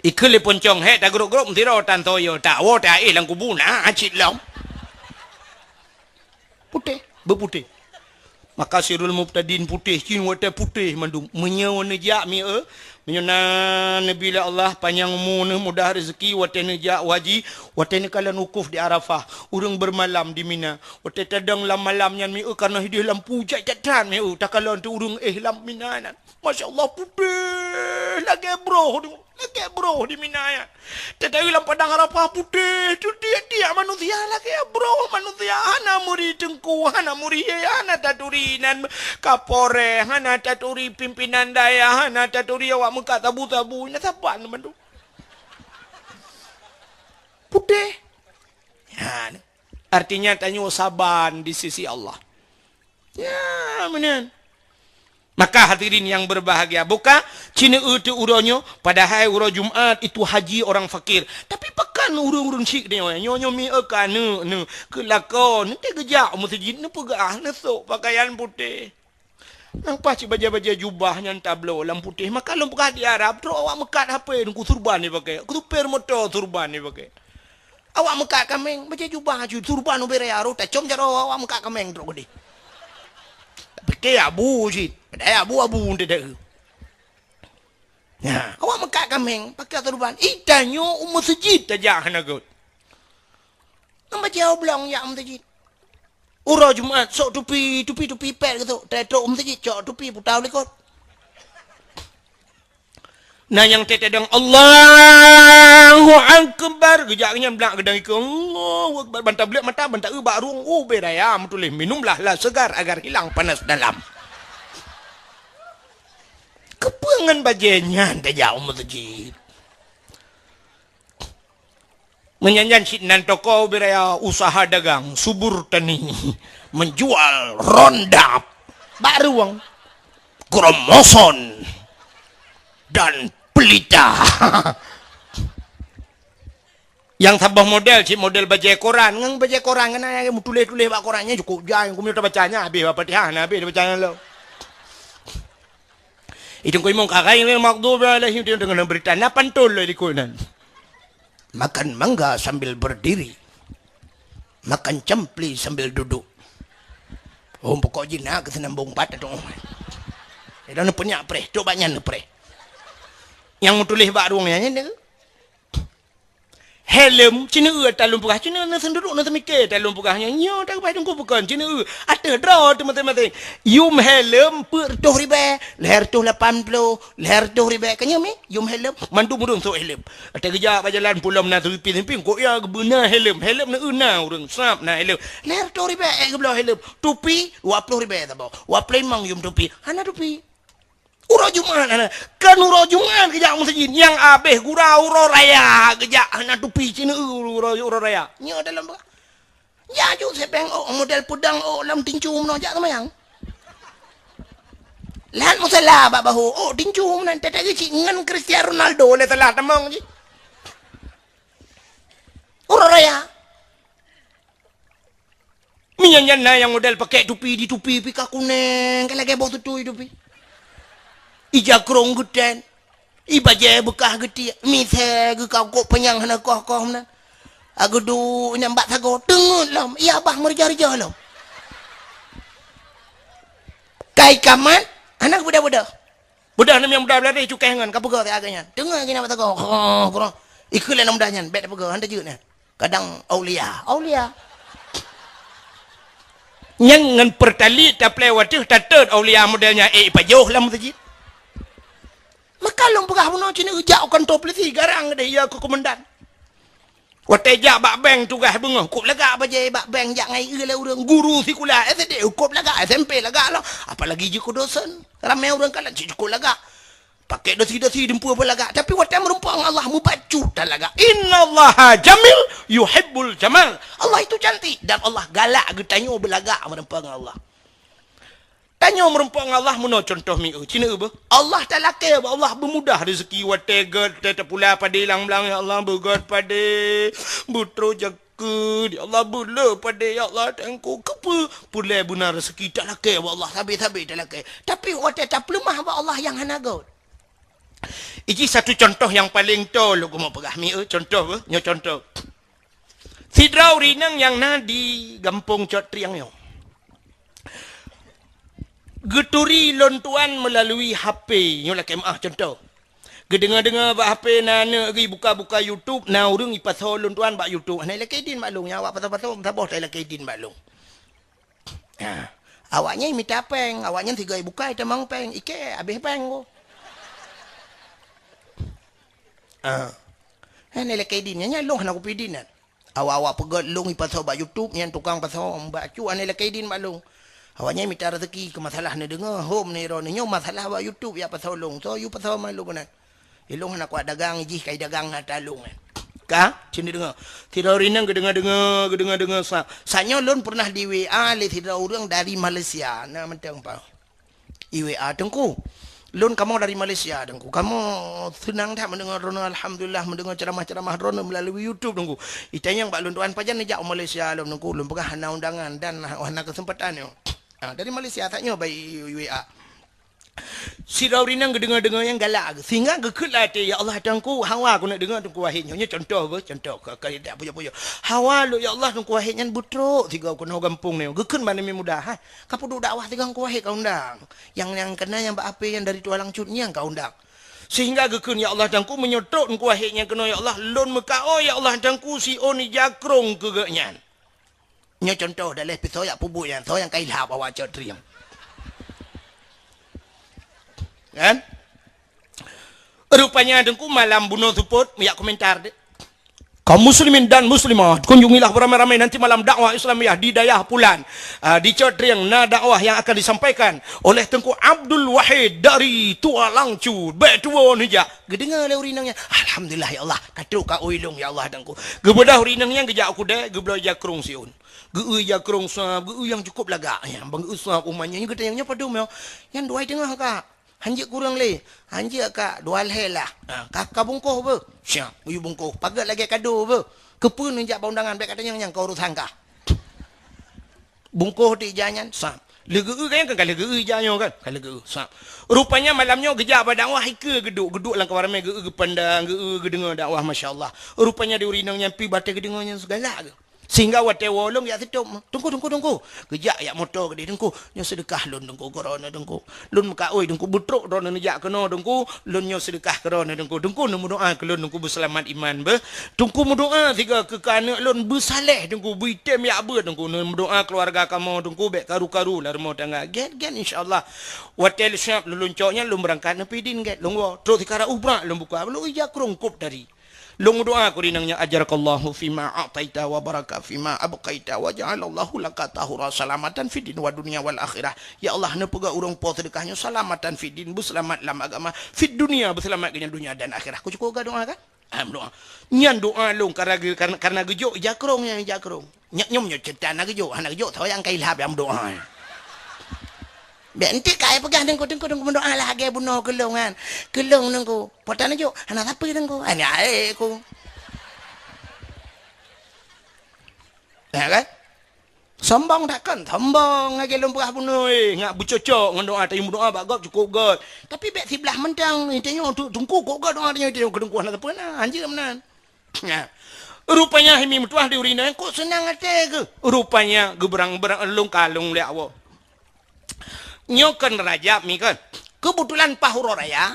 Ikheun lé poncong, "Hék, tagrok-grok meusidroe tan toyo, tawoe taéh lam kubu na cit lom." Putéh, beuputéh. Maka sirul mubtadin putéh, cit watèe putéh mandum. Meunyoe neujak mieu, meunyoe na neubi lé Allah panyang umu neuh, mudah rezeki, watèe neujak u haji, watèe neukalon wukuf di Arafah, ureueng beureumalam di Mina. Watèe tadong lam malam nyan mieu, kanoh idéh lampu jai that-that mieu, takalon teuh ureueng éh lam Mina nyan. Masya Allah, putéh lagèe broh tu. Lagèe broh di Mina nyan. Teuh lam padang Arafah putéh, teutiek-tiek manusia lagèe broh manusia. Hana meuri teungku, hana meuri, hana taturi nan kapolres, hana taturi pimpinan dayah, hana taturi awak meukat sabu-sabu. Nyan saban bandum. Putéh. Ya, artinya tanyoe saban di sisi Allah. Ya, meunan. Maka hadirin yang berbahagia, buka ci neueu teuh uroe nyoe, padahai uroe Jumat itu haji orang fakir. Tapi pakon ureueng-ureueng syik nyoe, nyoe, nyoe mieu ka neu, neu, keu lakoe, neu teuh geujak u meuseujid, neupeugah, neusok pakaian putéh. Nang paih cit bajèe-bajèe jubah nyan tabloe lam putéh. Maka lôn peugah di Arab, trok awak meukat hapé, nungku surban jipakè. Supir moto surban jipakè. Awak meukat kaméng, bajèe jubah aju, surban ubé raya, roh tacom jaroe awak meukat kaméng trok keudéh. Tapikè abu cit, padahai abu-abu teuh. Nah, awak meukat kaméng, pakè surban. Ih, tanyoe u meuseujid tajak hana göt. Ngon bajèe oblong jak u meuseujid. Uroe Jumat, sok tupi, tupi, tupi pèt geusok. Trok u meuseujid, cok tupi, puta u likot. Na nyang teuh tadong, "Allahu Akbar." Geujak nyan blak geudang ikeue, "Allahu Akbar." Ban tablek mata, ban taeu bak rueng, ubé raya meutuléh, "Minumlah lah segar agar hilang panas dalam." Keupeue ngon bajèe nyan tajak u meuseujid? Meunyan nyan cit nan toko ubé raya, usaha dagang, subur tani, menjual rondap, bak rueng, kromoson, dan pelita. Nyang saboh model, cit model bajèe koran, ngon bajèe koran, kan na nyang meutuléh-tuléh bak koran, nyan cukôp jai, keumeung tabaca nyan, habéh Al-Fatihah, na habéh tabaca nyan lom. Itu keu imum ka ghairil maghdubi alaihim, deungon berita na pantun lom di likot nyan. Makan mangga sambil berdiri. Makan campli sambil duduk. Oh, pokok jih na keuseunambong pat tu. Ida neupeunyak preh, trok bak nyan neupreh. Nyang meutuléh bak rueng nyan, nyan. Helm, ci neueu ata lôn peugah, ci neueu, na seunduruk, na seumike ata lôn peugah nyan. Nyoe, ta geubai teungku bukon, ci neueu. Ateueh droe teuh maséng-maséng. Yum helm, peuet reutôh ribèe, lhèe reutôh lapan ploh, lhèe reutôh ribèe. Ka nyoe mi, yum helm, mandum ureueng sôk helm. Watèe geujak bak jalan pulom na seulimpin-seulimpin, kok ya geubeuna helm. Helm na eu na ureueng sab na helm. Lhèe reutôh ribèe, eh, geubloe helm. Tupi, dua ploh ribèe saboh. Dua ploh limong yum tupi. Hana tupi. Uroe Jumat hana. Kan uroe Jumat geujak meuseujid. Nyang abéh gura uroe raya geujak hana tupi cit neueu uroe, uroe raya. Nyoe dalam Ya ju sipéng ôk model peudang ôk lam tincu meunoe jak seumayang. Lam musala bak bahô ôk tincu meunan teutap cit ngon Cristiano Ronaldo lé salah tamong jih. Uroe raya. Meunyan nyan na nyang model pakai tupi di tupi pih ka kunéng ka lagèe boh tutui tupi. Ija krông geutén. Ié bajèe beukah geutiek, misé geukah kok panyang hana koh-koh meunan. Ageudu nyang bak sagoe teungeut lom, ié abah meurija-rija lom. Kai kamat, hana geubeudoh-beudoh. Beudoh nem nyang muda beulari cukéh ngon, ka peugah siat nyan. Teungeut geuh nyang bak sagoe, oh, kurang. Ikheun lé nyang muda nyan, bèk tapeugah, han tajeuet nyan. Kadang aulia, aulia. Nyang ngon Pertalite taplè u ateueh, tatot aulia model nyan, eh, ipajoh lam meuseujid. Maka lôn peugah bunoe cit, jak u kantô polisi, garang deh, ya keu komandan. Watèe jak bak bank tugaih beungoh, kôp lagak bajèe bak bank, jak ngon ié lé ureueng, guru sikula S D, kôp lagak, S M P lagak lom. Apalagi jeuet keu dosen, ramè ureueng kalon, cit kôp lagak. Pakèk dasi-dasi, dum peue lagak, tapi watèe meureumpok ngon Allah, mubacut talagak. Innallaha jamil yuhibbul jamal. Allah itu cantik dan Allah galak geutanyoe beulagak meureumpok ngon Allah. Tanyoe meureumpok ngon Allah meunoe, contoh mieu, cit na beuh. Allah talakèe bak Allah beumudah rezeki, watèe gèt, watèe tapula padé lam blang, ya Allah, beugèt padé, beutroh jakeuet, ya Allah, beulé padé, ya Allah, Teungku, keupeue? Peureulèe beuna rezeki, talakèe bak Allah, sabé-sabé talakèe. Tapi watèe tapeuleumah bak Allah, nyang hana gèt. Iji satu contoh nyang paleng toe lôn keuneuk peugah mieu, contoh beuh, nyoe contoh. Sidroe ureueng inong nyang na di gampông Cot Trieng nyoe, geuturi lôn tuan meulalui H P, nyoe lakèe meu'ah contoh. Geudeungoe-deungoe bak H P na aneuk geuh buka-buka YouTube, na ureueng ipasoe lôn tuan bak YouTube. Hana ilakèe idin bak lôn, nyang awak pasoe-pasoe meusaboh ta ilakèe idin bak lôn. Ha. Awaknyan mita pèng, awaknyan sigoe bukai tamong pèng, ikèe habéh pèng ko. Ha. Hana ilakèe idin, nyan lôn hana kupi idin nyan. Awak-awak peugèt lôn ipasoe bak YouTube, nyan tukang pasoe bak cu, hana ilakèe idin bak lôn. Awaknyan mita rezeki keu masalah neudeungoe, hom neuro neunyoe masalah bak YouTube jak pasoe lôn. Soe yue pasoe ma lôn keunan? Ilôn hana kuat dagang, jih kai dagang ata lôn nyan. Ka? Cit neudeungoe. Sidroe ureueng inong geudeungoe-deungoe, geudeungoe-deungoe sa-, sanyoe lôn peureunah di W A lé sidroe ureueng dari Malaysia. Na mantong pa. I W A, "Teungku, lôn kamoe dari Malaysia, Teungku. Kamoe seunang that meudeungoe droeneuh, alhamdulillah, meudeungoe ceramah-ceramah droeneuh meulalu YouTube, Teungku. Itanyong bak lôn tuan, pajan neujak u Malaysia lom, Teungku?" Lôn peugah hana undangan dan hana keuseumpatan nyoe. Ha, dari Malaysia that nyoe bak i-, i-, W A. Sidroe ureueng inong geudeungoe-deungoe nyang galak, sehingga geukheun lam até, "Ya Allah, Teungku, hawa keuneuk deungoe Teungku Wahid nyoe." Nyoe contoh beuh, contoh, ka, ka, tak pujoe-pujoe. "Hawa lôn, ya Allah, Teungku Wahid nyan beutrok sigoe keunoe gampông nyoe." Geukheun bak Nabi Muda, "Hai, ka peuduek dakwah sigoe Teungku Wahid ka undang. Nyang, nyang keunan nyang bak H P nyang dari Tualang Cut nyan ka undang." Sehingga geukheun, "Ya Allah, Teungku, meunyoe trok Teungku Wahid nyan keunoe, ya Allah, lôn meukaôi, ya Allah, Teungku, siôn ija krông keu geuh nyan." Nyoe contoh, daleh pih soe jak peubuet nyan, soe nyang ka ilhab awak Cot Trieng. Kan? Rupanya Teungku malam bunoe seupôt, jak komentar deh. Kaum muslimin dan muslimat, kunjungilah beramai-ramai nanti malam dakwah Islamiyah di dayah Pulan. Ah, di Cot Trieng na dakwah yang akan disampaikan oleh Teungku Abdul Wahid dari Tualang Cut. Bèk tuwo neujak. Geudeungoe lé ureueng inong nyan, "Alhamdulillah, ya Allah, ka trok kaôi lôn, ya Allah, Teungku." Geubeudôh ureueng inong nyan geujak u keudè, geubloe ija krông siôn. Geu-eu ija krông sab, geu-eu nyang cukup lagak nyan. Ban geu-eu sab umat nyan, nyan geutanyong, "Nyoe padum nyoe?" "Nyan dua i teungoh, Kak." "Hanjeuet kureueng lé?" "Hanjeuet, Kak, dua lhèe lah." "Ha, ka, ka bungkôh beuh?" "Siap, geuyue bungkôh." "Paget lagèe kado beuh?" "Keupeue neujak bak undangan, bèk katanyong nyan, ka urosan kah." Bungkôh di ija nyan, sab. Lheueh geu-eu kan, kan ka lheueh geu-eu ija nyoe kan? Ka lheueh geu-eu, sab. Rupanya malam nyoe geujak bak dakwah, ikeue geuduek, geuduek lam kawan ramè, geu-eu geupandang, geu-eu geudeungoe dakwah, masya Allah. Rupanya di ureueng inong nyan pih batèe geudeungoe nyan geugalak geuh. Sehingga watèe woe lôn jak seutôt, "Teungku, Teungku, Teungku." Geujak jak moto keudéh, "Teungku, nyoe seudeukah lôn, Teungku, keu droeneuh, Teungku. Lôn meukaôi, Teungku, beutrok droeneuh neujak keunoe, Teungku. Lôn nyoe seudeukah keu droeneuh, Teungku. Teungku, neumeudoa keu lôn, Teungku, beuseulamat iman beuh. Teungku, meudoa sigoe keu, keu aneuk lôn beusaleh, Teungku, beuitem jak beuet, Teungku. Neumeudoa keuluwarga kamoe, Teungku, bèk karu-karu lam rumoh tangga." Gèt, gèt, insya Allah. Watèe lôn siap lôn cok nyan, lôn beurangkat neupidin gèt, lôn woe. Trok sikara ubrak lôn buka, lôn ija krông kôp tadi. Lôn meudoa keu ureueng inong nyan, "Ajarakallahu fima a'taita wa baraka fima abqaita wa ja'alallahu laka tahura salamatan fid din wa dunya wal akhirah." Ya Allah, neupeugah ureueng po seudeukah nyoe salamatan fid din, beuseulamat lam agama, fid dunya, beuseulamat keu nyan dunya dan akhirah. Keu cukup geudoa kan? Ah, meudoa. Nyan doa lôn karena, karena, karena geujok ija krông nyan, ija krông. Nyak nyoe nyoe cerita hana geujok, hana geujok, soe nyang ka ilhab nyang meudoa. Bèk enteuk ka ai peugah Teungku, Teungku, Teungku meudoa lagèe bunoe keu lôn kan. Keu lôn Teungku, po tan jok, hana sapeue Teungku. Hana ae ku. Ya kan? Sombong that kan? Sombong lagèe lôn peugah bunoe, eh, ngat beucocok ngon doa, tanyoe meudoa bak gob cukôp göt. Tapi bèk siblah mantong, tanyoe tu Teungku kok göt doa tanyoe, tanyoe keu Teungku hana sapeue na, hanjeuet meunan. Nah, rupanya hai mi meutuah di ureueng inong nyan kok seunang até geuh. Rupanya geubeurang-beurang lôn kalon lé Allah. Nyoe kon Rajab mi kon. Keubeutulan paih uroe raya,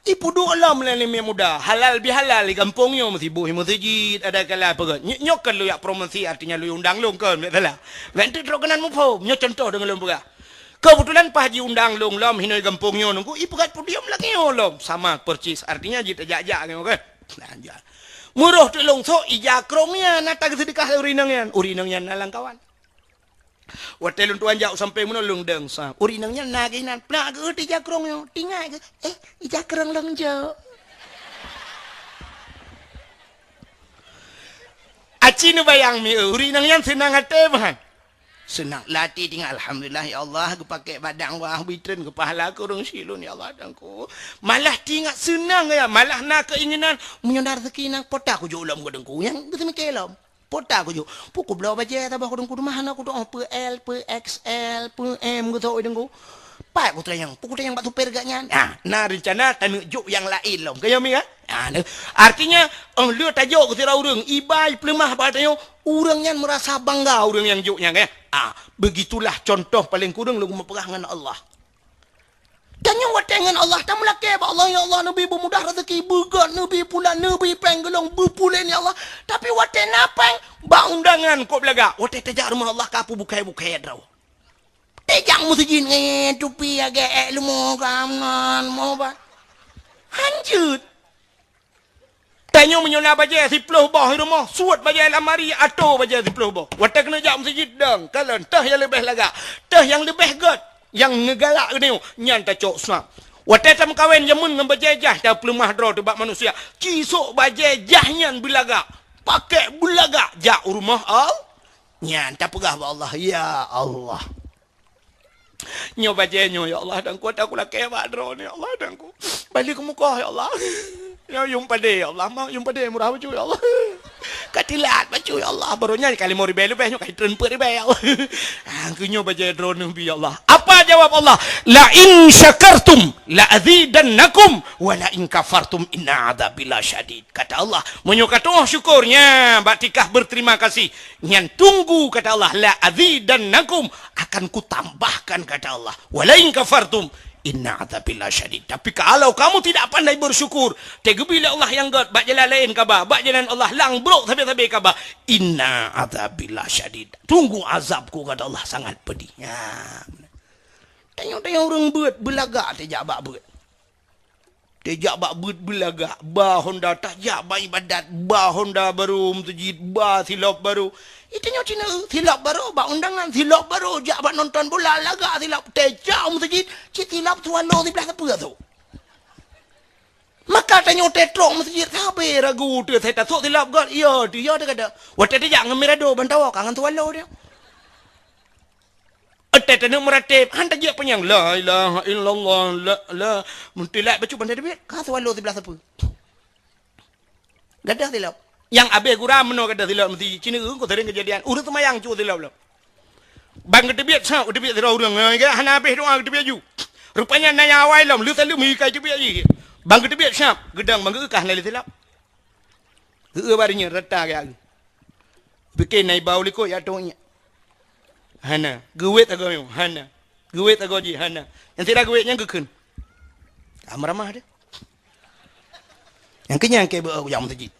Ipeuduek lom lé aneuk miet muda, halal bihalal di gampông nyoe, meusiboh meuseujid, ada kala peugah. Nyo-, nyoe kan lôn jak promosi, artinya lôn undang lôn kan, biasalah. Ban teuk trok keunan muphom, nyoe contoh deungon lôn peugah. Keubeutulan paih jiundang lôn lom hinoe gampông nyoe nunggu, ipeugah podium lagèe nyoe lom. Sama persis, artinya jih tajak-jak nyoe kan. Nah, jak. Meuroh teuk lôn sok, ija krông nyan, na tageuseudeukah lé ureueng inong nyan. Ureueng inong nyan na lam kawan. Watèe lôn tuan jak u sampéng meunoe lôn dong sa. Ureueng inong nyan na geuh inan, peulak geuh ija krông nyoe. Tingai geuh, "Eh, ija krông lôn jok." Aci neubayang mi, ureueng inong nyan seunang até meuhan. Seunang lati tingat, "Alhamdulillah, ya Allah, geupakè bak dakwah, bri treun keu pahala keu ureueng syiek lôn, ya Allah, Teungku." Malah tingat seunang ya, malah na keuinginan, "Meunyoe na raseuki nyan, po ta kujok lom keu Teungku." Nyang geuseumiké lom. Po ta kujok. Pu kubloe bajèe saboh keu Teungku, teuma hana kutu'oh peu L, peu X L, peu M geusok Teungku. Pat kutanyong, pu kutanyong bak supir geuh nyan. Nah, na reuncana taneuk jok nyang laén lom. Keu nyoe mi, kan? Ah, nah, artinya, oh, lheueh tajok keu sidroe ureueng, iba ipeuleumah bak tanyoe, ureueng nyan meurasa bangga ureueng nyang jok nyan, kan? Ah, begitulah contoh paleng kureueng lôn meupeugah ngon Allah. Tanyoe watèe ngon Allah, tameulakèe bak Allah, "Ya Allah, neubi beumudah raseuki, beugèt, neubi pulan, neubi péng geulong, beupulen, ya Allah." Tapi watèe na péng, bak undangan kok beulagak. Watèe tajak rumoh Allah, ka peubukai-bukai droe. Tajak meuseujid ngon tupi agak èk leumo ka nan mo ba. Hanjeuet. Tanyoe meunyoe na bajèe siploh boh di rumoh, suet bajèe lamari, atô bajèe siploh boh. Watèe keuneuk jak meuseujid dong, kalon teuh nyang leubeh lagak, teuh nyang leubeh gèt, nyang neugalak geutanyoe, nyan tacok swab. Watèe tameukawen jameun ngon bajèe jaih tapeuleumah droe teuh bak manusia, ci sok bajèe jaih nyan beulagak, pakèk beulagak jak u rumoh Allah. Nyan tapeugah bak Allah, "Ya Allah, nyoe bajèe nyoe, ya Allah, Teungku, ata kulakèe bak droeneuh, ya Allah, Teungku. Bali keumukoh, ya Allah. Nyoe yum padé, ya Allah, ma yum padé murah bacut, ya Allah. Ka tilat bacut, ya Allah. Baroe nyan ka limong ribèe leubeh, nyoe ka treun peuet ribèe, ya Allah. Ah, keu nyoe bajèe droeneuh bi, ya Allah." Apa jawab Allah? "La in syakartum la azidannakum, wa la in kafartum inna adzabi lasyadid." Kata Allah, "Meunyoe katu'oh syukur nyan, bak tingkah berterima kasih, nyan tunggu," kata Allah, "la azidannakum, akan kutambahkan," kata Allah. "Wa la in kafartum, inna adzabi lasyadid." Tapi kalau kamu tidak pandai bersyukur, teugeubri lé Allah nyang gèt, bak jalan laén kaba, bak jalan Allah lang brok sabe-sabe kaba, "Inna adzabi lasyadid." Tunggu azabku, kata Allah, sangat pedih. Ya. Tanyoe-tanyoe ureueng beuet, beulagak tajak bak beuet. Tajak bak beuet beulagak, ba honda tajak bak ibadat, ba honda barô meuseujid, ba silop barô. Itanyoe cina, silop barô bak undangan, silop barô jak bak nonton bola, lagak silop, tajak meuseujid, cit silop swallow siblaih sapeue tu. Maka tanyoe teutrok meuseujid, sabe ragu teuh, sai tasok silop gèt, iya teuh, iya teuh kada. Watèe tajak ngon mirado ban tawoe ka ngon swallow dia. Watèe taneuk meuratéb, han tajak panyang, "La ilaha illallah, la, la." Meutilak bacut ban tateubiet, ka swallow siblaih sapeue. Gadoh silop. Nyang abéh gura meunoe gadoh silop meuseujid. Cina ureueng ku sering keujadian. Ureueng seumayang cu silop lom. Ban geuteubiet, sa geuteubiet sidroe ureueng. Hana abéh doa geuteubiet ju. Rupanya na nyang awai lom, lheueh saleuem hi ka teubiet jih. Ban geuteubiet, sa geudong ban geu-eu ka hana lé silop. Geu-eu bak donya rata gaya geuh. Pike na iba u likot jak tông nyak. Hana. Geuwet sagoe nyoe. Hana. Geuwet sagoe jih. Hana. Nyang sira geuwet nyan geukheun. Ka meuramah deh. Nyang keu nyan keu beu jak meuseujid.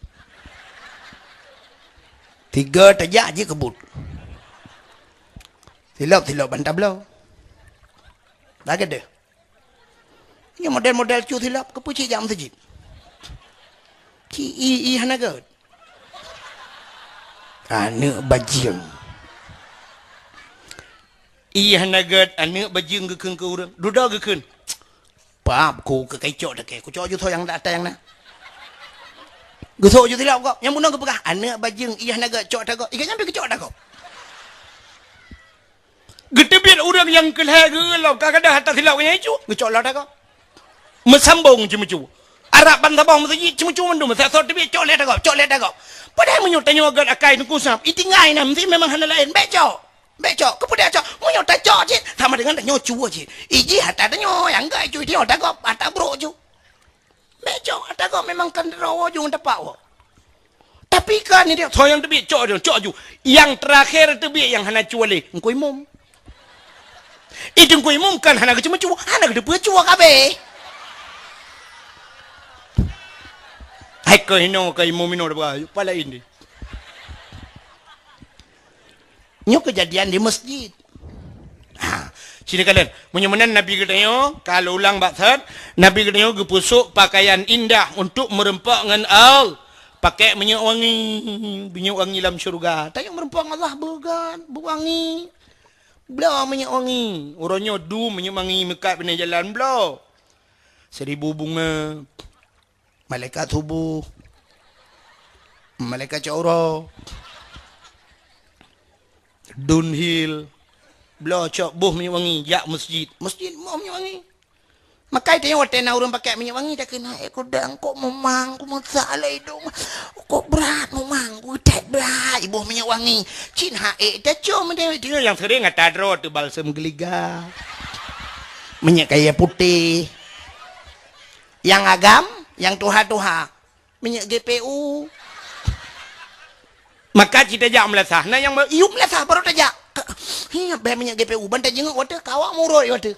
Tiga tajak jih keubut. Silop-silop ban tabloe. Lagèe deh. Nyoe model-model cu silop, keupeue cit jak meuseujid? Ci i, i hana gèt. Aneuk bajeueng. I hana gèt, aneuk bajeueng geukheun keu ureueng. Dudoe geukheun. Pap ku keu kacok takée, kucok ju soe nyang ata nyang na. Geusok ju silop gob, nyang bunoe geupeugah, "Aneuk bajeueng, i hana gèt, cok ata gob." Iga nyan pi geucok ata gob. Geuteubiet ureueng nyang keu lhèe geu-eu lom, ka gadoh ata silop nyan icu, geucok lom ata gob. Meusambong ceumeucue. Arab ban saboh meuseujid ceumeucue mandum, meusasoe teubiet cok lé ata gob, cok lé ata gob. Padahai meunyoe tanyoe gèt akai Teungku Sam, itinggai na meuseujid memang hana laén, bèk cok. Bèk cok, keupeue dak cok? Meunyoe tacok cit, sama dengan tanyoe cue cit. Ijih ata tanyoe, nyang gèt icu, tanyoe ata gob, ata brok cu. Bèk cok, ata gob memang kan droe ju ngon tapak woe. Tapi kan ni dia, soe nyang teubiet cok ju, cok ju. Nyang teurakhé teubiet nyang hana cue lé, Teungku Imum. I Teungku Imum kan hana geuceumeucue, hana geuteupeue cue kabéh. Hai keuh hinoe keu imum inoe dua, pala ini. Nyoe keujadian di masjid. Ha, sini kalian. Meunyoe meunan Nabi geutanyoe, ka lôn ulang bak that, Nabi geutanyoe geupeusok pakaian indah untuk meureumpok ngon Allah. Pakai minyeuk wangi, minyeuk wangi lam syeuruga. Tanyoe meureumpok ngon Allah beugat, beuwangi. Bloe minyeuk wangi. Uroe nyoe dum minyeuk wangi meukat binéh jalan bloe. Seribu bunga. Malaikat subuh, malaikat cok uroe, Dunhill, bloe cok boh minyeuk wangi jak masjid. Masjid boh minyeuk wangi. Makai tanyoe watée na ureuëng pakai minyeuk wangi, takheun, "Hai kudang, kok mumang, ku meusak lé idong, kok brat mumang, ku that brat iboh minyeuk wangi." Cit haék tacom deh. Dia nyang sering ata droe teuh balsem geuliga, minyeuk kayée putéh. Nyang agam, nyang tuha-tuha, minyeuk G P U. Maka cit tajak meulasah, na nyang ba-, iyup meulasah baru tajak. Ka-, hi, bèk minyeuk G P U, ban tajingeuk watèe, ka awak murot watèe.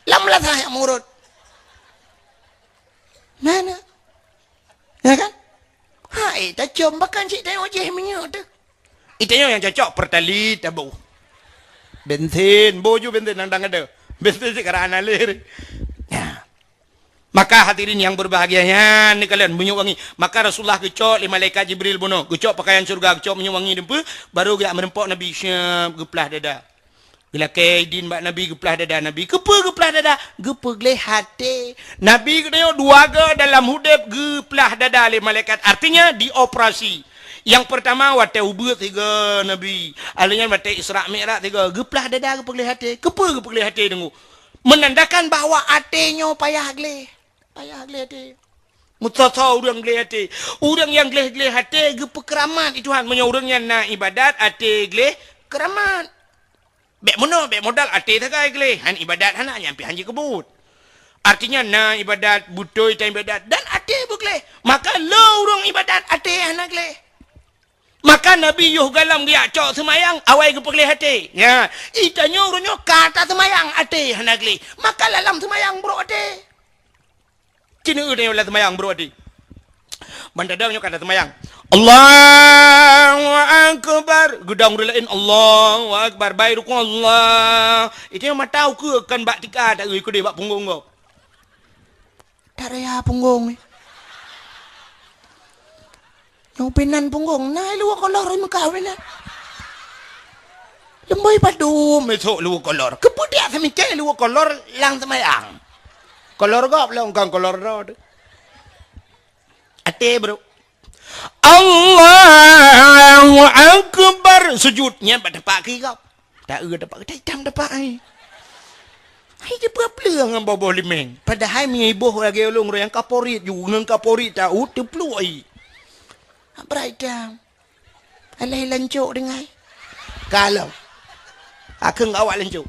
Lam meulasah nyang murot. Na, na. Ya kan? Hai, tacom, bahkan cit tayue jéh minyeuk teuh. Itanyoe nyang cocok Pertalite taboh. Bensin, boh ju bensin nyang dang ada. Bensin cit karab analir. Ya. Maka hadirin yang berbahagia, nyan ni kalian minyeuk wangi. Maka Rasulullah geucok lé malaikat Jibril bunoe, geucok pakaian syurga, geucok minyeuk wangi dum peue, baru geujak meureumpok Nabi, syab, geuplah dada. Geulakée idin bak Nabi, geuplah dada Nabi. Keupeue geuplah dada? Geupeugleh até. Nabi geutanyoe dua go dalam udeb geuplah dada lé malaikat, artinya dioperasi. Nyang peurtama watée ubeut sigoe Nabi, alheuh nyan watée Isra Mi'raj sigoe, geuplah dada geupeugleh até. Keupeue geupeugleh até deungoe? Menandakan bahwa até nyoe payah gleh. Payah gleh até. Meusoe-soe ureuëng gleh até. Ureuëng nyang gleh-gleh até geupeukeuramat lé Tuhan. Meunyoe ureuëng nyan na iébadat, até gleh, keuramat. Bék meunoe, bék modal até sagai gleh. Han iébadat hana, nyan pih han jikeubeuet. Artinya na iébadat, beutôi tan iébadat, dan até beugleh. Maka le ureuëng iébadat até hana gleh. Maka Nabi yoh galam geujak cok seumayang, awai geupeugleh até. Nya, itanyoe uroe nyoe ka taseumayang até hana gleh. Maka lam seumayang brok até. Cit neueu tanyoe lam seumayang brok até. Ban tadong nyoe ka taseumayang. Allahu Akbar. Geudong ureuëng laén, Allahu Akbar. Bai rukuk, Allah. Itanyoe mata ukeue kon bak tika, taeu keudeh bak punggong gob. Taraya punggong ni. Nyang pinan punggong, na luwa kolor meuka pinan. Leumboi padum esok luwa kolor. Keupeue dak seumiké luwa kolor lam seumayang? Kolor gob lom kon kolor droe teuh. Até brok. Allahu Akbar. Sujud nyan bak tapak kiri gob. Taeu tapak, tatem tapak ai. Hai, teupeue-peue ngon boh-boh limeng. Padahai meunyoe iboh lagée ulôn roh nyang kaporit ju, ngon kaporit taeu teupluek ai. Abrai dam. Alah lancok deungai. Kalau. Akeueng awak lancok.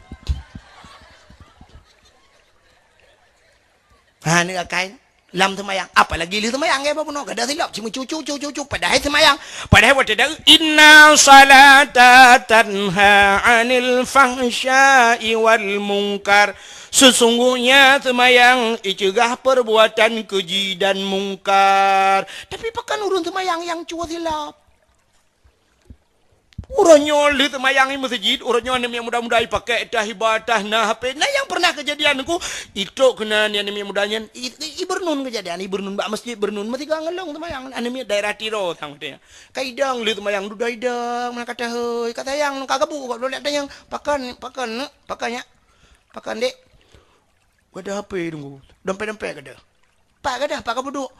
Ha, ni akai. Lam seumayang, apalagi lheueh seumayang, ya, bunoe gadôh silop, cuma cucu, cucu, cucu, padahai seumayang. Padahai watée daeu, "Inna salata tanha 'anil fahsya'i wal munkar." Sesungguhnya seumayang iceugah perbuatan keji dan mungkar. Tapi pakon ureuëng seumayang nyang cuwa silop? Uroe nyoe lheueh seumayang i meuseujid, uroe nyoe aneuk miet muda-muda ipakék tah, iba tah, na H P. Na nyang pernah keujadian Teungku, itrok keunan aneuk miet muda nyan, i, i, ibeureuneun keujadian, ibeureuneun bak meuseujid, beureuneun meusigoe ngon lôn seumayang, aneuk miet daerah Tiro sang watée nyan. Ka idong lheueh seumayang, dudoe idong, meunan ka tahôi, ka sayang, ka gabuk, ka lôn tanyong, "Pakon, pakon, neuk? Pakon, nyak? Pakon, dek?" Gadôh H P Teungku, dompet-dompet gadôh. Pat gadôh, pat ka peuduek.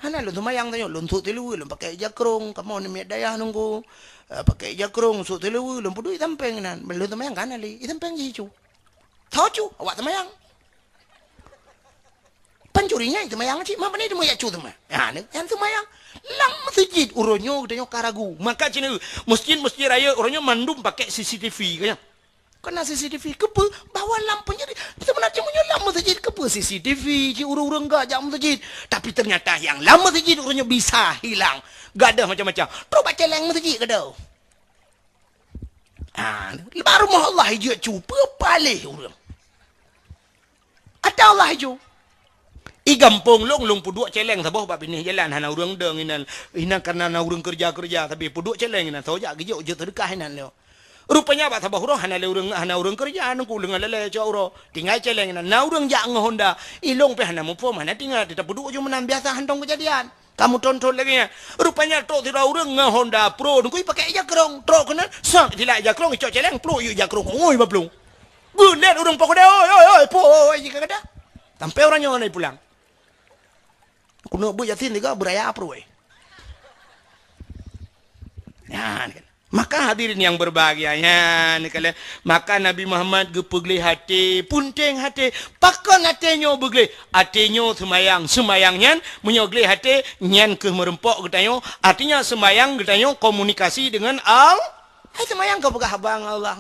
Hana lôn seumayang tanyoe, lôn sôk siluweue, lôn pakék ija krông, kamoe aneuk miet dayah Teungku. Eh, pakék ija krông, sôk siluweue, lôn peuduek i sampéng inan. Lôn seumayang ka hana lé, i sampéng jih icu. Tho cu, awak seumayang. Pancuri nyan i seumayang cit, ma pane teuma yak cu teuma. Ha, nyan seumayang. Lam meuseujid uroe nyoe geutanyoe ka ragu. Maka cit nyoe, meuseujid-meuseujid rayeuk uroe nyoe mandum pakék C C T V ka nyan. Keunan C C T V, keupeue? Bahwa lam peunyeuri-, seubeuna jih meunyoe lam meuseujid, keupeue C C T V, cit ureuëng-ureuëng gak jak meuseujid. Tapi ternyata nyang lam meuseujid ureuëng nyoe bisa hilang. Gadôh macam-macam. Trok bak céléng meuseujid gadôh. Ha, bak rumoh Allah ijeuet cu, peue paléh ureuëng. Ata Allah ijeuet. I gampông lôn, lôn peuduek céléng saboh bak binéh jalan, hana ureuëng dong inan. Inan kareuna na ureuëng keureuja-keureuja, tapi peuduek céléng inan, soe jak geujok jeuet seudeukah inan lé. Rupanya bak saboh uroe hana lé ureuëng, hana ureuëng keureuja, nungku leungan lalée cok uroe. Tinggai céléng inan, na ureuëng jak ngon honda. I lôn pih hana muphom, hana teuingat, tapeuduek ju meunan biasa hantom keujadian. Kamoe thon-thon lagée nyan. Rupanya trok sidroe ureuëng ngon honda pro, nungku i pakai ija krong. Trok keunan, sat silak ija krong, icok céléng, pluek yue ija krong. Oi, baplueng. Geulet ureuëng poh keudeh, "Oi, oi, oi, po, oi, jih ka gata." Sampai ureuëng nyoe hana pulang. Keuneuk beuet Yasin tiga beuraya pruweh. Nyan kan. Maka hadirin yang berbahagia, nyan kan. Maka Nabi Muhammad geupeugleh até, punteng até. Pakon até nyoe beugleh? Até nyoe seumayang. Seumayang nyan, meunyoe gleh até, nyan keuh meureumpok geutanyoe. Artinya seumayang geutanyoe komunikasi dengan Allah. Hai seumayang kau peugah haba ngon Allah.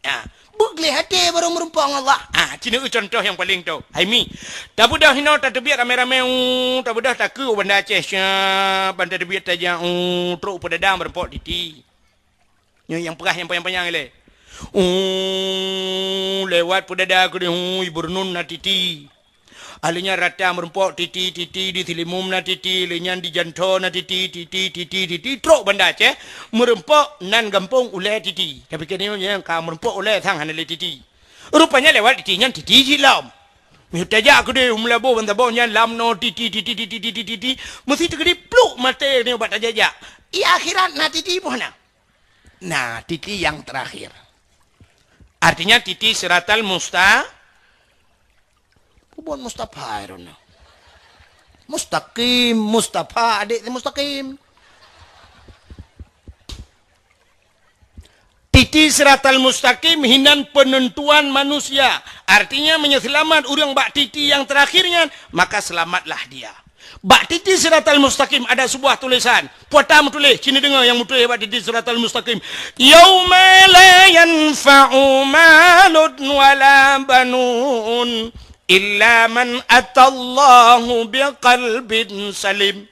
Ha, beugleh até barô meureumpok ngon Allah. Ha, ci neu contoh nyang paleng tho. Hai mi, tabeudôh hinoe tateubiet ramé-ramé, u, tabeudôh takeu u Banda Aceh, syab, ban tateubiet tajak, u, trok u Peudada meureumpok Titi. Nyoe nyang peugah nyang panyang-panyang ilée. U, lewat Peudada keudeh, u, i Beureunun na Titi. Alheuh nyan rata meureumpok Titi, Titi di Sileumum na Titi, lheuh nyan di Jantho na Titi, Titi, Titi, Titi, trok Banda Aceh, meureumpok nan gampông ulée Titi. Tapi keu nyoe nyang ka meureumpok ulée sang hana lé Titi. Rupanya lewat Titi nyan Titi jilom. Meunyoe tajak keudeh u Meulaboh bansaboh nyan lam noe Titi, Titi, Titi, Titi, Titi, meusti teukeudi pluk maté nyoe bak tajak-jak. I akhirat na Titi peue hana? Nah, Titi yang terakhir. Artinya Titi siratal musta-, bukan Mustafa, I don't know. Mustaqim, Mustafa, adik si Mustaqim. Titi siratal mustaqim hinan penentuan manusia. Artinya, meunyoe seulamat ureuëng bak titi nyang terakhir nyan, maka selamatlah dia. Bak titi siratal mustaqim ada sebuah tulisan. Peue ta meutuléh, ci neudeungoe nyang meutuléh bak titi siratal mustaqim. "Yauma la yanfa'u malun wala banun illa man atallahu biqalbin salim."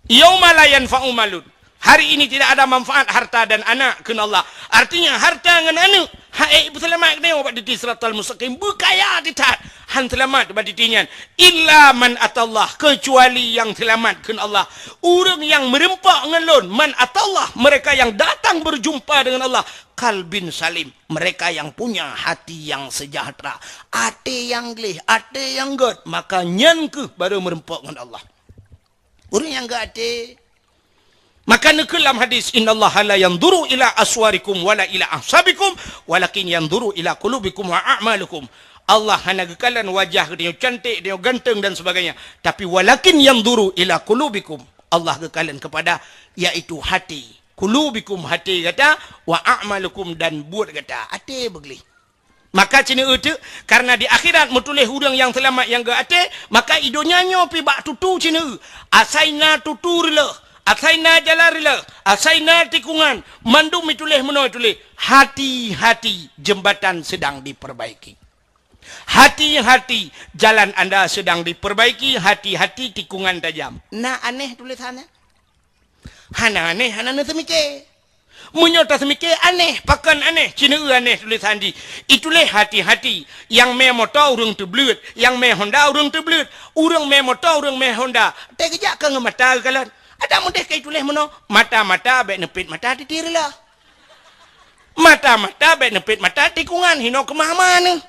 "Yauma la yanfa'u malun." Hari ini tidak ada manfaat harta dan anak, kheun Allah. Artinya, harta ngon aneuk, hana ipeuseulamat geutanyoe bak titi siratal mustaqim. Beukaya teuh that, han seulamat bak titi nyan. "Illa man atallah," kecuali nyang seulamat, kheun Allah. Ureuëng nyang meureumpok ngon Lôn, "man atallah," mereka yang datang berjumpa dengan Allah, "qalbin salim," mereka yang punya hati yang sejahtera. Até nyang gleh, até nyang gét, maka nyan keuh barô meureumpok ngon Allah. Ureuëng nyang gét até, maka neukheun lam hadis, "Innallaha la yanzuru ila aswarikum wala ila ahsabikum, walakin yanzuru ila qulubikum wa a'malikum." Allah hana geukalon wajah geutanyoe cantik, geutanyoe ganteng dan sebagainya, tapi walakin yanzuru ila qulubikum. Allah geukalon kepada, yaitu hati. Qulubikum, hati gata, wa a'malikum, dan buet gata. Até beugleh. Maka ci neu teuk, karena di akhirat meutuléh ureuëng nyang seulamat nyang gét até, maka i donya nyoe pih bak tutu ci neu. Asai na tutu reuloh, asai na jalan reuloh, asai na tikungan, mandum ituléh meunoe tuléh, "Hati-hati, jembatan sedang diperbaiki. Hati-hati, jalan anda sedang diperbaiki, hati-hati, tikungan tajam." Na aneh tulisannya? Hana aneh, hana neuseumiké. Meunyoe taseumiké aneh, pakon aneh, ci neu aneh tulisan jih. Ituléh hati-hati, nyang mé moto ureuëng teubleuet, nyang mé honda ureuëng teubleuet, ureuëng mé moto ureuëng mé honda. Teukeujak ka ngon mata geukalon. Adak meudeh ka ituléh meunoe, mata-mata bék neupet mata titi reuloh. Mata-mata bék neupet mata tikungan, hinoe keumah-mah neuh.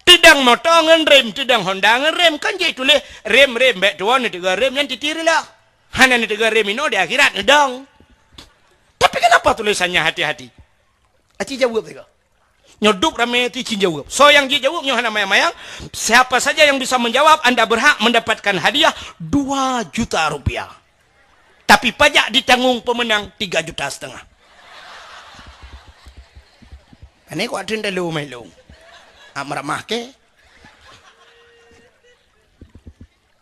Teudong moto ngon rem, teudong honda ngon rem, kan jih tuléh rem-rem, bék tuwoe neuteuga rem nyan titi reuloh. Hana neuteuga rem inoe di akhirat neudong. Tapi kenapa tulisannya hati-hati? Aci jaweueb sigoe. Nyoe dub ramé ti cin jaweueb. Soe nyang jijaweueb nyoe hana mayang-mayang. Siapa saja yang bisa menjawab, anda berhak mendapatkan hadiah dua juta rupiah. Tapi pajak ditanggung pemenang tiga juta setengah. Ini kuat teuntelu mai lung. Am ramah ke?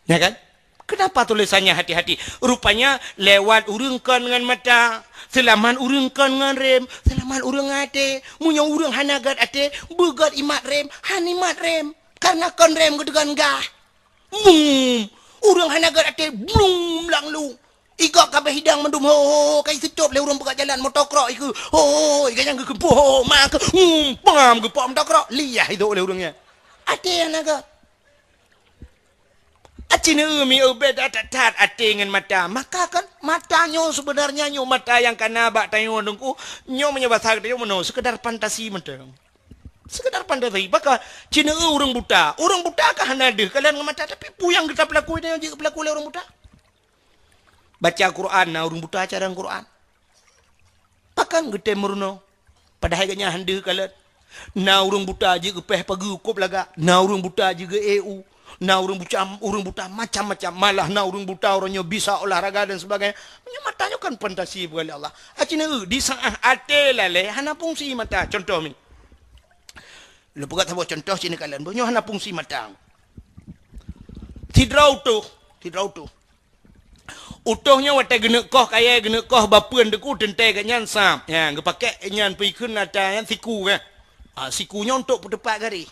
Ya kan? Kenapa tulisannya hati-hati? Rupanya lewat ureuëng kon ngon mata, seulamat ureuëng kon ngon rem, seulamat ureuëng até. Meunyoe ureuëng hana gét até, beugét imat rem, han imat rem. Karena kon rem geuteugon gah. Mum! Ureuëng hana gét até, blum, lang lu. Igob kabeh hidang mandum, ho, ho, ho, ka iseucop lé ureuëng peugah jalan motokrok ikeu. Ho, ho, ho, igob nyang geukeumpuk, ho, ho, ma keu, mum, pam, geupok motokrok. Liah idok lé ureuëng nyan. Até hana gét. Ci neueu mieu beda that-that até ngon mata. Maka kan mata nyoe sebenarnya nyoe mata nyang kana bak tanyoe Teungku, nyoe meunyoe basa geutanyoe meunoe, sekedar fantasi mantong. Sekedar fantasi. Maka ci neueu ureuëng buta. Ureuëng buta ka hana deuh kalon ngon mata, tapi peue nyang geuta peulaku nyoe jeuet peulaku lé ureuëng buta? Baca Quran na ureuëng buta cara Quran. Pakon geutem meurunoe? Padahai gobnyan han deuh kalon. Na ureuëng buta jeuet geupéh pageue kôb lagak, na ureuëng buta jeuet geu-E U, na ureuëng buta, ureuëng buta macam-macam. Malah na ureuëng buta uroe nyoe bisa olahraga dan sebagainya. Meunyoe mata nyoe kan fantasi bukan Allah. Aci neueu di saat até lalée hana fungsi mata. Contoh mi. Lôn peugah saboh contoh ci neukalon. Boh nyoe hana fungsi mata. Sidroe utôh, sidroe utôh. Utôh nyoe watée geuneuk koh kayée, geuneuk koh bapeuen Teungku teuntée gobnyan sab. Nyan, geupakée nyan peue ikheun ata nyan siku, kan. Ah, siku nyoe untuk peuteupat garéh.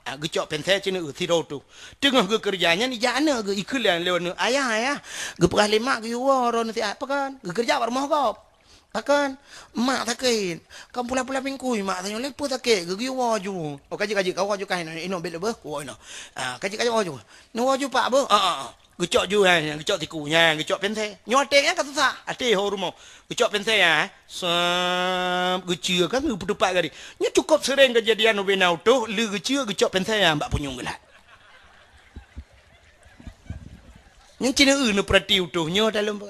Ah, geucok pensée ci neueu sidroe utôh. Teungoh geukeureuja nyan ijak aneuk geu-, ikheun lé aneuk, "Ayah, ayah, geupeugah lé mak geuyue woe droeneuh siat." Pakon? Geukeureuja bak rumoh gob. Pakon? Mak sakét. Kan pula-pula bingkui mak tanyoe lé peue sakét, geu-, geuyue woe ju. Oh, ka jeuet, ka jeuet, ka woe ju kah inoe, inoe bék lé beuh, woe inoe. Ah, ka jeuet, ka jeuet woe ju. Neuwoe ju pak beuh? Ah, ah, ah. Geucok ju, ha, geucok siku, ha, geucok pensée. Nyoe até nyan ka susah, até ho rumoh. Geucok pensée, ha, sab, geuceue kan geupeuteupat garéh. Nyoe cukôp seuréng keujadian ubena utôh, lé geuceue geucok pensée, ha, bak punyueng geulat. Nyan ci neueu neupeurati utôh nyoe dalam.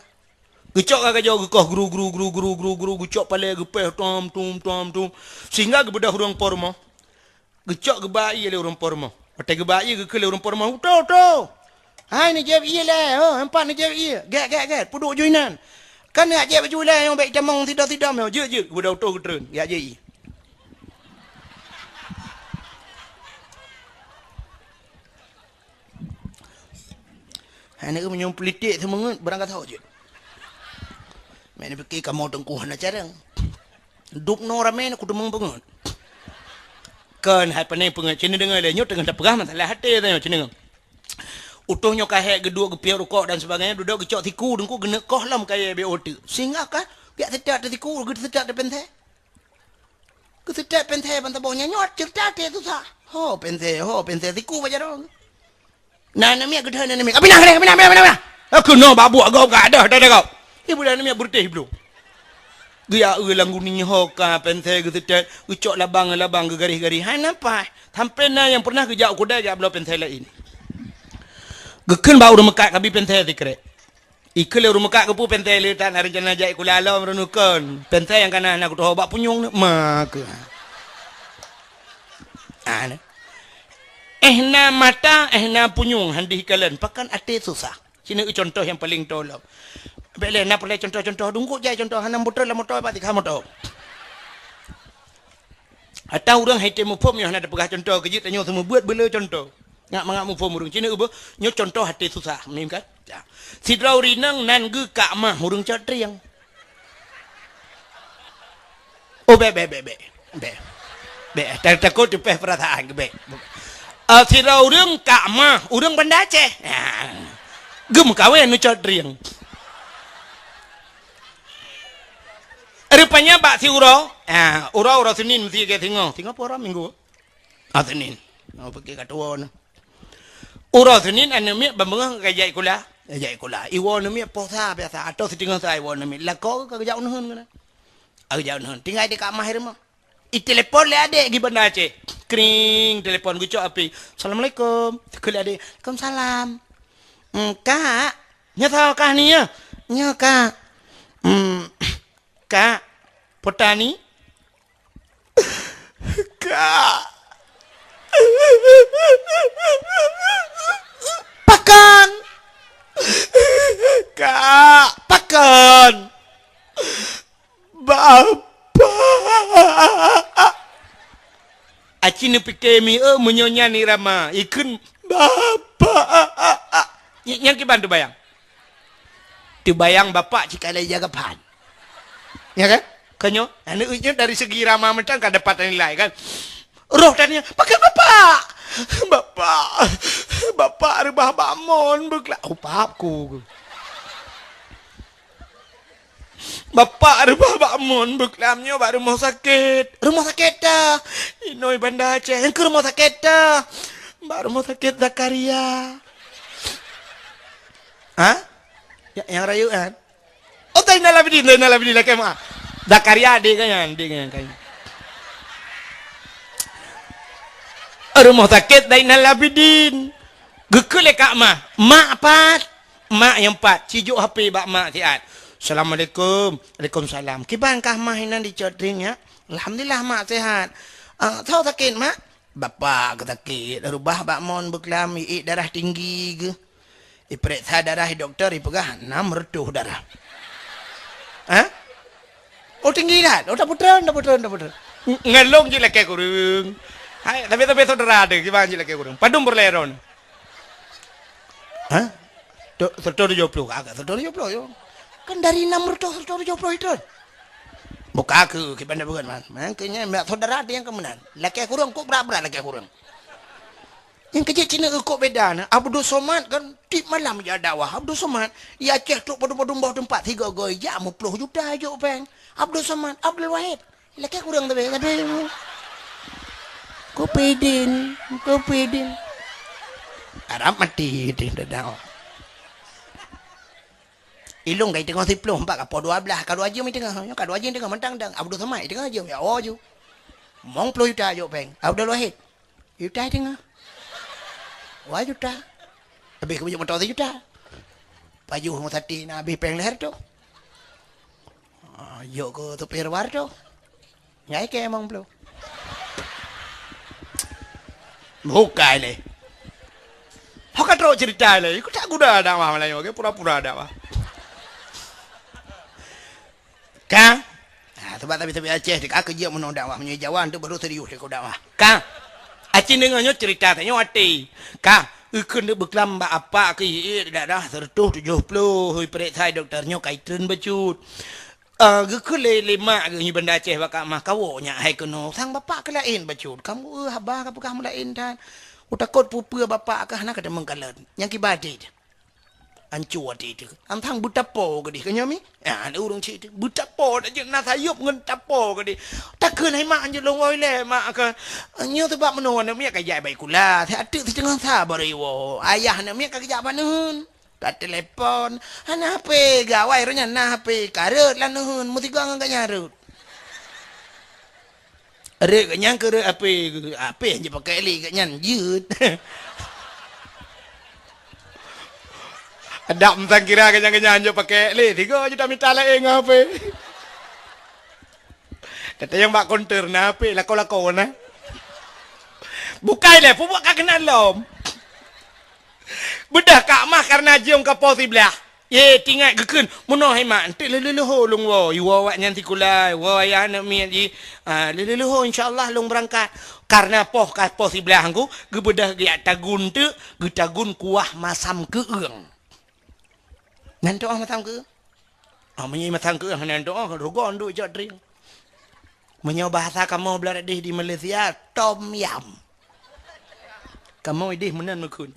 Geucok ka gajoe geukoh gru, gru, gru, gru, gru, gru, geucok palée geupéh tom, tum, tom, tum. Sehingga geubeudôh ureuëng po rumoh. Geucok geuba ié lé ureuëng po rumoh. Watée geuba ié geukheun lé ureuëng po rumoh, "Utôh, utôh! Hai neujép ié lé, ho, empat neujép ié. Gét, gét, gét, peuduek ju inan. Kan neujak jép baju lé nyang bék itamong sidom-sidom nyoe. Jeuet, jeuet." Geubeudôh utôh geutreun, jak jép ié. Hai neu meunyoe politik seumeungeut barang ka tho jeuet. Meuneubeuki kamoe Teungku hana carông. Dub noe ramé na kuteumong peungeut. Kon hai pane peungeut, ci neudeungoe lé nyoe teungoh tapeugah masalah até tanyoe ci neudeungoe. Utôh nyoe ka hék geuduek geupiôh rukok dan sebagainya, dudoe geucok siku Teungku geuneuk koh lom kayée B O T. Sehingga ka piak seutak teusiku, geusetak teupensée. Geuseutôt pensée ban saboh nyan nyoe ceurita até susah. Ho pensée, ho pensée siku bak jaroe. Na aneuk miet geudhai aneuk miet, "Ka pinah, ka pinah, pinah, pinah, pinah." Keunoe bak buet gob ka deuh, deuh, deuh gob. Ibu aneuk miet beureutéh bloe. Geujak eu lam guni ho ka pensée geuseutôt, geucok labang, labang geugaréh-garéh. Hai napa? Sampoe na nyang peureunah geujak u keudai geujak bloe pensée laén. Geukheun bak ureuëng meukat kabi pensée sikrek. Ikheun lé ureuëng meukat keupeue pensée le tan rencana jak sikula lom reunukon. Pensée nyang kana na kutoh bak punyueng ni, ma keuh. Ah, ni. Eh na mata, eh na punyueng han deuh kalon, pakon até susah. Sinoe contoh nyang paleng tolom. Bék lé na peureulée contoh-contoh dungkot jai contoh hana moto lam moto bak tikha moto. Atau ureuëng hai tém muphom nyoe hana tapeugah contoh keujeuet tanyoe seumeubeuet beule contoh. Ngat mangat muphom ureuëng cina uboh nyoe contoh até susah mim kan? Ya. Sidroe ureuëng inong nan geuh kak mah ureuëng cot trieng. Oh bék bék bék bék. Bék. Bék ta- takot teupeh perasaan ke bék. Ah, sidroe ureuëng kak mah ureuëng Banda Aceh. Ya. Geumeukawen nu cot trieng. Rupanya bak siuroe, ah, uroe-uroe Senin meusti ke singoh. Singoh pun uroe Minggu. Ah, Senin. Oh, pergi kat tuan. Uroe Senin aneuk miet ban beungoh ka jak sikula. Ka jak sikula. Iwoe aneuk miet poh sa biasa atau siteungoh sa iwoe aneuk miet. Lakoe ka geujak uneuen keunan. Ka geujak uneuen. Tinggai di kamar rumoh. Itelepon lé adék di Banda Aceh. Kring, telepon geucok api. "Assalamualaikum." Keu lé adék, "Waalaikumsalam." "Hmm, Kak, nyoe soe kah ni ya?" "Nyoe, Kak." "Hmm, Kak, Potani?" "Kak." "Pakon?" "Kak, pakon?" "Bapak." Aci neupike mi, eh, meunyoe nyan irama, ikheun, "Bapak." Ny- nyang kiban teubayang. Teubayang bapak cit ka lheueh jaga phan. Ya kan? Kan nyoe, aneuk nyoe dari segi irama mantong ka dapat nilai kan. Roh tanya, "Pakon bapak?" "Bapak, bapak reubah bak mon beukla-," oh, pap ku. "Bapak reubah bak mon beuklam nyoe bak rumoh sakét." "Rumoh sakét ta?" "Inoi Banda Aceh." "Nyang keu rumoh sakét ta?" "Bak rumoh sakét Zakaria." Ha? Ya, nyang rayeuk kan? Oh, Zainal Abidin, Zainal Abidin lakèe meu'ah. Zakaria adék geuh nyan, adék geuh nyan kan. Rumoh sakét Zainal Abidin. Geukheun lé Kak Mah, "Mak pat?" Mak nyang pat, sijok H P bak mak siat. "Assalamualaikum." "Waalaikumsalam." "Kiban kah Mah inan di Cot Ring, ya?" "Alhamdulillah, Mak, sehat." "Ah, soe sakét, Mak?" "Bapak keu sakét, reubah bak mon beuklam, iék darah tinggi geuh. Ipeuriksa darah di dokto, ipeugah enam reutôh darah." "Hah?" "Oh, tinggi that." "Oh, tapeutrön, tapeutrön, tapeutrön." Ng-, ngon lôn jeuet lakèe kureueng. Hai, tapi-tapi syedara teuh, kiban jeuet lakèe kureueng. Padum peureulèe droeneuh? "Hah? Tu-, seratus tujuh puluh." "Agak seratus tujuh puluh, yo." "Kan dari enam reutôh seratus tujuh puluh itu." "Buka keu, kiban dah beugöt, Man. Man keu nyan, syedara teuh nyang keu meunan. Lakèe kureueng, kok brat-brat lakèe kureueng." Nyang keu jeuet cit na eukôt beda na, Abdul Somad kan tiep malam jak dakwah. Abdul Somad, i Aceh trok padum-padum boh teumpat, sigoe-goe jak meuplôh juta jok péng. Abdul Somad, Abdul Wahid, lakèe kureueng tapi, tapi kupidin, kupidin. Arab mati di dakwah. Ilôn kai teungoh siplôh, empat ka poh dua belas, ka dua jeuem teungoh. Nyoe ka dua jeuem teungoh mantang dang. Abdul Somad teungoh jeuem, ya, oh ju. Mong ploh juta jok péng. Abdul Wahid. Juta teungoh. Wah, juta. Habéh keu bajèe moto sijuta. Pajoh ngon sate na habéh péng lhèe reutôh. Ah, jok keu supir war tu. Nyan keu emang blo. Bukai lé. Ho ka trok cerita lé. Ikut tak guda dakwah malam nyoe, pura-pura dakwah. Ka? Ha, sebab tapi-tapi Aceh ka keujeuet meunoe dakwah, meunyoe Jawa tu baru serius ikut dakwah. Ka? Aceh deungoe nyoe cerita tanyoe até. Ka? Ikheun deuk beuklam bak apa keu ié daerah seratus tujuh puluh, ipeuriksa dokto nyoe ka itreun bacut. Ah, geukheun lé, lé mak geuh nyoe Banda Aceh bak Kak Mah, kawoe nyak hai keunoe, sang bapak keu laén bacut. Kamoe, eh, haba ka peugah meulaén that. Utakot peue-peue bapak kah hana ka teumeung kalon. Nyang kiban até teuh. Anco até teuh. Antang beutapo keudeh keu nyoe mi? Ah, ureueng cit teuh. Beutapo dak jeuet na sayop ngon tapo keudeh. Takheun hai mak anjeut lôn woe ilèe mak kah. Nyoe teubak meunoe aneuk miet ka jak bak sikula. Siat teuk siteungoh sa baru iwoe. Ayah aneuk miet ka geujak bak neuheun. Ka telepon, hana H P, gawai roh nyan na H P, ka rhot lam neuheun, meusigoe ngon gobnyan rhot. Rhot gobnyan keu rhot H P, H P nyang jipakék lé gobnyan jeuet. Adak meusangkira gobnyan-gobnyan jeuet pakék lé, sigoe jeuet tamita laén ngon H P. Teuntang nyang bak konter na H P, lakoe-lakoe na. Bukai lé, peubuet ka keunan lom. Beudôh Kak Mah kareuna jeuem ka poh siblaih. Ye, tingat geukheun, meunoe hai mak, enteuk lheuh-lheuh lôn woe, iwoe awaknyan sikula, iwoe ayah aneuk miet jih. Ah, lheuh-lheuh insya Allah lôn beurangkat. Kareuna poh ka poh siblaih ngku, geubeudôh geujak tagun teuk, geutagun kuah masam keueung. Nan tu'oh masam keueung? Ah, meunyoe masam keueung hana tu'oh, rugoe nduek cok tring. Meunyoe bahasa kamoe blah deh di Malaysia, tom yam. Kamoe ideh meunan meukheun.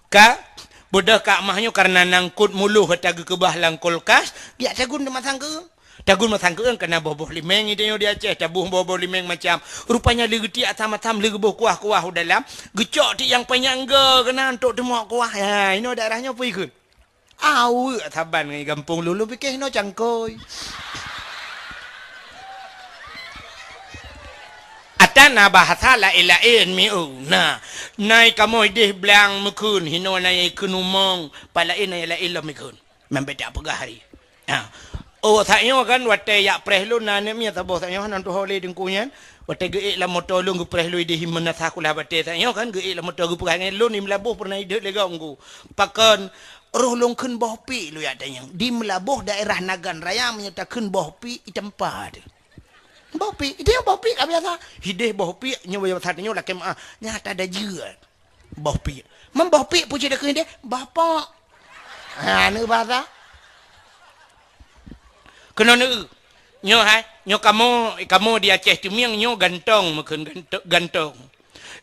Ka, beudôh Kak Mah nyoe kareuna nangkot muloh ata geukeubah lam kulkas, geujak tagun di masam keueung. Tagun masam keueung kana boh-boh limeng ideh nyoe di Aceh, taboh boh-boh limeng macam. Rupanya lé geutiek asam-asam, lé geuboh kuah-kuah u dalam, geucok tiek nyang panyang go keunan untuk teumok kuah. Ha, inoe daerah nyoe peue ikheun? Aweuek saban ngon gampông lôn, lôn pike hinoe cangkôi. Ata na bahasa laén-laén miu na. Nai kamoe ideh blang meukheun, hinoe nai ikheun umong, pat laén nai laén lom ikheun. Membeda peugah hari. Ha. Oh, saat nyoe kan, watèe jak preh lôn na aneuk miet saboh saat nyoe, hana tuho lé teungku nyan. Watèe geuék lam moto lôn geupreh lôn ideh meunasah kulah batèe saat nyoe kan, geuék lam moto geupeugah ngon lôn di Meulaboh peureunah ideh lé gong ku. Pakon roh lôn kheun boh piek lôn jak tanyong. Di Meulaboh daerah Nagan Raya meunyoe takheun boh piek i teumpat. Boh piek, ideh boh piek ka biasa. Ideh boh piek nyoe biasa nyoe lakèe meu'ah. Nyata dajeuet. Boh piek. Man boh piek peue cit takheun ideh? Bapak. Ha, aneuk bahasa. Keunoe neu. Nyoe hai, nyoe kamoe, kamoe di Aceh Teumieng nyoe gantong meukheun ganto-, gantong.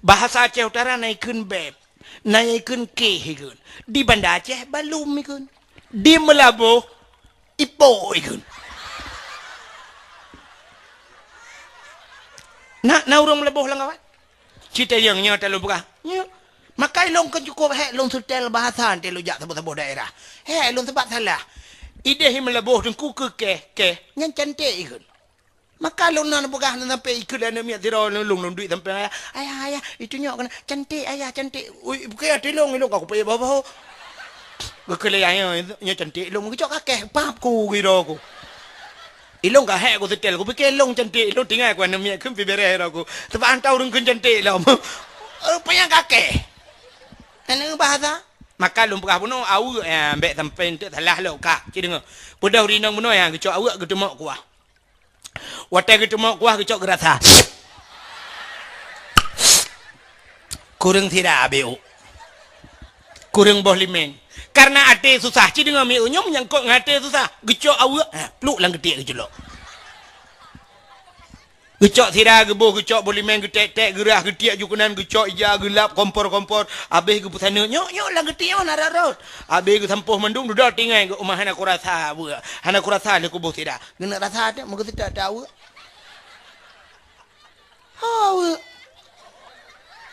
Bahasa Aceh Utara na ikheun beb, na ikheun keh ikheun. Di Banda Aceh balum ikheun. Di Meulaboh ipok ikheun. Na, na ureueng Meulaboh lam kawan? Citayong nyoe talôn peugah. Nyoe. Maka Eh, lôn kan cukup hék lôn seutôt bahasa teuh lôn jak saboh-saboh daerah. Hék lôn sabab salah. Idéh i Meulaboh teungku keu kéh, kéh, nyan canték ikheun. Maka lôn na peugah lôn sampai ikheun lé aneuk miet sidroe lôn, lôn duek sampai, "Ayah, ayah, itu nyok keunan." "Cantik, ayah, cantik." "Ui, bukon até lôn, ilôn ka kupayah boh-boh." Geukheun lé ayah, "Nyoe cantik lôn." Geucok keu kéh, pap ku geuroe ku. Ilôn ka hék ku seutôt, kupike lôn cantik, lôn tinggai ku aneuk miet kheun pih bèrèh roe ku. Sabab han tau ureueng kheun cantik lom. Eh, panyang keu kéh. Aneuk bahasa. Maka lôn peugah bunoe, aweuek, eh, bèk sampai enteuk salah lom ka. Ci deungö. Peudeuh rinong bunoe, eh, geucok aweuek geuteumok kuah. Watèe geuteumok kuah geucok geurasa. Kureueng sira abéh ôk. Kureueng boh limeng. Kareuna até susah, ci deungö miseue nyoe meunyangkot ngon até susah. Geucok aweuek, ha, pluk lam geutiek geuculok. Geucok sira geuboh, geucok boh limeng, geutek-tek, geurah, geutiek ju keunan, geucok ija, geulap, kompor-kompor. Abéh geupeusaneut, "Nyok, nyok, lam geutiek nyoe na rot-rot." Abéh geusampôh mandum, dudoe tinggai geuh, "Uma hana kurasa aweuek. Hana kurasa lé kuboh sira." Geuneuk rasa teuh, meugeuseutat teuh aweuek. Ho aweuek.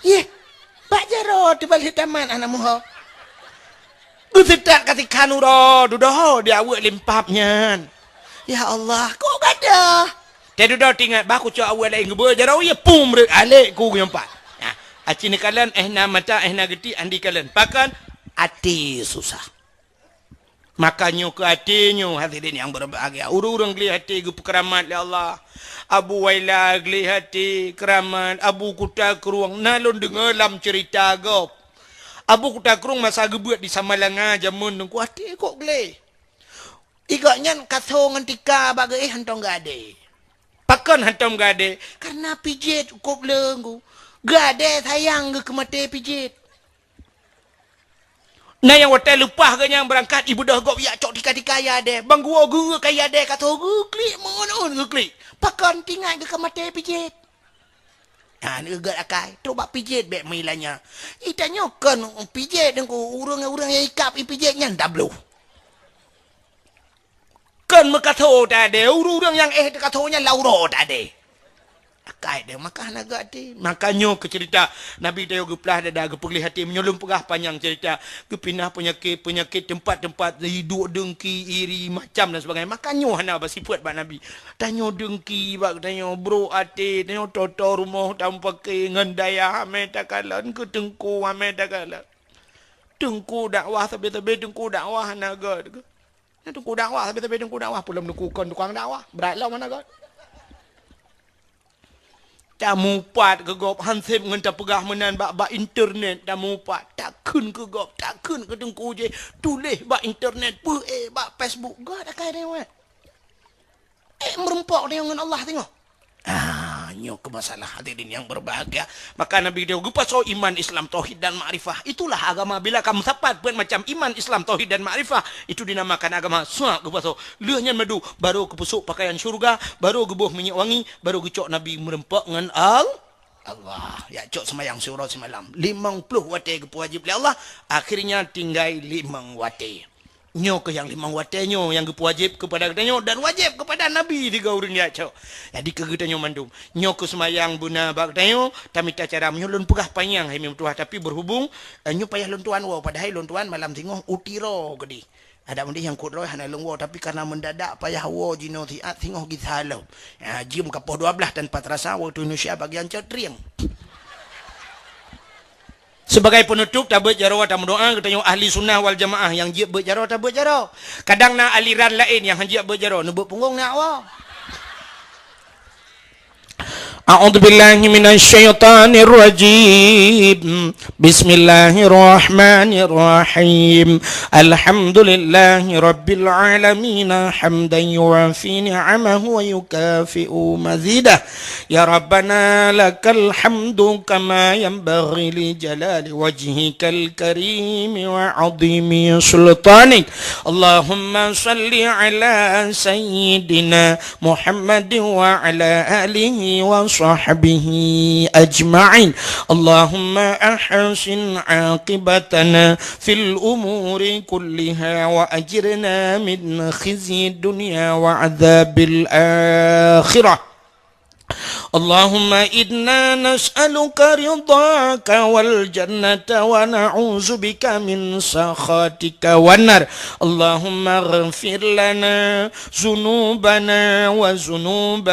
Yeh, bak jaroe teuh bak lheueh tamat hana meuho. Geuseutat ka sikhan uroe, dudoe di aweuek limpap nyan. Ya Allah, kok gadoh? Teuh dudoe teuingat, bah kucok aweuek laén geubeuet jaroe, yeh pum rot alek ku geuyue pat. Nah, aci neukalon, eh na mata, eh na geutiek, andi kalon. Pakon? Até susah. Maka nyoe keu até nyoe, hadirin nyang berbahagia. Ureueng-ureueng gleh até geupeukeuramat lé Allah. Abu Waila gleh até keuramat, Abu Kuta Krueng. Na lôn deungö lam ceurita gob. Abu Kuta Krueng masa geubeuet di Samalanga jameun teungku até kok gleh. Igobnyan kaso ngon tika bak geuéh hantom geuadé. Pakon hantom geuadé? Kareuna pijet kop leueng ku. Geuadé sayang geuh keu maté pijet. Na nyang watèe leupah geuh nyang beurangkat, ibeudôh gob jak cok tika-tika yadé. Bang geuwoe geuh ka yadé ka tho geuklik, meu'un-'un geuklik. Pakon, tingat geuh ka maté pijet. Ha, neugét akai, trok bak pijet bèk meuilanya. Itanyoe kon pijet deungku, ureueng-ureueng nyang ikab ipijet nyan dabloh. Kon meukaso tadé, ureueng-ureueng nyang éh teukaso nyan lam uroe tadé. Akai deh, maka hana geuaté. Maka nyoe keuh ceurita Nabi tanyoe geuplah dada, geupeugleh até. Meunyoe lôn peugah panyang ceurita, geupinah peunyakét-peunyakét teumpat-teumpat, iduek deungki, iri, macam dan sebagainya. Maka nyoe hana basifeuet bak Nabi. Tanyoe deungki bak tanyoe, brok até, tanyoe toto rumoh tameupaké ngon dayah, amé takalon keu teungku, amé takalon. Teungku dakwah sabe-sabe, teungku dakwah hana gét. Nyan teungku dakwah, sabe-sabe teungku dakwah, peulom teungku kon tukang dakwah, brat lom hana gét. Tamupat keu gob, han sép ngon tapeugah meunan bak, bak internet tamupat, takheun keu gob, takheun keu teungku jéh, tuléh bak internet, peuék bak Facebook, gét akai tanyoe. Ék meurumpok tanyoe ngon Allah singoh. Ah, nyoe keuh masalah hadirin yang berbahagia. Maka Nabi dia geupasoe iman, Islam, tauhid dan makrifah. Itulah agama bila kamu sapat buat macam iman, Islam, tauhid dan makrifah. Itu dinamakan agama. Suak geupasoe. Lheueh nyan madu, baru geupeusok pakaian syurga, baru geuboh minyeuk wangi, baru geucok Nabi meureumpok ngon Al-, Allah. Ya cok seumayang siuroe simalam. Limong ploh watée geupeuwajéb lé Allah, akhirnya tinggai limong watée. Nyoe keuh nyang limong watée nyoe nyang geupeuwajéb keupada geutanyoe dan wajéb keupada Nabi tiga ureuëng jak cok. Jadi keu geutanyoe mandum, nyoe keuh seumayang beuna bak geutanyoe, tamita cara meunyoe lôn peugah panyang hai meutuah, tapi berhubung, eh, nyoe payah lôn tuan woe, padahai lôn tuan malam singoh u Tiro keudeh. Adak meudeh nyang kut droe hana lôn woe, tapi karena mendadak payah woe jinoe siat singoh gisa lom. Ya, jeuem ka poh dua belas tanpa terasa waktu Indonesia bagian cot trieng. Sebagai penutup, tabeuet jaroe tameudoa, geutanyoe ahli sunnah wal jamaah nyang jeuet beuet jaroe tabeuet jaroe. Kadang na aliran laén nyang han jeuet beuet jaroe, neubeuet punggong na awak. A'udzubillahi minasyaitonirrajim. Bismillahirrahmanirrahim. Alhamdulillahi rabbil alamin, hamdan yuwafi ni'amahu wa yukafi'u mazidah. Ya Rabbana lakal hamdu kama yanbaghi li jalali wajhikal karimi wa azimi sultanik. Allahumma salli ala sayyidina Muhammadin wa ala alihi wa sahbihi ajma'in. Allahumma ahsin aqibatana fil umuri kulliha wa ajirna min khizyi dunya wa adzabil akhirah. اللهم إنا نسألك رضاك والجنة ونعوذ بك من سخطك والنار. اللهم اغفر لنا ذنوبنا وذنوب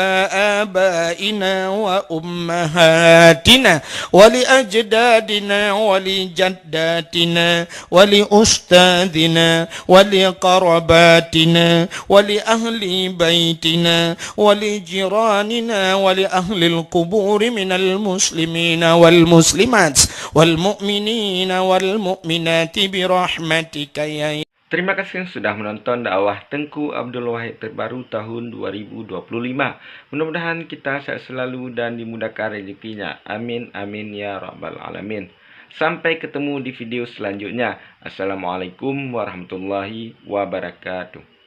آبائنا وأمهاتنا ولأجدادنا ولجداتنا ولأستاذنا ولقرباتنا ولأهل بيتنا ولجيراننا ولأهل القبور من المسلمين والمسلمات والمؤمنين والمؤمنات برحمتك يا. Terima kasih sudah menonton dakwah Teuku Abdul Wahid terbaru tahun dua ribu dua puluh lima. Mudah-mudahan kita sehat selalu dan dimudahkan rezekinya. Amin, amin, ya rabbal alamin. Sampai ketemu di video selanjutnya. Assalamualaikum warahmatullahi wabarakatuh.